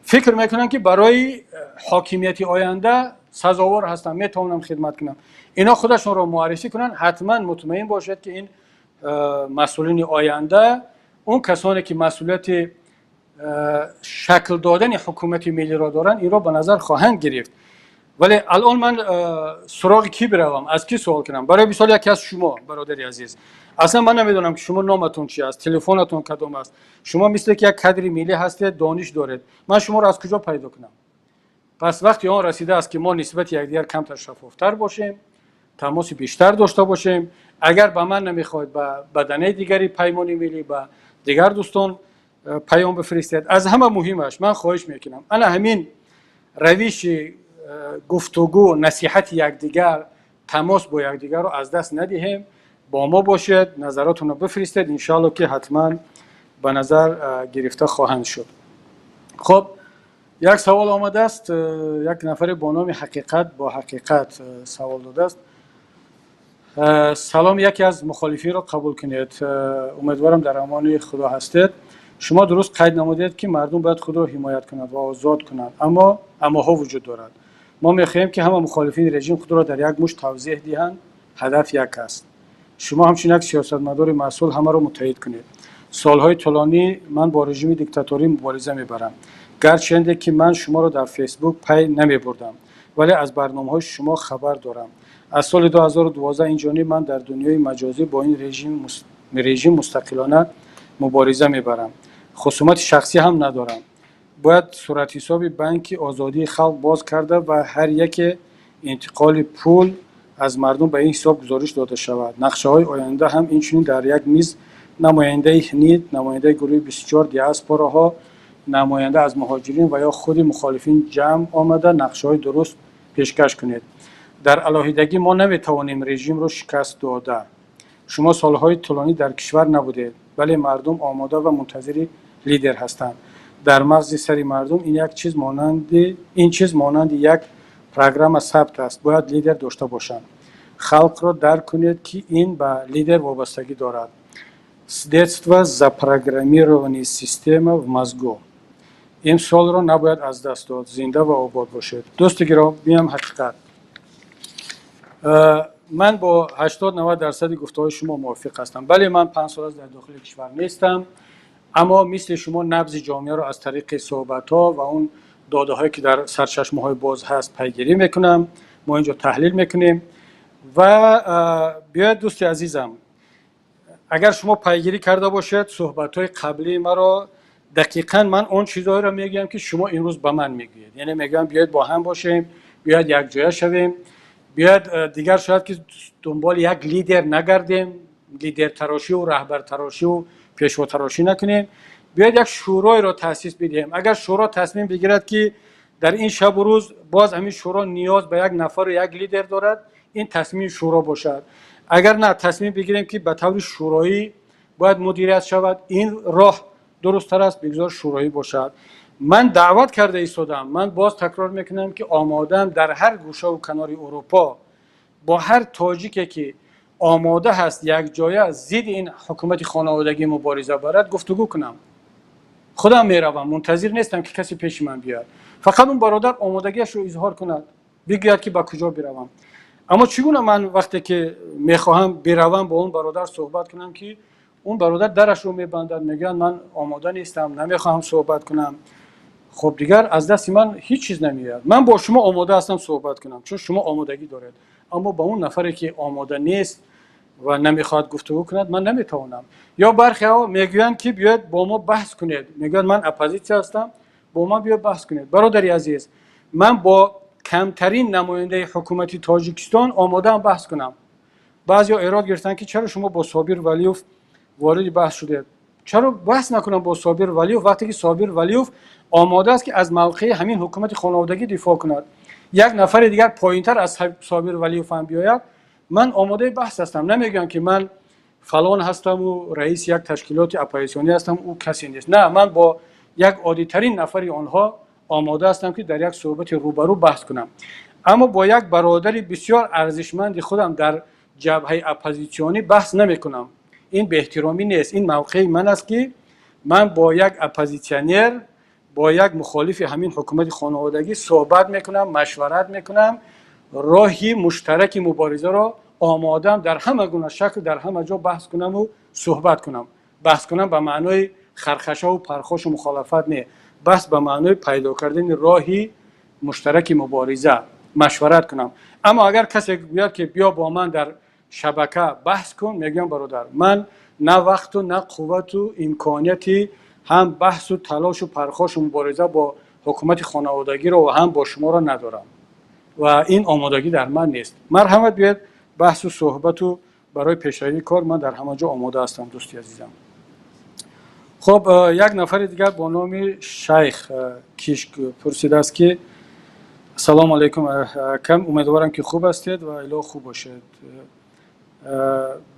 фикр мекунам, ки барои ҳокимияти оянда сазовор ҳастам, метавонам хидмат кунам. Ино худашонро муаррифӣ кунанд. Ҳатман мутмаин бошед, ки ин масъулини оянда, он касоне ки масъулияти шакл додани ҳукумати миллиро доранд, инро ба назар хоҳанд гирифт. Вале алон ман суроғи кӣ биравам, аз кӣ суол кунам? Барои мисол, яке аз шумо, бародари азиз, аслан ман намедонам, ки шумо номатон чи аст, телефонатон кадом аст. Шумо мисле ки як кадри миллӣ ҳастед, дониш доред. Ман шуморо аз куҷо пайдо кунам? Пас вақти он расидааст, ки мо нисбати якдигар камтар шаффофтар бошем, тамоси бештар дошта бошем. Агар ба ман намехоҳед, ба баданаи дигари Паймони Миллӣ, ба дигар дӯстон паём бифиристед. Аз ҳама муҳимаш, ман хоҳиш мекунам, ана ҳамин равиши гуфтугӯ, насиҳати якдигар, тамос бо якдигарро аз даст надиҳем. Бо мо бошед, назаротонро бифиристед, иншоалло, ки ҳатман ба назар гирифта хоҳанд шуд. Хоб, як савол омадааст. Як нафаре бо номи Ҳақиқат бо ҳақиқат савол додааст. Салом, яке аз мухолифинро қабул кунед. Умедворам, дар амони Худо ҳастед. Шумо дуруст қайд намудед, ки мардум бояд худро ҳимоят кунад ва озод кунанд, аммо аммоҳо вуҷуд дорад. Мо мехоҳем, ки ҳама мухолифини режим худро дар як мушт тавзеҳ диҳанд. Ҳадаф як аст. Шумо ҳамчун як сиёсатмадори масъул ҳамаро муттаҳид кунед. Солҳои тӯлонӣ ман бо режими диктаторӣ мубориза мебарам. Гарчанде ки ман шуморо дар Фейсбук пай намебурдам, вале аз барномаҳои шумо хабар дорам. Аз соли 2012 ин ҷониб ман дар дунёи маҷозӣ бо ин режим мустақилона мубориза мебарам. Хусумати шахсӣ ҳам надорам. Бояд суратҳисоби банки Озодии халқ боз карда ва ҳар яке интиқоли пул аз мардум ба ин ҳисоб гузориш дода шавад. Нақшаҳои оянда ҳам инчунин дар як миз намояндаи ҳнид, намояндаи гурӯҳи 24, диаспораҳо, намоянда аз муҳоҷирин ва ё худи мухолифин ҷамъ омада, нақшаҳои дуруст пешкаш кунед. Дар алоҳидагӣ мо наметавонем режимро шикаст дода. Шумо солҳои тӯлонӣ дар кишвар набудед, вале мардум омода ва мунтазири лидер ҳастанд. Дар мағзи сари мардум ин як чиз монанди ин чиз монанди як программа сабт аст: бояд лидер дошта бошанд. Халқро дарк кунед, ки ин ба лидер вобастагӣ дорад. С детства запрограммированная система в мозгу. Ин солро набояд аз даст дод. Зинда ва обод бошед. Дӯсти гиромиам Ҳақиқат, ман бо 80-90 дарсади гуфтаҳои шумо мувофиқ ҳастам. Бале, ман 5 сол аст дар дохили кишвар нестам, аммо мисли шумо набзи ҷомеаро аз тариқи суҳбатҳо ва он додаҳое, ки дар сарчашмаҳои боз ҳаст, пайгирӣ мекунам. Мо инҷо таҳлил мекунем. Ва биёед, дӯсти азизам, агар шумо пайгирӣ карда бошед суҳбатҳои қаблии маро, дақиқан ман он чизҳоеро мегӯям, ки шумо имрӯз ба ман мегӯед. Яъне мегӯям, биёед, бо ҳам бошем, биёед, якҷоя шавем. Биёед, дигар шояд ки дунболи як лидер нагардем, лидертарошиву раҳбартарошиву пешвотарошӣ накунем. Биёед, як шӯроеро таъсис бидиҳем. Агар шӯро тасмим бигирад, ки дар ин шабу рӯз боз ҳамин шӯро ниёз ба як нафару як лидер дорад, ин тасмими шӯро бошад. Агар на, тасмим бигирем, ки ба таври шӯроӣ бояд мудирият шавад, ин роҳ дурусттар аст, бигзор шӯроӣ бошад. Ман даъват карда истодам, ман боз такрор мекунам, ки омодаам дар ҳар гӯшаву канори Урупо бо ҳар тоҷике, ки омода ҳаст якҷоя зидди ин ҳукумати хонаводагӣ мубориза барад, гуфтугӯ кунам. Худам меравам, мунтазир нестам, ки касе пеши ман биёяд. Фақат он бародар омодагиашро изҳор кунад, бигӯяд, ки ба куҷо биравам. Аммо чӣ гуна ман вақте ки мехоҳам биравам, бо он бародар суҳбат кунам, ки он бародар дарашро мебандад, мегӯяд: «Ман омода нестам, намехоҳам суҳбат кунам»? Хуб, дигар аз дасти ман ҳеҷ чиз намеояд. Ман бо шумо омода ҳастам суҳбат кунам, чун шумо омодагӣ доред, аммо ба он нафаре, ки омода нест ва намехоҳад гуфтугӯ кунад, ман наметавонам. Ё бархеҳо мегӯянд, ки биёед, бо мо баҳс кунед. Мегӯянд: «Ман оппозитсия ҳастам, бо ман биё, баҳс кунед». Бародари азиз, ман бо камтарин намояндаи ҳукумати Тоҷикистон омодаам баҳс кунам. Баъзеҳо эрод гирифтанд, ки чаро шумо бо Собир Валиев вориди баҳс шудед? Чаро баҳс накунам бо Собир Валиев, вақте ки Собир Валиев омода аст, ки аз мавқеи ҳамин ҳукумати хонаводагӣ дифоъ кунад? Як нафари дигар поинтар аз Собир Валиев ҳам биёяд, ман омодаи баҳс ҳастам. Намегӯям, ки ман фалон ҳастаму раиси як ташкилоти оппозитсионӣ ҳастам, ӯ касе нест. На, ман бо як оддитарин нафари онҳо омода ҳастам, ки дар як суҳбати рӯбарӯ баҳс кунам. Аммо бо як бародари бисёр арзишманди худам дар ҷабҳаи оппозитсионӣ баҳс намекунам. Ин беэҳтиромӣ нест, ин мавқеи ман аст, ки ман бо як оппозитсионер, бо як мухолифи ҳамин ҳукумати хонаводагӣ суҳбат мекунам, машварат мекунам, роҳи муштараки муборизаро омодаам дар ҳама гуна шакл, дар ҳама ҷо баҳс кунаму суҳбат кунам. Баҳс кунам ба маънои хархашаву пархошу мухолафат не, баҳс ба маънои пайдо кардани роҳи муштараки мубориза машварат кунам. Аммо агар касе гӯяд, ки биё, бо ман дар шабака баҳс кун, мегӯям: «Бародар, ман на вақту на қуввату имконияти ҳам баҳсу талошу пархошу мубориза бо ҳукумати хонаводагиро ва ҳам бо шуморо надорам ва ин омодагӣ дар ман нест». Марҳамат, биёед, баҳсу суҳбату барои пешравии кор ман дар ҳама ҷо омода ҳастам, дӯсти азизам. Хуб, як нафари дигар бо номи Шайх Кишк пурсидааст, ки: «Салому алайкум, акам, умедворам, ки хуб ҳастед ва илоҳ хуб бошед.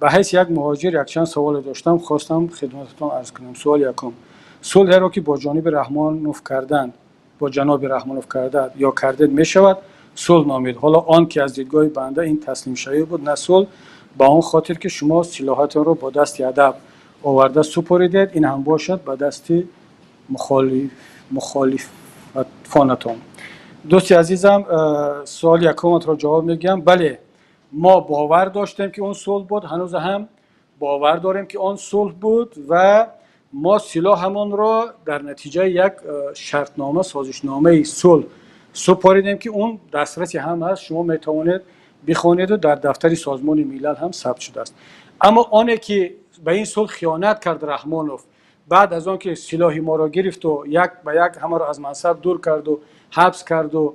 Ба ҳайси як муҳоҷир якчанд саволе доштам, хостам хидмататон арз кунам. Суоли якум: сулҳеро, ки бо ҷониби Раҳмонов карданд, бо ҷаноби Раҳмонов кардад ё кардед, мешавад сулҳ номид? Ҳоло он ки аз дидгоҳи банда ин таслимшавӣ буд, на сулҳ, ба он хотир ки шумо силоҳатонро бо дасти адаб оварда супоридед, ин ҳам бошад ба дасти мухолифонатон». Дӯсти азизам, суоли якуматро ҷавоб мегӯям. Бале, мо бовар доштем, ки он сулҳ буд, ҳанӯз ҳам бовар дорем, ки он сулҳ буд ва мо силоҳамонро дар натиҷаи як шартнома, созишномаи сулҳ супоридем, ки он дастраси ҳам ҳаст, шумо метавонед бихонеду дар дафтари Созмони Милал ҳам сабт шудааст. Аммо оне ки ба ин сулҳ хиёнат кард Раҳмонов, баъд аз он ки силоҳи моро гирифту як ба як ҳамаро аз мансаб дур карду ҳабс карду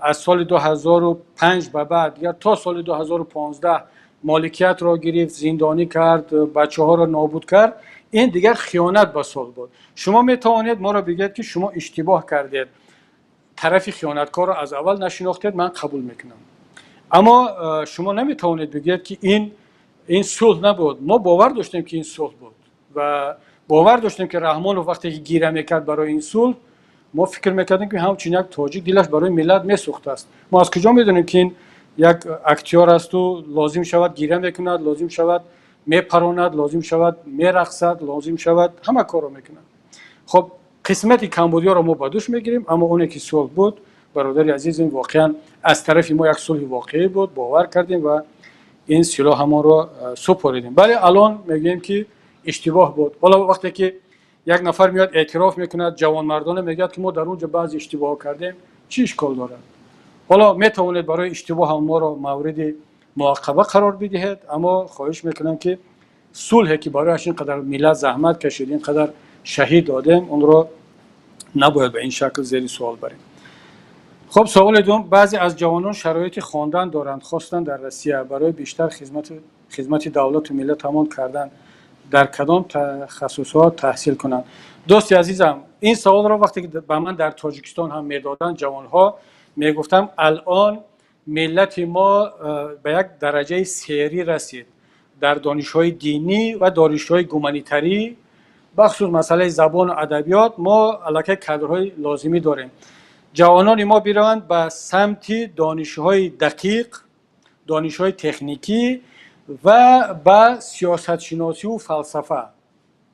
аз соли 2005 ба баъд дигар то соли 2015 моликиятро гирифт, зиндонӣ кард, бачаҳоро нобуд кард, ин дигар хиёнат ба сулҳ буд. Шумо метавонед моро бигӯед, ки шумо иштибоҳ кардед, тарафи хиёнаткорро аз аввал нашинохтед, ман қабул мекунам. Аммо шумо наметавонед бигӯед, ки ин сулҳ набуд. Мо бовар доштем, ки ин сулҳ буд, ва бовар доштем, ки Раҳмонов вақте ки гира мекард барои ин сулҳ, мо фикр мекардем, ки ҳамчун як тоҷик дилаш барои миллат месӯхтааст. Мо аз куҷо медонем, ки ин як актёр асту лозим шавад, гира мекунад, лозим шавад, мепаронад, лозим шавад, мерақсад, лозим шавад, ҳама корро мекунад? Хоб, қисмати камбудиёро мо ба дӯш мегирем, аммо оне ки сулҳ буд, бародари азиз, ин воқеан аз тарафи мо як сулҳи воқеӣ буд, бовар кардем ва ин силоҳамонро супоридем. Бале, алон мегӯем, ки иштибоҳ буд. Ҳоло вақте ки як нафар меояд, эътироф мекунад, ҷавонмардона мегӯяд, ки мо дар он ҷо баъзе иштибоҳҳо кардем, чӣ ишкол дорад? Ҳоло метавонед барои иштибоҳам моро мавриди муоқаба қарор бидиҳед, аммо хоҳиш мекунам, ки сулҳе, ки барояш ин қадар миллат заҳмат кашид, ин қадар шаҳид додем, онро набояд ба ин шакл зери суол барем. Хуб, саволи дуюм: баъзе аз ҷавонон шароити хондан доранд, хостанд дар Россия барои бештар хизмати давлату миллатамон кардан дар кадом тахассусҳо таҳсил кунанд? Дӯсти азизам, ин саволро вақте ки ба ман дар Тоҷикистон ҳам медоданд ҷавонҳо, мегуфтам: алон миллати мо ба як дараҷаи серӣ расид дар донишҳои динӣ ва донишҳои гуманитарӣ, бахусус масъалаи забону адабиёт. Мо аллакай кадрҳои лозимӣ дорем. Ҷавонони мо бираванд ба самти донишҳои дақиқ, донишҳои техникӣ ва ба сиёсатшиносиву фалсафа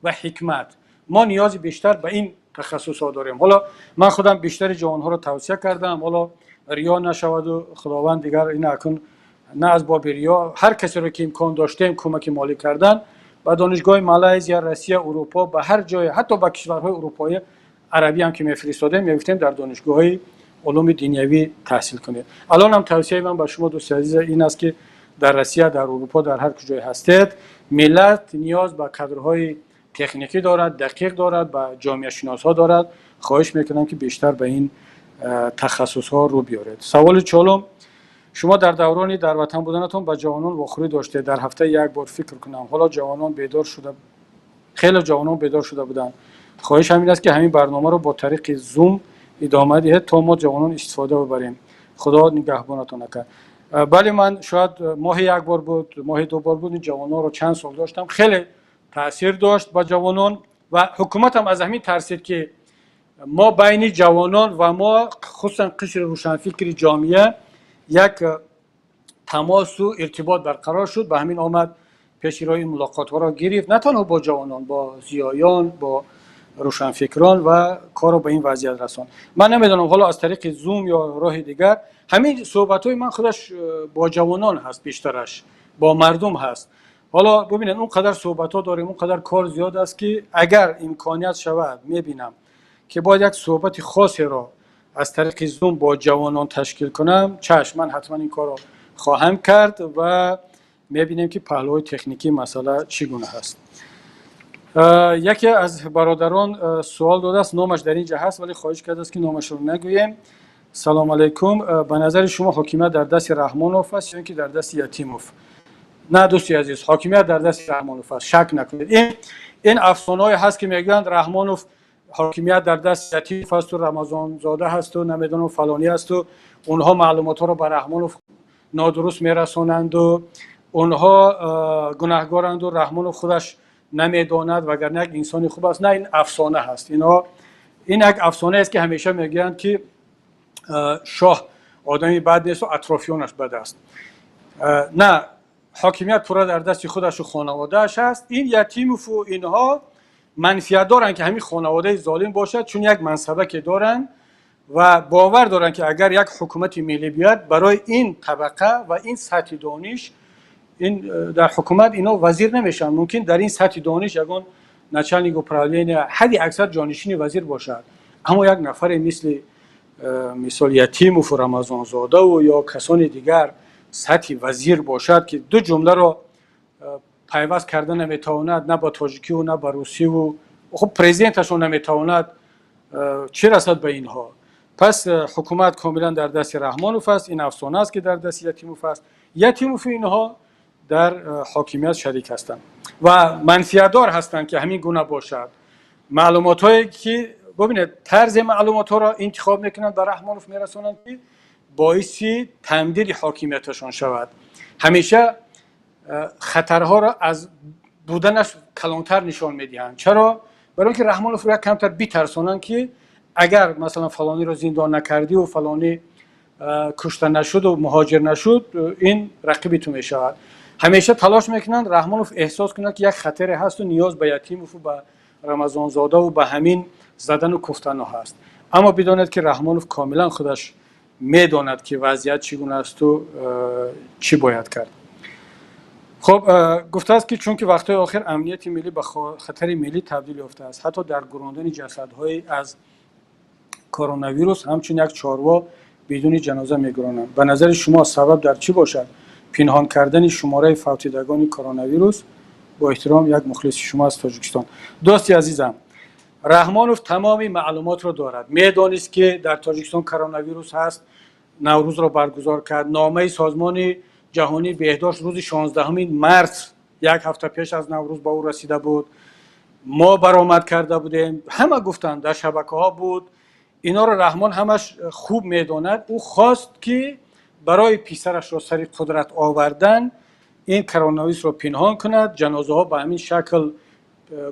ва ҳикмат. Мо ниёзи бештар ба ин тахассусҳо дорем. Ҳоло ман худам бештари ҷавонҳоро тавсия кардам. Ҳоло риё нашаваду худованд дигар ин акун на аз боби риё, ҳар касеро ки имкон доштем кӯмаки молӣ кардан, ба донишгоҳи Малайзия, Россия, Урупо, ба ҳар ҷое, ҳатто ба кишварҳои урупоӣ, арабӣ ҳам ки мефиристодем, мегуфтем дар донишгоҳҳои улуми динявӣ таҳсил кунед. Алон ҳам тавсияи ман ба шумо, дӯсти азиз, ин аст, ки дар Россия, дар Урупо, дар ҳар куҷое ҳастед, миллат ниёз ба кадрҳои техникӣ дорад, дақиқ дорад, ба ҷомеашиносҳо дорад. Хоҳиш мекунам, ки бештар ба ин тахассусҳо рӯ биёред. Саволи чорум: шумо дар даврони дар ватан буданатон ба ҷавонон вохӯрӣ доштед, дар ҳафтаи як бор фикр кунам. Ҳоло ҷавонон бедор шуда, хеле ҷавонон бедор шуда буданд. Хоҳиш ҳамин аст, ки ҳамин барномаро бо тариқи Зум идома диҳед, то мо ҷавонон истифода бибарем. Худо нигаҳбонатон ака. Бале, ман шояд моҳи як бор буд, моҳи ду бор буд, ин ҷавононро чанд сол доштам. Хеле таъсир дошт ба ҷавонон ва ҳукуматам аз ҳамин тарсид, ки мо байни ҷавонон ва мо, хусусан қишри рӯшанфикри ҷомеа, як тамосу иртибот барқарор шуд. Ба ҳамин омад, пеши роҳи мулоқотҳоро гирифт, на танҳо бо ҷавонон, бо зиёён, бо рӯшанфикрон, ва корро ба ин вазъият расонд. Ман намедонам, ҳоло аз тариқи Зум ё роҳи дигар ҳамин суҳбатҳои ман худаш бо ҷавонон ҳаст, бештараш бо мардум ҳаст. Ҳоло бубинед, он қадар суҳбатҳо дорем, он қадар кор зиёд аст, ки агар имконият шавад, мебинам, ки бояд як суҳбати хосеро аз тариқи Зум бо ҷавонон ташкил кунам. Чашм, ман ҳатман ин корро хоҳам кард ва мебинем, ки паҳлӯҳои техникии масъала чӣ гуна ҳаст. Яке аз бародарон суол додааст, номаш дар ин ҷа ҳаст, вале хоҳиш кардааст, ки номашро нагӯем. Салом алайкум, ба назари шумо ҳокимият дар дасти Раҳмонов аст ё ин ки дар дасти Ятимов? На, дӯсти азиз, ҳокимият дар дасти Раҳмонов аст, шак накунед. Ин афсонаҳое ҳаст, ки мегӯянд Раҳмонов, ҳокимият дар дасти Ятимов ҳасту Рамазонзода ҳасту намедонам фалонӣ ҳасту онҳо маълумотҳоро ба Раҳмонов нодуруст мерасонанду онҳо гунаҳгоранду Раҳмонов худаш намедонад, вагарна як инсони хуб аст. На, ин афсона ҳаст. Инҳо ин як афсонае аст, ки ҳамеша мегӯянд, ки шоҳ одами бад несту атрофиёнаш бад аст. На, ҳокимият пурра дар дасти худашу хонаводааш аст. Ин Ятимову инҳо манфиат доранд, ки ҳамин хонаводаи золим бошад, чун як мансабаке доранд ва бовар доранд, ки агар як ҳукумати миллӣ биёяд, барои ин табақа ва ин сатҳи дониш ин дар ҳукумат ино вазир намешаванд. Мумкин дар ин сатҳи дониш ягон начальник управления, ҳадди аксар ҷонишини вазир бошад, аммо як нафаре мисли мисол Ятимову Рамазонзодаву ё касони дигар сатҳи вазир бошад, ки ду ҷумларо пайваст карда наметавонад, на ба тоҷикиву на ба русиву, хуб, президенташон наметавонад, чӣ расад ба инҳо? Пас ҳукумат комилан дар дасти Раҳмонов аст. Ин афсона аст, ки дар дасти Ятимов аст. Ятимову инҳо дар ҳокимият шарик ҳастанд ва манфиатдор ҳастанд, ки ҳамин гуна бошад. Маълумотҳое ки бубинед, тарзи маълумотҳоро интихоб мекунанд, ба Раҳмонов мерасонанд, ки боиси тамдиди ҳокимияташон шавад. Ҳамеша хатарҳоро аз буданаш калонтар нишон медиҳанд. Чаро? Барои он ки Раҳмоновро як камтар битарсонанд, ки агар масалан фалониро зиндон накардиву фалонӣ кушта нашуду муҳоҷир нашуд, ин рақиби ту мешавад. Ҳамеша талош мекунанд, Раҳмонов эҳсос кунад, ки як хатаре ҳасту ниёз ба Ятимову ба Рамазонзодаву ба ҳамин задану куфтану ҳаст. Аммо бидонед, ки Раҳмонов комилан худаш медонад, ки вазъият чӣ гуна асту чӣ бояд кард. Хуб, гуфтааст, ки чунки вақтҳои охир амнияти миллӣ ба хатари миллӣ табдил ёфтааст, ҳатто дар гурондани ҷасадҳои аз коронавирус ҳамчун як чорво бидуни ҷаноза мегуронанд. Ба назари шумо сабаб дар чӣ бошад пинҳон кардани шумораи фавтидагони коронавирус? Бо эҳтиром, як мухлиси шумо аз Тоҷикистон. Дӯсти азизам, Раҳмонов тамоми маълумотро дорад, медонист, ки дар Тоҷикистон коронавирус ҳаст, Наврӯзро баргузор кард. Номаи Созмони Ҷаҳонии Беҳдошт рӯзи 16 март, як ҳафта пеш аз Наврӯз, ба ӯ расида буд. Мо баромад карда будем, ҳама гуфтанд, дар шабакаҳо буд. Инҳоро Раҳмон ҳамаш хуб медонад. Ӯ хост, ки барои писарашро сари қудрат овардан ин коронавирусро пинҳон кунад, ҷанозаҳо ба ҳамин шакл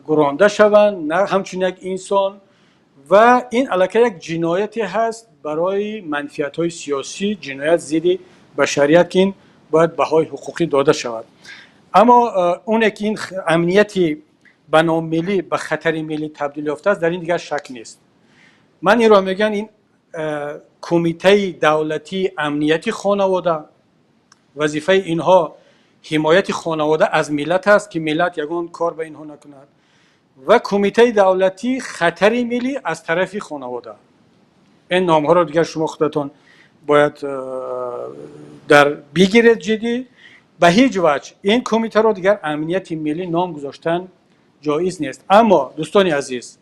гуронда шаванд, на ҳамчун як инсон. Ва ин аллакай як ҷинояте ҳаст барои манфиатҳои сиёсӣ, ҷиноят зидди башарият, ки ин бояд баҳои ҳуқуқӣ дода шавад. Аммо оне ки ин амнияти ба ном миллӣ ба хатари миллӣ табдил ёфтааст, дар ин дигар шак нест. Ман инро мегӯям: ин Кумитаи давлатии амнияти хонавода, вазифаи инҳо ҳимояти хонавода аз миллат аст, ки миллат ягон кор ба инҳо накунад, ва Кумитаи давлатии хатари миллӣ аз тарафи хонавода. Ин номҳоро дигар шумо худатон бояд дар бигиред ҷиддӣ. Ба ҳеҷ ваҷҳ ин кумитаро дигар амнияти миллӣ ном гузоштан ҷоиз нест. Аммо, дӯстони азиз,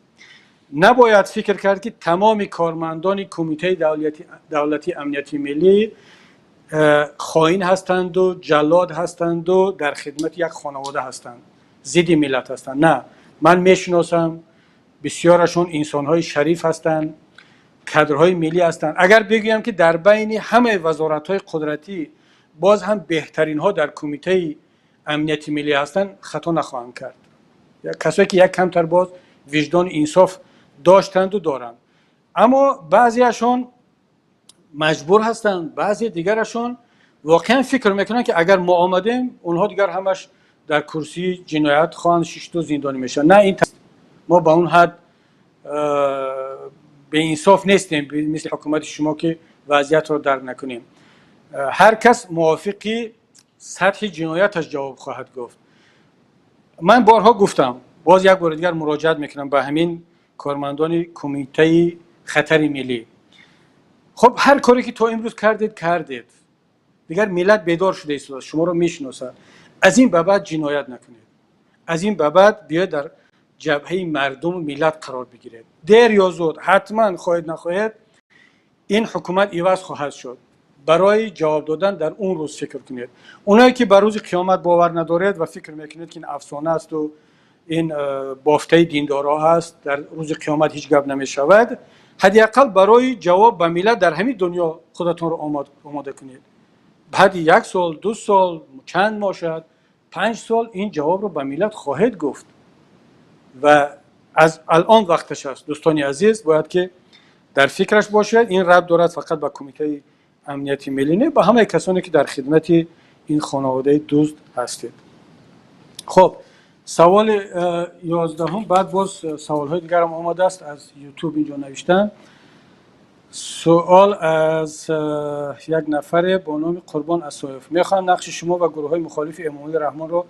набояд фикр кард, ки тамоми кормандони Кумитаи давлатии амнияти миллӣ хоин ҳастанду ҷаллод ҳастанду дар хидмати як хонавода ҳастанд, зидди миллат ҳастанд. На, ман мешиносам, бисёрашон инсонҳои шариф ҳастанд, кадрҳои миллӣ ҳастанд. Агар бигӯям, ки дар байни ҳамаи вазоратҳои қудратӣ боз ҳам беҳтаринҳо дар Кумитаи амнияти миллӣ ҳастанд, хато нахоҳам кард. Касое ки як камтар боз виҷдону инсоф доштанду доранд. Аммо баъзеашон маҷбур ҳастанд, баъзе дигарашон воқеан фикр мекунанд, ки агар мо омадем, онҳо дигар ҳамаш дар курсии ҷиноят хоҳанд шишту зиндонӣ мешаванд. На, ин мо ба он ҳад беинсоф нестем, мисли ҳукумати шумо, ки вазъиятро дарк накунем. Ҳар кас мувофиқи сатҳи ҷинояташ ҷавоб хоҳад гуфт. Ман борҳо гуфтам, боз як бори дигар муроҷиат мекунам ба ҳамин кормандони Кумитаи хатари миллӣ. Хуб, ҳар коре ки то имрӯз кардед, кардед. Дигар миллат бедор шуда истодааст, шуморо мешиносад. Аз ин ба баъд ҷиноят накунед. Аз ин ба баъд биёед, дар ҷабҳаи мардуму миллат қарор бигиред. Дер ё зуд, ҳатман, хоҳед нахоҳед, ин ҳукумат иваз хоҳад шуд. Барои ҷавоб додан дар он рӯз фикр кунед. Оное ки ба рӯзи қиёмат бовар надоред ва фикр мекунед, ки ин афсона асту ин бофтаи диндорҳо ҳаст, дар рӯзи қиёмат ҳеҷ гап намешавад, ҳадди ақал барои ҷавоб ба миллат дар ҳамин дунё худатонро омода кунед. Баъди як сол, 2 сол, чанд моҳ шояд 5 сол ин ҷавобро ба миллат хоҳед гуфт. Ва аз алон вақташ аст, дӯстони азиз, бояд ки дар фикраш бошед. Ин рабт дорад фақат ба Кумитаи амнияти миллӣ не, ба ҳамаи касоне ки дар хидмати ин хонаводаи дузд ҳастед. Хуб, саволи 11-ум. Баъд боз саволҳои дигарам омадааст аз Ютуб, инҷо навиштанд. Суол аз як нафаре бо номи Қурбон Асоев: мехоҳам нақши шумо ва гурӯҳҳои мухолифи Эмомалӣ Раҳмонро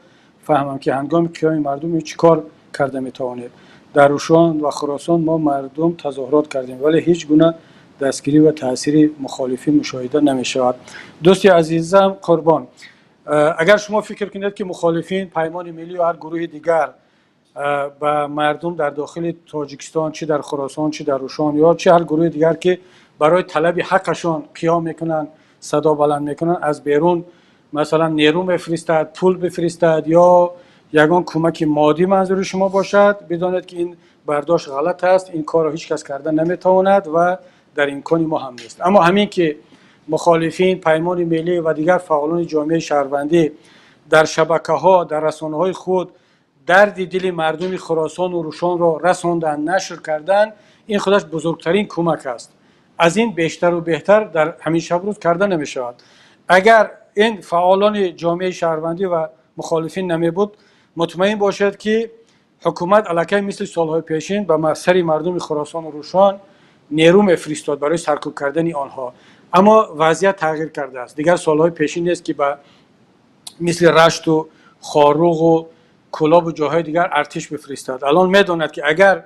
фаҳмам, ки ҳангоми қиёми мардум чӣ кор карда метавонед. Дар Рушон ва Хуросон мо мардум тазоҳурот кардем, вале ҳеҷ гуна дастгирӣ ва таъсири мухолифин мушоҳида намешавад. Дӯсти азизам Қурбон, агар шумо фикр кунед, ки мухолифин, Паймони Миллӣ ё ҳар гурӯҳи дигар ба мардум дар дохили Тоҷикистон, чӣ дар Хуросон, чӣ дар Рушон ё чӣ ҳар гурӯҳи дигар, ки барои талаби ҳаққашон қиём мекунанд, садо баланд мекунанд, аз берун масалан нерӯ мефиристад, пул бифиристад ё ягон кӯмаки моддӣ манзури шумо бошад, бидонед, ки ин бардошт ғалат аст. Ин корро ҳеҷ кас карда наметавонад ва дар имкони мо ҳам нест. Аммо ҳамин ки мухолифин, Паймони Миллӣ ва дигар фаъолони ҷомеаи шаҳрвандӣ дар шабакаҳо, дар расонаҳои худ дарди дили мардуми Хуросону Рушонро расонданд, нашр карданд, ин худаш бузургтарин кӯмак аст. Аз ин бештару беҳтар дар ҳамин шабрӯз карда намешавад. Агар ин фаъолони ҷомеаи шаҳрвандӣ ва мухолифин намебуд, мутмаин бошед, ки ҳукумат аллакай мисли солҳои пешин ба сари мардуми Хуросону Рушон нерӯ мефиристод барои саркӯб кардани онҳо. Аммо вазъият тағйир кардааст. Дигар солҳои пешин нест, ки ба мисли Рашту Хоруғу Кӯлобу ҷоҳои дигар артиш бифиристад. Алон медонад, ки агар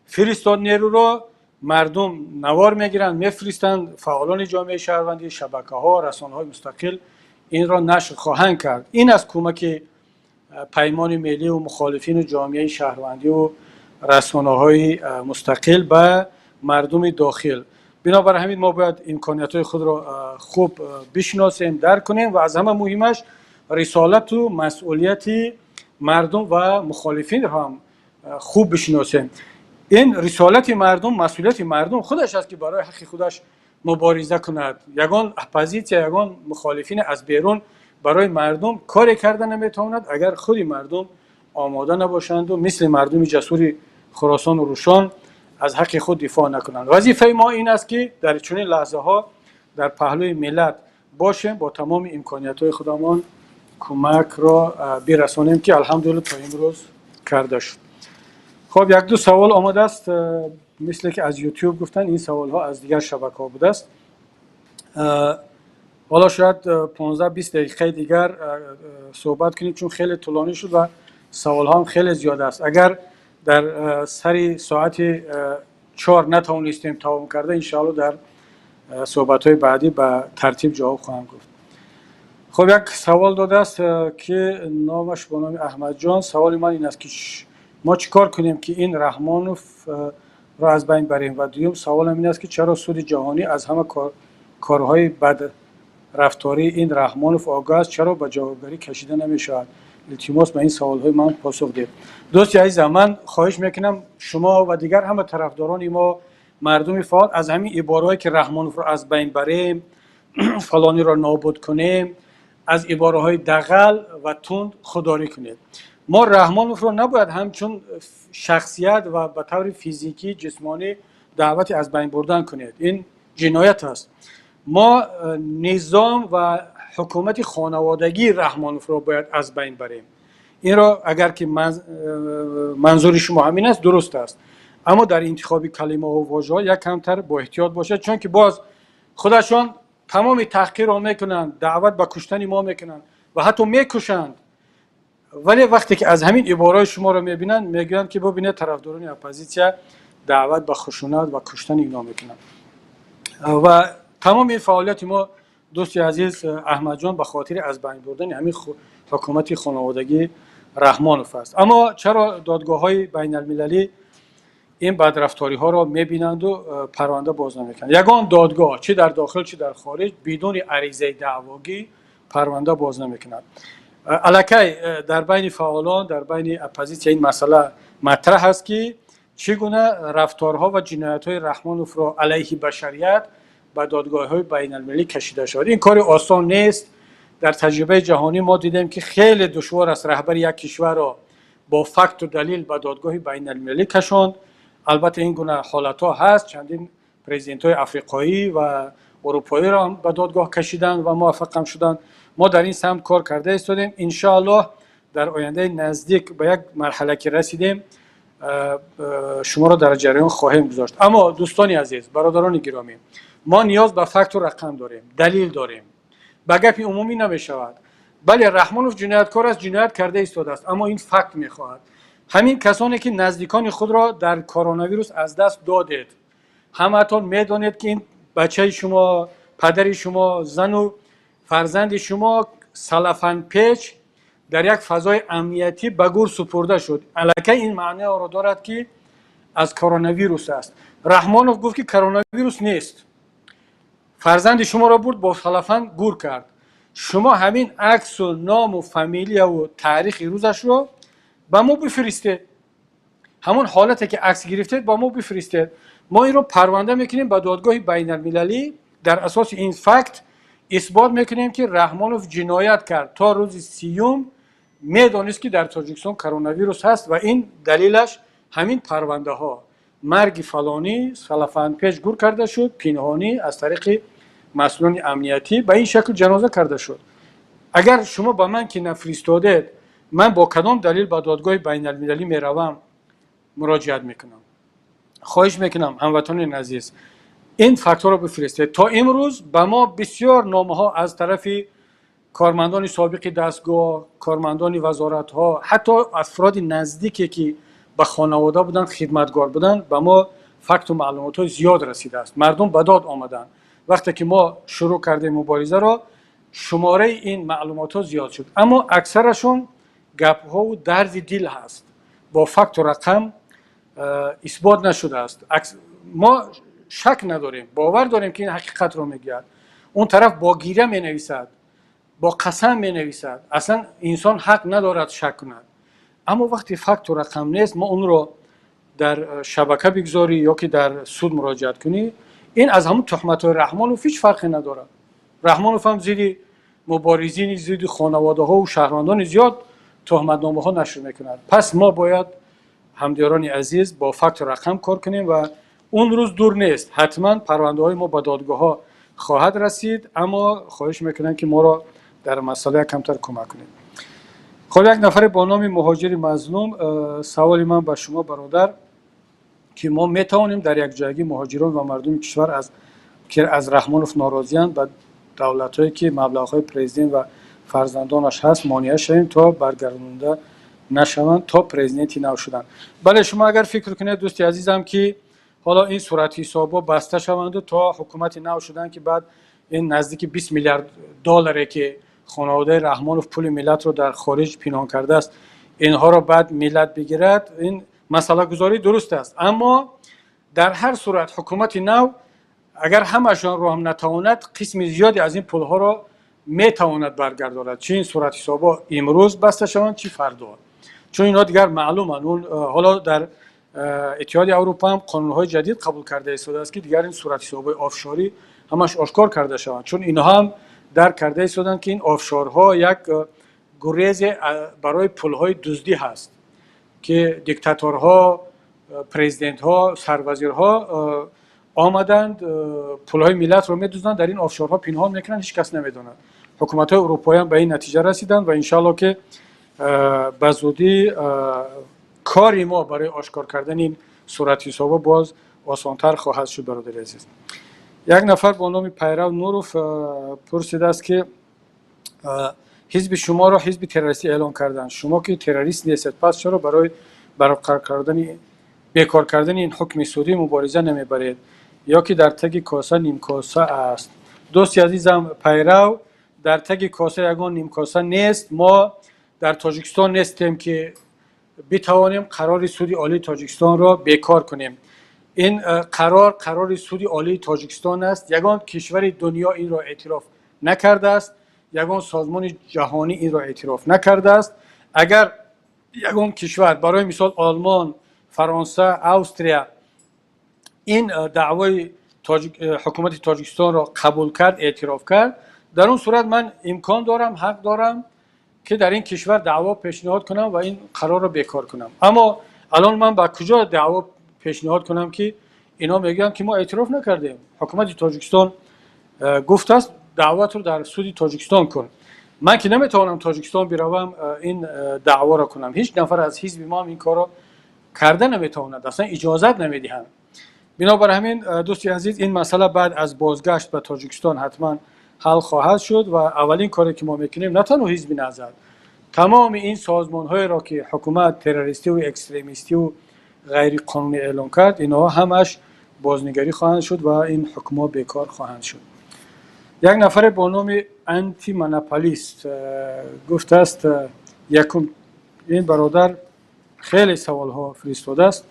фиристод нерӯро, мардум навор мегиранд, мефиристанд, фаъолони ҷомеаи шаҳрвандӣ, шабакаҳо, расонаҳои мустақил инро нашр хоҳанд кард. Ин аз кӯмаки Паймони Миллию мухолифину ҷомеаи шаҳрвандиву Расонаҳои мустақил ба мардуми дохил. Бинобар ҳамин мо бояд имкониятҳои худро хуб бишносем, дарк кунем ва аз ҳама муҳимаш рисолату масъулияти мардум ва мухолифинро ҳам хуб бишносем. Ин рисолати мардум, масъулияти мардум худаш аст, ки барои ҳаққи худаш мубориза кунад. Ягон оппозитсия, ягон мухолифин аз берун барои мардум коре карда наметавонад, агар худи мардум омода набошанду мисли мардуми ҷасури Хуросону Рӯшон аз ҳаққи худ дифоъ накунанд. Вазифаи мо ин аст, ки дар чунин лаҳзаҳо дар паҳлӯи миллат бошем, бо тамоми имкониятҳои худамон кӯмакро бирасонем, ки алҳамдулилла то имрӯз карда шуд. Хоб, як-ду савол омадааст, мисле ки аз Ютуб гуфтанд, ин саволҳо аз дигар шабакаҳо будааст. Ҳоло шояд 15-20 дақиқаи дигар суҳбат кунем, чун хеле тӯлонӣ шуд ва саволҳо ҳам хеле зиёд аст. Агар дар сари соати 4 натавонистем тамом карда, иншоалло дар суҳбатҳои баъдӣ ба тартиб ҷавоб хоҳам гуфт. Хуб, як савол додааст, ки номаш бо номи Аҳмадҷон. Саволи ман ин аст, ки мо чӣ кор кунем, ки ин Раҳмонов ро аз байн барем? Ва дуюм саволам ин аст, ки чаро суди ҷаҳонӣ аз ҳама корҳои бадрафтории ин Раҳмонов огоҳ аст, чаро ба ҷавобгарӣ кашида намешавад? Илтимос, ба ин саволҳои ман посух диҳед. Дӯсти азизам, ман хоҳиш мекунам, шумо ва дигар ҳама тарафдорони мо, мардуми фаъол, аз ҳамин ибораҳое ки Раҳмоновро аз байн барем, фалониро нобуд кунем, аз ибораҳои дағал ва тунд худдорӣ кунед. Мо Раҳмоновро набояд ҳамчун шахсият ва ба таври физикӣ, ҷисмонӣ даъвати аз байн бурдан кунед, ин ҷиноят аст. Мо низом ва ҳукумати хонаводагии Раҳмоновро бояд аз байн барем. Инро агар ки манзури шумо ҳамин аст, дуруст аст, аммо дар интихоби калимаҳо, вожаҳо як камтар бо эҳтиёт бошед, чунки боз худашон тамоми таҳқирро мекунанд, даъват ба куштани мо мекунанд ва ҳатто мекушанд, вале вақте ки аз ҳамин ибораҳои шуморо мебинанд, мегӯянд, ки бубинед, тарафдорони оппозитсия даъват ба хушунат ва куштани ино мекунанд. Ва тамоми ин фаъолияти мо, дӯсти азиз Аҳмадҷон, ба хотири аз байн бурдани ҳамин ҳукумати хонаводагии Раҳмонов аст. Аммо чаро додгоҳҳои байналмилалӣ ин бадрафториҳоро мебинанду парванда боз намекунанд? Ягон додгоҳ, чӣ дар дохил, чӣ дар хориҷ, бидуни аризаи даъвогӣ парванда боз намекунад. Аллакай дар байни фаъолон, дар байни оппозитсия ин масъала матраҳ аст, ки чӣ гуна рафторҳо ва ҷиноятҳои Раҳмоновро алайҳи башарият ба додгоҳҳои байналмилалӣ кашида шавад. Ин кори осон нест. Дар таҷрибаи ҷаҳонӣ мо дидем, ки хеле душвор аст раҳбари як кишварро бо факту далил ба додгоҳи байналмилалӣ кашонд. Албатта, ин гуна ҳолатҳо ҳаст, чандин президентҳои африқоӣ ва урупоиро ба додгоҳ кашиданд ва муваффақам шуданд. Мо дар ин самт кор карда истодем. Иншоаллоҳ, дар ояндаи наздик ба як марҳала ки расидем, шуморо дар ҷараён хоҳем гузошт. Аммо, дӯстони азиз, бародарони гиромӣ, мо ниёз ба факту рақам дорем, далил дорем, ба гапи умумӣ намешавад. Бале, Раҳмонов ҷинояткор аст, ҷиноят карда истодааст, аммо ин факт мехоҳад. Ҳамин касоне ки наздикони худро дар коронавирус аз даст додед, ҳамаатон медонед, ки ин бачаи шумо, падари шумо, зану фарзанди шумо салафанпеч дар як фазои амниятӣ ба гур супурда шуд. Аллакай ин маъноро дорад, ки аз коронавирус аст. Раҳмонов гуфт, ки коронавирус нест, фарзанди шуморо бурд, бо салафан гур кард. Шумо ҳамин аксу ному фамилияву таърихи рӯзашро ба мо бифиристед, ҳамон ҳолате ки акс гирифтед, ба мо бифиристед. Мо инро парванда мекунем ба додгоҳи байналмилалӣ, дар асоси ин факт исбот мекунем, ки Раҳмонов ҷиноят кард, то рӯзи 30-ум медонист, ки дар Тоҷикистон коронавирус ҳаст, ва ин далилаш ҳамин парвандаҳо: марги фалонӣ салафанпеч гур карда шуд, пинҳонӣ аз тариқи масъулони амниятӣ ба ин шакл ҷаноза карда шуд. Агар шумо ба ман ки нафиристодед, ман бо кадом далил ба додгоҳи байналмилалӣ меравам, муроҷиат мекунам? Хоҳиш мекунам, ҳамватанони азиз, ин фактҳоро бифиристед. То имрӯз ба мо бисёр номаҳо аз тарафи кормандони собиқи дастгоҳ, кормандони вазоратҳо, ҳатто афроди наздике ки ба хонавода буданд, хидматгор буданд, ба мо факту маълумотҳои зиёд расидааст. Мардум ба дод омаданд. Вақте ки мо шурӯъ кардем муборизаро, шумораи ин маълумотҳо зиёд шуд, аммо аксарашон гапҳову дарди дил ҳаст, бо факту рақам. исбот нашудааст. Мо шак надорем, бовар дорем, ки ин ҳақиқатро мегӯяд. Он тараф бо гиря менависад, бо қасам менависад. Аслан инсон ҳақ надорад шак кунад, аммо вақте факту рақам нест, мо онро дар шабака бигзорӣ ё ки дар суд муроҷиат кунӣ, ин аз ҳамун туҳматҳои Раҳмонов ҳеҷ фарқе надорад. Раҳмонов ҳам зидди муборизини, зидди хонаводаҳо шаҳрвандони зиёд туҳматномаҳо нашр мекунад. Пас мо бояд, ҳамдиёрони азиз, бо факту рақам кор кунем ва он рӯз дур нест, ҳатман парвандаҳои мо ба додгоҳҳо хоҳад расид. Аммо хоҳиш мекунам, ки моро дар масъала камтар кӯмак кунед. Хоб, як нафаре бо номи Муҳоҷири Мазлум: саволи ман ба шумо, бародар, ки мо метавонем дар якҷоягӣ муҳоҷирон ва мардуми кишвар, аз ки аз Раҳмонов норозиянд, ба давлатҳое, ки маблағҳои президент ва фарзандонаш ҳаст, монеа шавем, то баргардонда нашаванд, то президенти нав шуданд? Бале, шумо агар фикр кунед, дӯсти азизам, ки ҳоло ин суратҳисобҳо баста шаванду то ҳукумати нав шуданд, ки баъд ин наздики 20 миллиард долларе, ки хонаводаи Раҳмонов пули миллатро дар хориҷ пинҳон кардааст, инҳоро баъд миллат бигирад, ин масъалагузорӣ дуруст аст. Аммо дар ҳар сурат ҳукумати нав агар ҳамашонро ҳам натавонад, қисми зиёде аз ин пулҳоро метавонад баргардонад, чи ин суратҳисобҳо имрӯз баста шаванд, чи фардо, чун инҳо дигар маълуманд. Ҳоло дар Иттиҳоди Аврупо ҳам қонунҳои ҷадид қабул карда истодааст, ки дигар ин суратҳисобҳои офшорӣ ҳамаш ошкор карда шаванд, чун инҳо ҳам дарк карда истоданд, ки ин офшорҳо як гурезе барои пулҳои дуздӣ ҳаст, ки диктаторҳо, президентҳо, сарвазирҳо омаданд, пулҳои миллатро медузданд, дар ин офшорҳо пинҳон мекунанд, ҳеҷ кас намедонад. Ҳукуматҳои урупоиам ба ин натиҷа расиданд ва иншаалло, ки ба зудӣ кори мо барои ошкор кардани ин суратҳисобҳо боз осонтар хоҳад шуд. Бародари азиз, як нафар бо номи Пайрав Нуров пурсидааст, ки ҳизби шуморо ҳизби террористӣ эълон карданд, шумо ки террорист нестед, пас чаро барои барқарор кардани, бекор кардани ин ҳукми судӣ мубориза намебаред ё ки дар таги коса нимкоса аст? Дӯсти азизам Пайрав, дар таги коса ягон нимкоса нест. Мо дар Тоҷикистон нестем, ки битавонем қарори Суди Олии Тоҷикистонро бекор кунем. Ин қарор қарори Суди Олии Тоҷикистон аст. Ягон кишвари дунё инро эътироф накардааст, ягон созмони ҷаҳонӣ инро эътироф накардааст. Агар ягон кишвар, барои мисол Олмон, Фаронса, Австрия, ин даъвои ҳукумати Тоҷикистонро қабул кард, эътироф кард, дар он сурат ман имкон дорам, ҳақ дорам, ки дар ин кишвар даъво пешниҳод кунам ва ин қарорро бекор кунам. Аммо алон ман ба куҷо даъво пешниҳод кунам, ки инҳо мегӯянд, ки мо эътироф накардем? Ҳукумати Тоҷикистон гуфтааст, даъватро дар суди Тоҷикистон кун. Ман ки наметавонам Тоҷикистон биравам, ин даъворо кунам. Ҳеҷ нафар аз ҳизби мо ҳам ин корро карда наметавонад, аслан иҷозат намедиҳанд. Бинобар ҳамин, дӯсти азиз, ин масъала баъд аз бозгашт ба Тоҷикистон ҳатман ҳал хоҳад шуд ва аввалин коре, ки мо мекунем, на танҳо ҳизби Наҳзат, тамоми ин созмонҳоеро, ки ҳукумат террористиву экстремистиву ғайриқонунӣ эълон кард, инҳо ҳамаш бознигарӣ хоҳанд шуд ва ин ҳукмҳо бекор хоҳанд шуд. Як нафаре бо номи Антимонополист гуфтааст, якум, ин бародар хеле саволҳо фиристодааст: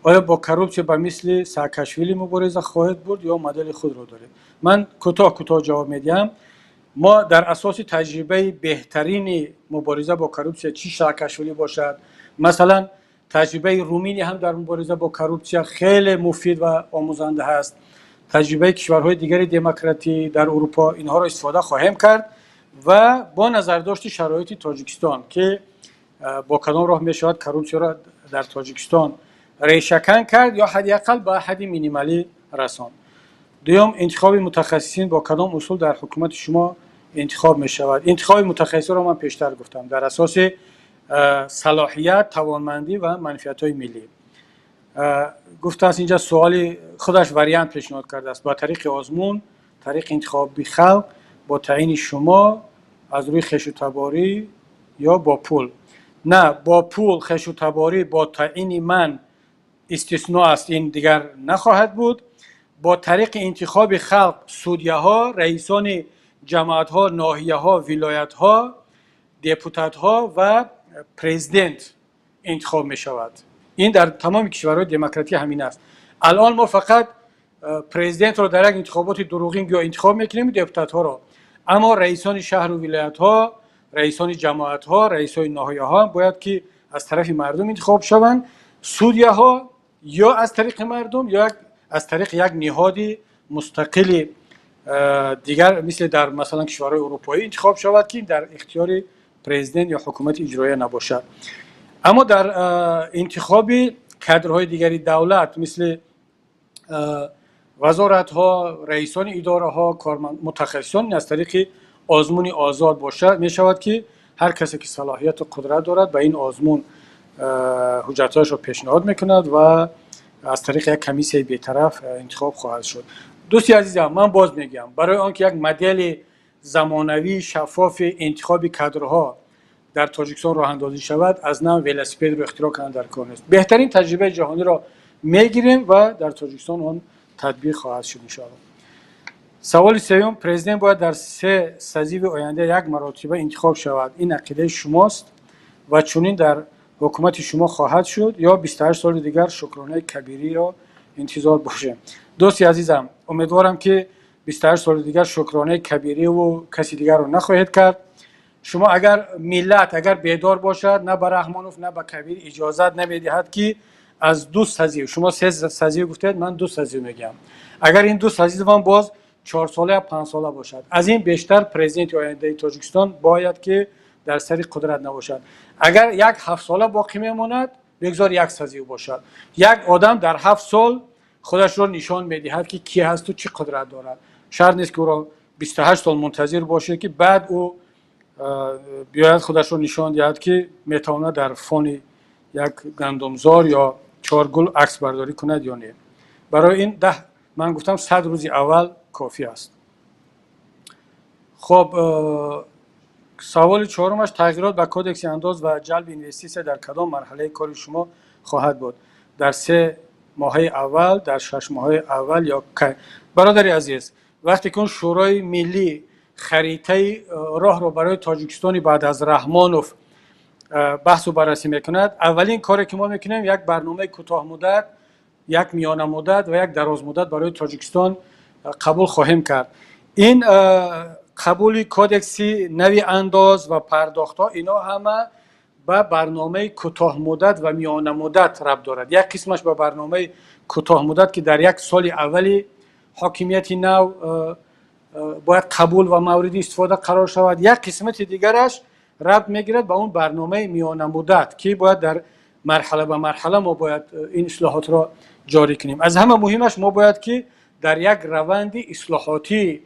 оё бо коррупсия ба мисли Саакашвили мубориза хоҳед бурд ё модели худро доред? Ман кӯтоҳ кӯтоҳ ҷавоб медиҳам. Мо дар асоси таҷрибаи беҳтарини мубориза бо коррупсия, чӣ Саакашвили бошад, масалан, таҷрибаи Руминия ҳам дар мубориза бо коррупсия хеле муфид ва омӯзанда ҳаст, таҷрибаи кишварҳои дигари демократӣ дар Урупо, инҳоро истифода хоҳем кард ва бо назардошти шароити Тоҷикистон, ки бо кадом роҳ мешавад коррупсияро дар Тоҷикистон решакан кард ё ҳадди ақал ба ҳадди минималӣ расонд. Дуюм, интихоби мутахассисин бо кадом усул дар ҳукумати шумо интихоб мешавад? Интихоби мутахассисонро ман пештар гуфтам, дар асоси салоҳият, тавонмандӣ ва манфиатҳои миллӣ. Гуфтааст, инҷа суоли худаш вариант пешниҳод кардааст: ба тариқи озмун, тариқи интихоби халқ, бо таъини шумо, аз рӯи хешутаборӣ ё бо пул. На, бо пул, хешутаборӣ, бо таъини ман истисно аст, ин дигар нахоҳад буд. Бо тариқи интихоби халқ судяҳо, раисони ҷамоатҳо, ноҳияҳо, вилоятҳо, депутатҳо ва президент. интихоб мешавад. Ин дар тамоми кишварҳои демократӣ ҳамин аст. Алон мо фақат президентро дар як интихоботи дурӯғин гӯё интихоб мекунем, депутатҳоро, аммо раисони шаҳру вилоятҳо, раисони ҷамоатҳо, раисони ноҳияҳо бояд ки аз тарафи мардум интихоб шаванд. Судяҳо ё аз тариқи мардум, ё аз тариқи як ниҳоди мустақили дигар, мисли дар масалан кишварҳои урупоӣ, интихоб шавад, ки дар ихтиёри президент ё ҳукумати иҷроия набошад. Аммо дар интихоби кадрҳои дигари давлат, мисли вазоратҳо, раисони идораҳо, мутахассисон, аз тариқи озмуни озод бошад мешавад, ки ҳар касе ки салоҳияту қудрат дорад, ба ин озмун ҳуҷҷатҳояшро пешниҳод мекунад ва аз тариқи як комиссияи бетараф интихоб хоҳад шуд. Дӯсти азизам, ман боз мегӯям, барои он ки як модели замонавии шаффофи интихоби кадрҳо дар Тоҷикистон роҳандозӣ шавад, аз нав велосипедро ихтироъ кардан дар кор нест. Беҳтарин таҷрибаи ҷаҳониро мегирем ва дар Тоҷикистон он татбиқ хоҳад шуд, иншоалло. Саволи сеюм: президент бояд дар се созиви оянда як маротиба интихоб шавад, ин ақидаи шумост ва чунин дар ҳукумати шумо хоҳад шуд ё 28 соли дигар Шукронаи Кабириро интизор бошем? Дӯсти азизам, умедворам, ки 28 соли дигар Шукронаи Кабириву каси дигарро нахоҳед кард. Шумо агар, миллат агар бедор бошад, на ба Раҳмонов, на ба Кабирӣ иҷозат намедиҳад, ки аз ду созив, шумо се созив гуфтед, ман ду созив мегӯям, агар ин ду созивам боз 4 сола я 5 сола бошад, аз ин бештар президенти ояндаи Тоҷикистон бояд ки дар сари қудрат набошад. Агар як 7 сола боқӣ мемонад, бигзор як созив бошад. Як одам дар 7 сол худашро нишон медиҳад, ки кӣ ҳасту чӣ қудрат дорад. Шарт нест, ки ӯро 28 сол мунтазир бошед, ки баъд ӯ биёяд, худашро нишон диҳад, ки метавонад дар фони як гандумзор ё чоргул аксбардорӣ кунад ё не. Барои ин 10, ман гуфтам, 100 рӯзи аввал кофӣ аст. Хоб, саволи чорумаш: тағйирот ба кодекси андоз ва ҷалби инвеститсия дар кадом марҳалаи кори шумо хоҳад буд? Дар 3 моҳаи аввал, дар 6 моҳаи аввал ё кай? Бародари азиз, вақте ки он Шӯрои Миллӣ харитаи роҳро барои Тоҷикистони баъд аз Раҳмонов баҳсу баррасӣ мекунад, аввалин коре ки мо мекунем, як барномаи кӯтоҳмуддат, як миёнамуддат ва як дарозмуддат барои Тоҷикистон қабул хоҳем кард. Ин қабули кодекси нави андоз ва пардохтҳо, ино ҳама ба барномаи кӯтоҳмуддат ва миёнамуддат рабт дорад. Як қисмаш ба барномаи кӯтоҳмуддат, ки дар як соли аввали ҳокимияти нав бояд қабул ва мавриди истифода қарор шавад, як қисмати дигараш рабт мегирад ба он барномаи миёнамуддат, ки бояд дар марҳала ба марҳала мо бояд ин ислоҳотро ҷорӣ кунем. Аз ҳама муҳимаш, мо бояд ки дар як раванди ислоҳотӣ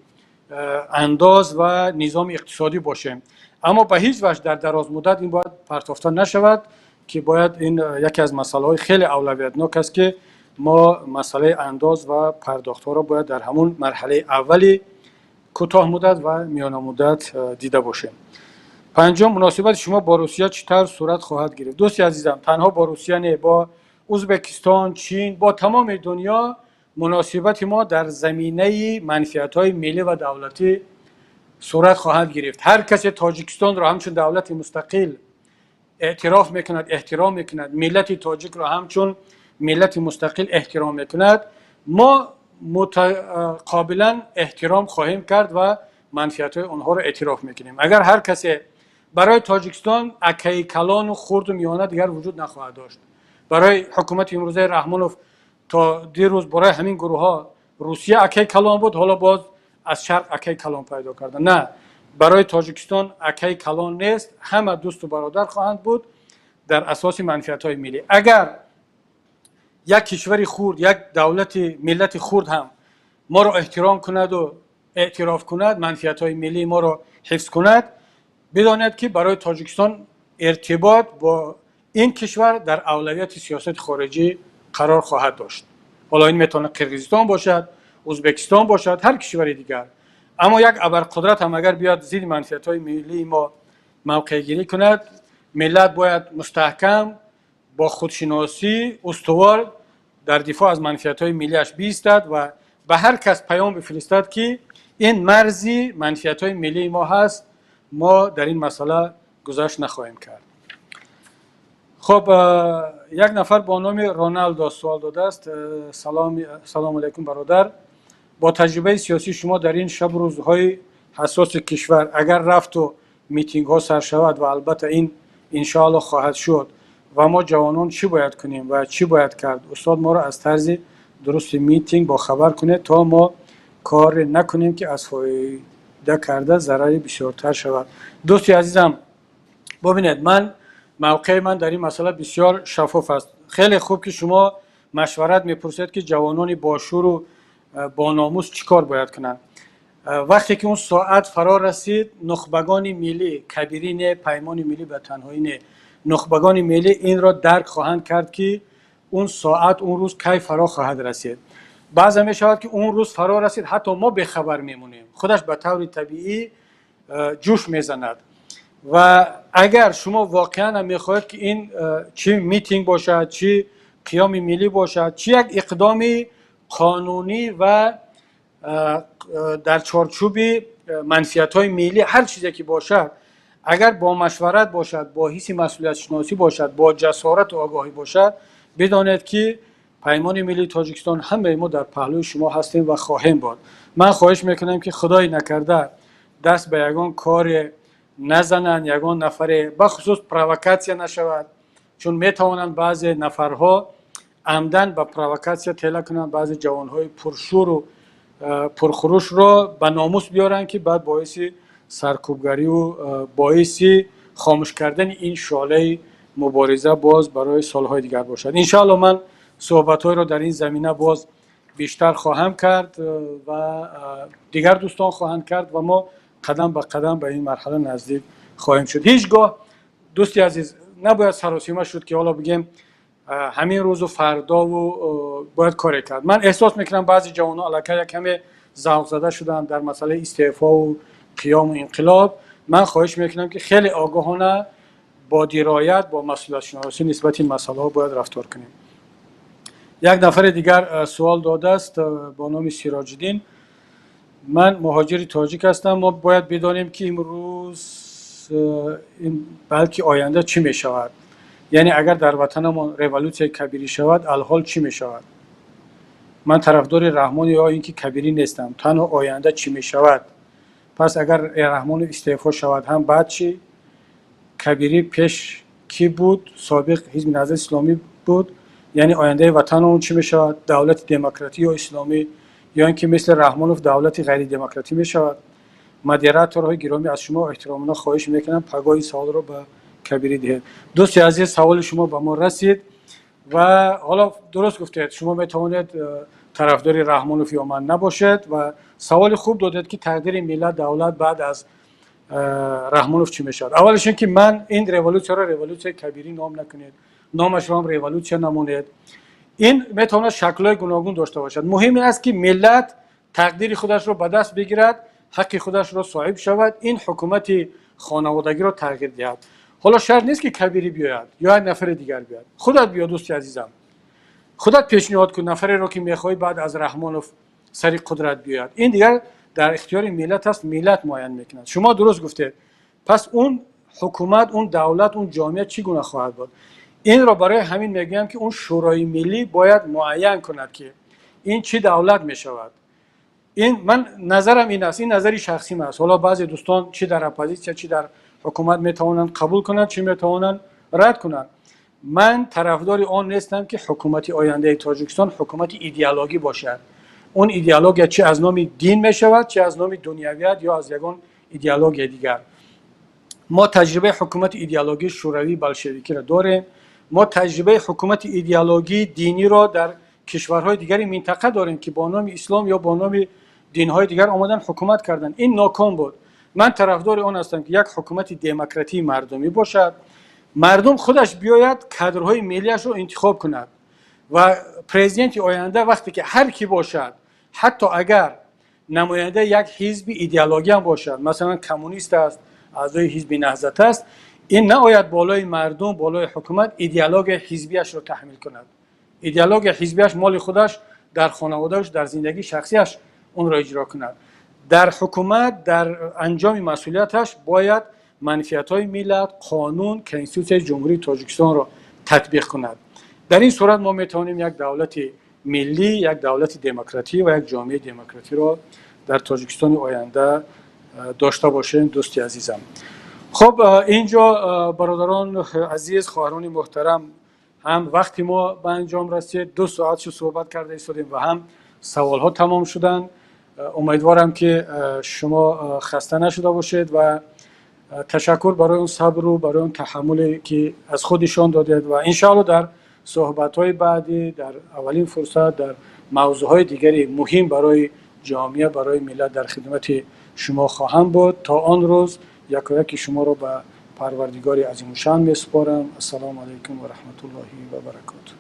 андоз ва низоми иқтисодӣ бошем, аммо ба ҳеҷ ваҷҳ дар дарозмуддат ин бояд партофта нашавад, ки бояд ин яке аз масъалаҳои хеле авлавиятнок аст, ки мо масъалаи андоз ва пардохтҳоро бояд дар ҳамун марҳалаи аввали кӯтоҳмуддат ва миёнамуддат дида бошем. Панҷум: муносибати шумо бо Русия чӣ тавр сурат хоҳад гирифт? Дӯсти азизам, танҳо бо Русия не, бо Узбекистон, Чин, бо тамоми дунё муносибати мо дар заминаи манфиатҳои миллӣ ва давлатӣ сурат хоҳад гирифт. Ҳар касе Тоҷикистонро ҳамчун давлати мустақил эътироф мекунад, эҳтиром мекунад, миллати тоҷикро ҳамчун миллати мустақил эҳтиром мекунад, мо мутақобилан эҳтиром хоҳем кард ва манфиатҳои онҳоро эътироф мекунем. Агар ҳар касе барои Тоҷикистон акаи калону хурду миёна дигар вуҷуд нахоҳад дошт. Барои ҳукумати имрӯзаи Раҳмонов то дирӯз барои ҳамин гурӯҳҳо Русия акаи калон буд, ҳоло боз аз шарқ акаи калон пайдо карда. На, барои Тоҷикистон акаи калон нест, ҳама дӯсту бародар хоҳанд буд дар асоси манфиатҳои миллӣ. Агар як кишвари хурд, як давлати миллати хурд ҳам моро эҳтиром кунаду эътироф кунад, манфиатҳои миллии моро ҳифз кунад, бидонед, ки барои Тоҷикистон иртибот бо ин кишвар дар авлавияти сиёсати хориҷӣ қарор хоҳад дошт. Ҳоло ин метавонад Қирғизистон бошад, Узбекистон бошад, ҳар кишвари дигар. Аммо як абарқудрат ҳам агар биёд, зидди манфиатҳои миллии мо мавқеъгирӣ кунад, миллат бояд мустаҳкам, бо худшиносӣ, устувор дар дифоъ аз манфиатҳои миллиаш биистад ва ба ҳар кас паём бифиристад, ки ин марзи манфиатҳои миллии мо ҳаст, мо дар ин масъала гузашт нахоҳем кард. Хуб, як нафар бо номи Роналдо суол додааст. Салому алайкум, бародар. Бо таҷрибаи сиёсии шумо, дар ин шабу рӯзҳои ҳассоси кишвар, агар рафту митингҳо сар шавад, ва албатта ин иншоалло хоҳад шуд, ва мо ҷавонон чӣ бояд кунем ва чӣ бояд кард? Устод, моро аз тарзи дурусти митинг бохабар кунед, то мо коре накунем, ки аз фоида карда зарари бисёртар шавад. Дӯсти азизам, бубинед, ман мавқеи ман дар ин масъала бисёр шаффоф аст. Хеле хуб, ки шумо машварат мепурсед, ки ҷавонони бошӯру бономус чӣ кор бояд кунанд. Вақте ки он соат фаро расид, нухбагони миллӣ, Кабирӣ не, Паймони миллӣ ба танҳоӣ не, нухбагони миллӣ инро дарк хоҳанд кард, ки он соат, он рӯз кай фаро хоҳад расид. Баъзан мешавад, ки он рӯз фаро расид, ҳатто мо бехабар мемонем, худаш ба таври табиӣ ҷӯш мезанад. Ва агар шумо воқеан ҳам мехоҳед, ки ин чӣ митинг бошад, чӣ қиёми миллӣ бошад, чӣ як иқдоми қонунӣ ва дар чорчӯби манфиатҳои миллӣ, ҳар чизе ки бошад, агар бо машварат бошад, бо ҳисси масъулиятшиносӣ бошад, бо ҷасорату огоҳӣ бошад, бидонед, ки Паймони миллии Тоҷикистон, ҳамаи мо дар паҳлӯи шумо ҳастем ва хоҳем буд. Ман хоҳиш мекунам, ки худои накарда даст ба ягон коре назананд ягон нафаре, бахусус провокатсия нашавад, чун метавонанд баъзе нафарҳо амдан ба провокатсия тела кунанд, баъзе ҷавонҳои пуршӯру пурхурӯшро ба номус биёранд, ки баъд боиси саркӯбгариву боиси хомӯш кардани ин шӯълаи мубориза боз барои солҳои дигар бошад. Иншоалло, ман суҳбатҳоеро дар ин замина боз бештар хоҳам кард ва дигар дӯстон хоҳанд кард ва мо қадам ба қадам ба ин марҳала наздик хоҳем шуд. Ҳеҷ гоҳ, дӯсти азиз, набояд саросима шуд, ки ҳоло бигем ҳамин рӯзу фардову бояд коре кард. Ман эҳсос мекунам, баъзе ҷавонон аллакай як каме завқзада шуданд дар масъалаи истеъфову қиёму инқилоб. Ман хоҳиш мекунам, ки хеле огоҳона, бо дироят, бо масъулиятшиносӣ нисбати ин масъалаҳо бояд рафтор кунем. Як нафари дигар суол додааст бо номи Сироҷиддин. Ман муҳоҷири тоҷик ҳастам. Мо бояд бидонем, ки имрӯз, балки оянда чӣ мешавад, яъне агар дар ватанамон революсияи кабирӣ шавад, алҳол чӣ мешавад? Ман тарафдори Раҳмон ё ин ки Кабирӣ нестам, танҳо оянда чӣ мешавад? Пас агар Раҳмонов истеъфо шавад ҳам, баъд чӣ? Кабирӣ пеш кӣ буд? Собиқ Ҳизби Наҳзати Исломӣ буд. Яъне ояндаи ватанамон чӣ мешавад? Давлати демократӣ ё исломӣ, ё ин ки мисли Раҳмонов давлати ғайридемократӣ мешавад? Модераторҳои гиромӣ, аз шумо эҳтиромона хоҳиш мекунам, пагоҳи саволро ба Кабирӣ диҳед. Дӯсти азиз, саволи шумо ба мо расид ва ҳоло дуруст гуфтед, шумо метавонед тарафдори Раҳмонов ё ман набошед ва саволи хуб додед, ки тақдири миллат, давлат баъд аз Раҳмонов чӣ мешавад. Аввалаш ин ки ман ин революсияро революсияи Кабирӣ ном накунед, номашро ҳам революсия намонед. Ин метавонад шаклҳои гуногун дошта бошад. Муҳим ин аст, ки миллат тақдири худашро ба даст бигирад, ҳаққи худашро соҳиб шавад, ин ҳукумати хонаводагиро тағйир диҳад. Ҳоло шарт нест, ки Кабирӣ биёяд ё як нафари дигар биёяд. Худат биё, дӯсти азизам, худат пешниҳод кун нафареро, ки мехоҳӣ баъд аз Раҳмонов сари қудрат биёяд. Ин дигар дар ихтиёри миллат аст, миллат муайян мекунад. Шумо дуруст гуфтед, пас он ҳукумат, он давлат, он ҷомеа чӣ гуна хоҳад буд? Инро барои ҳамин мегӯям, ки он Шӯрои миллӣ бояд муайян кунад, ки ин чӣ давлат мешавад. Ин ман назарам ин аст, ин назари шахсим аст. Ҳоло баъзе дӯстон чӣ дар оппозитсия, чӣ дар ҳукумат метавонанд қабул кунанд, чӣ метавонанд рад кунанд. Ман тарафдори он нестам, ки ҳукумати ояндаи Тоҷикистон ҳукумати идеологӣ бошад. Он идеология чӣ аз номи дин мешавад, чӣ аз номи дунявият ё аз ягон идеологияи дигар. Мо таҷрибаи ҳукумати идеологии шӯравии болшевикиро дорем, мо таҷрибаи ҳукумати идеологии диниро дар кишварҳои дигари минтақа дорем, ки бо номи ислом ё бо номи динҳои дигар омадан, ҳукумат карданд. Ин ноком буд. Ман тарафдори он ҳастам, ки як ҳукумати демократии мардумӣ бошад, мардум худаш биёяд, кадрҳои миллиашро интихоб кунад ва президенти оянда вақте ки ҳар кӣ бошад, ҳатто агар намояндаи як ҳизби идеологӣ ҳам бошад, масалан, коммунист аст, аъзои Ҳизби Наҳзат аст, ин наояд болои мардум, болои ҳукумат идеологияи ҳизбиашро таҳмил кунад. Идеологияи ҳизбиаш моли худаш, дар хонаводааш, дар зиндагии шахсиаш онро иҷро кунад. Дар ҳукумат, дар анҷоми масъулияташ бояд манфиатҳои миллат, қонун, Конститутсияи Ҷумҳурии Тоҷикистонро татбиқ кунад. Дар ин сурат мо метавонем як давлати миллӣ, як давлати демократӣ ва як ҷомеаи демократиро дар Тоҷикистони оянда дошта бошем, дӯсти азизам. Хуб, инҷо, бародарон азиз, хоҳарони муҳтарам, ҳам вақти мо ба анҷом расид, 2 соат шуд суҳбат карда истодем, ва ҳам саволҳо тамом шуданд. Умедворам, ки шумо хаста нашуда бошед, ва ташаккур барои он сабру барои он таҳаммуле, ки аз худ нишон додед. Ва иншоалло дар суҳбатҳои баъдӣ, дар аввалин фурсат, дар мавзӯъҳои дигари муҳим барои ҷомеа, барои миллат дар хидмати шумо хоҳам буд. То он рӯз якояки шуморо ба Парвардигори азимушан месупорам. Ассалому алайкум ва раҳматуллоҳи ва баракоту.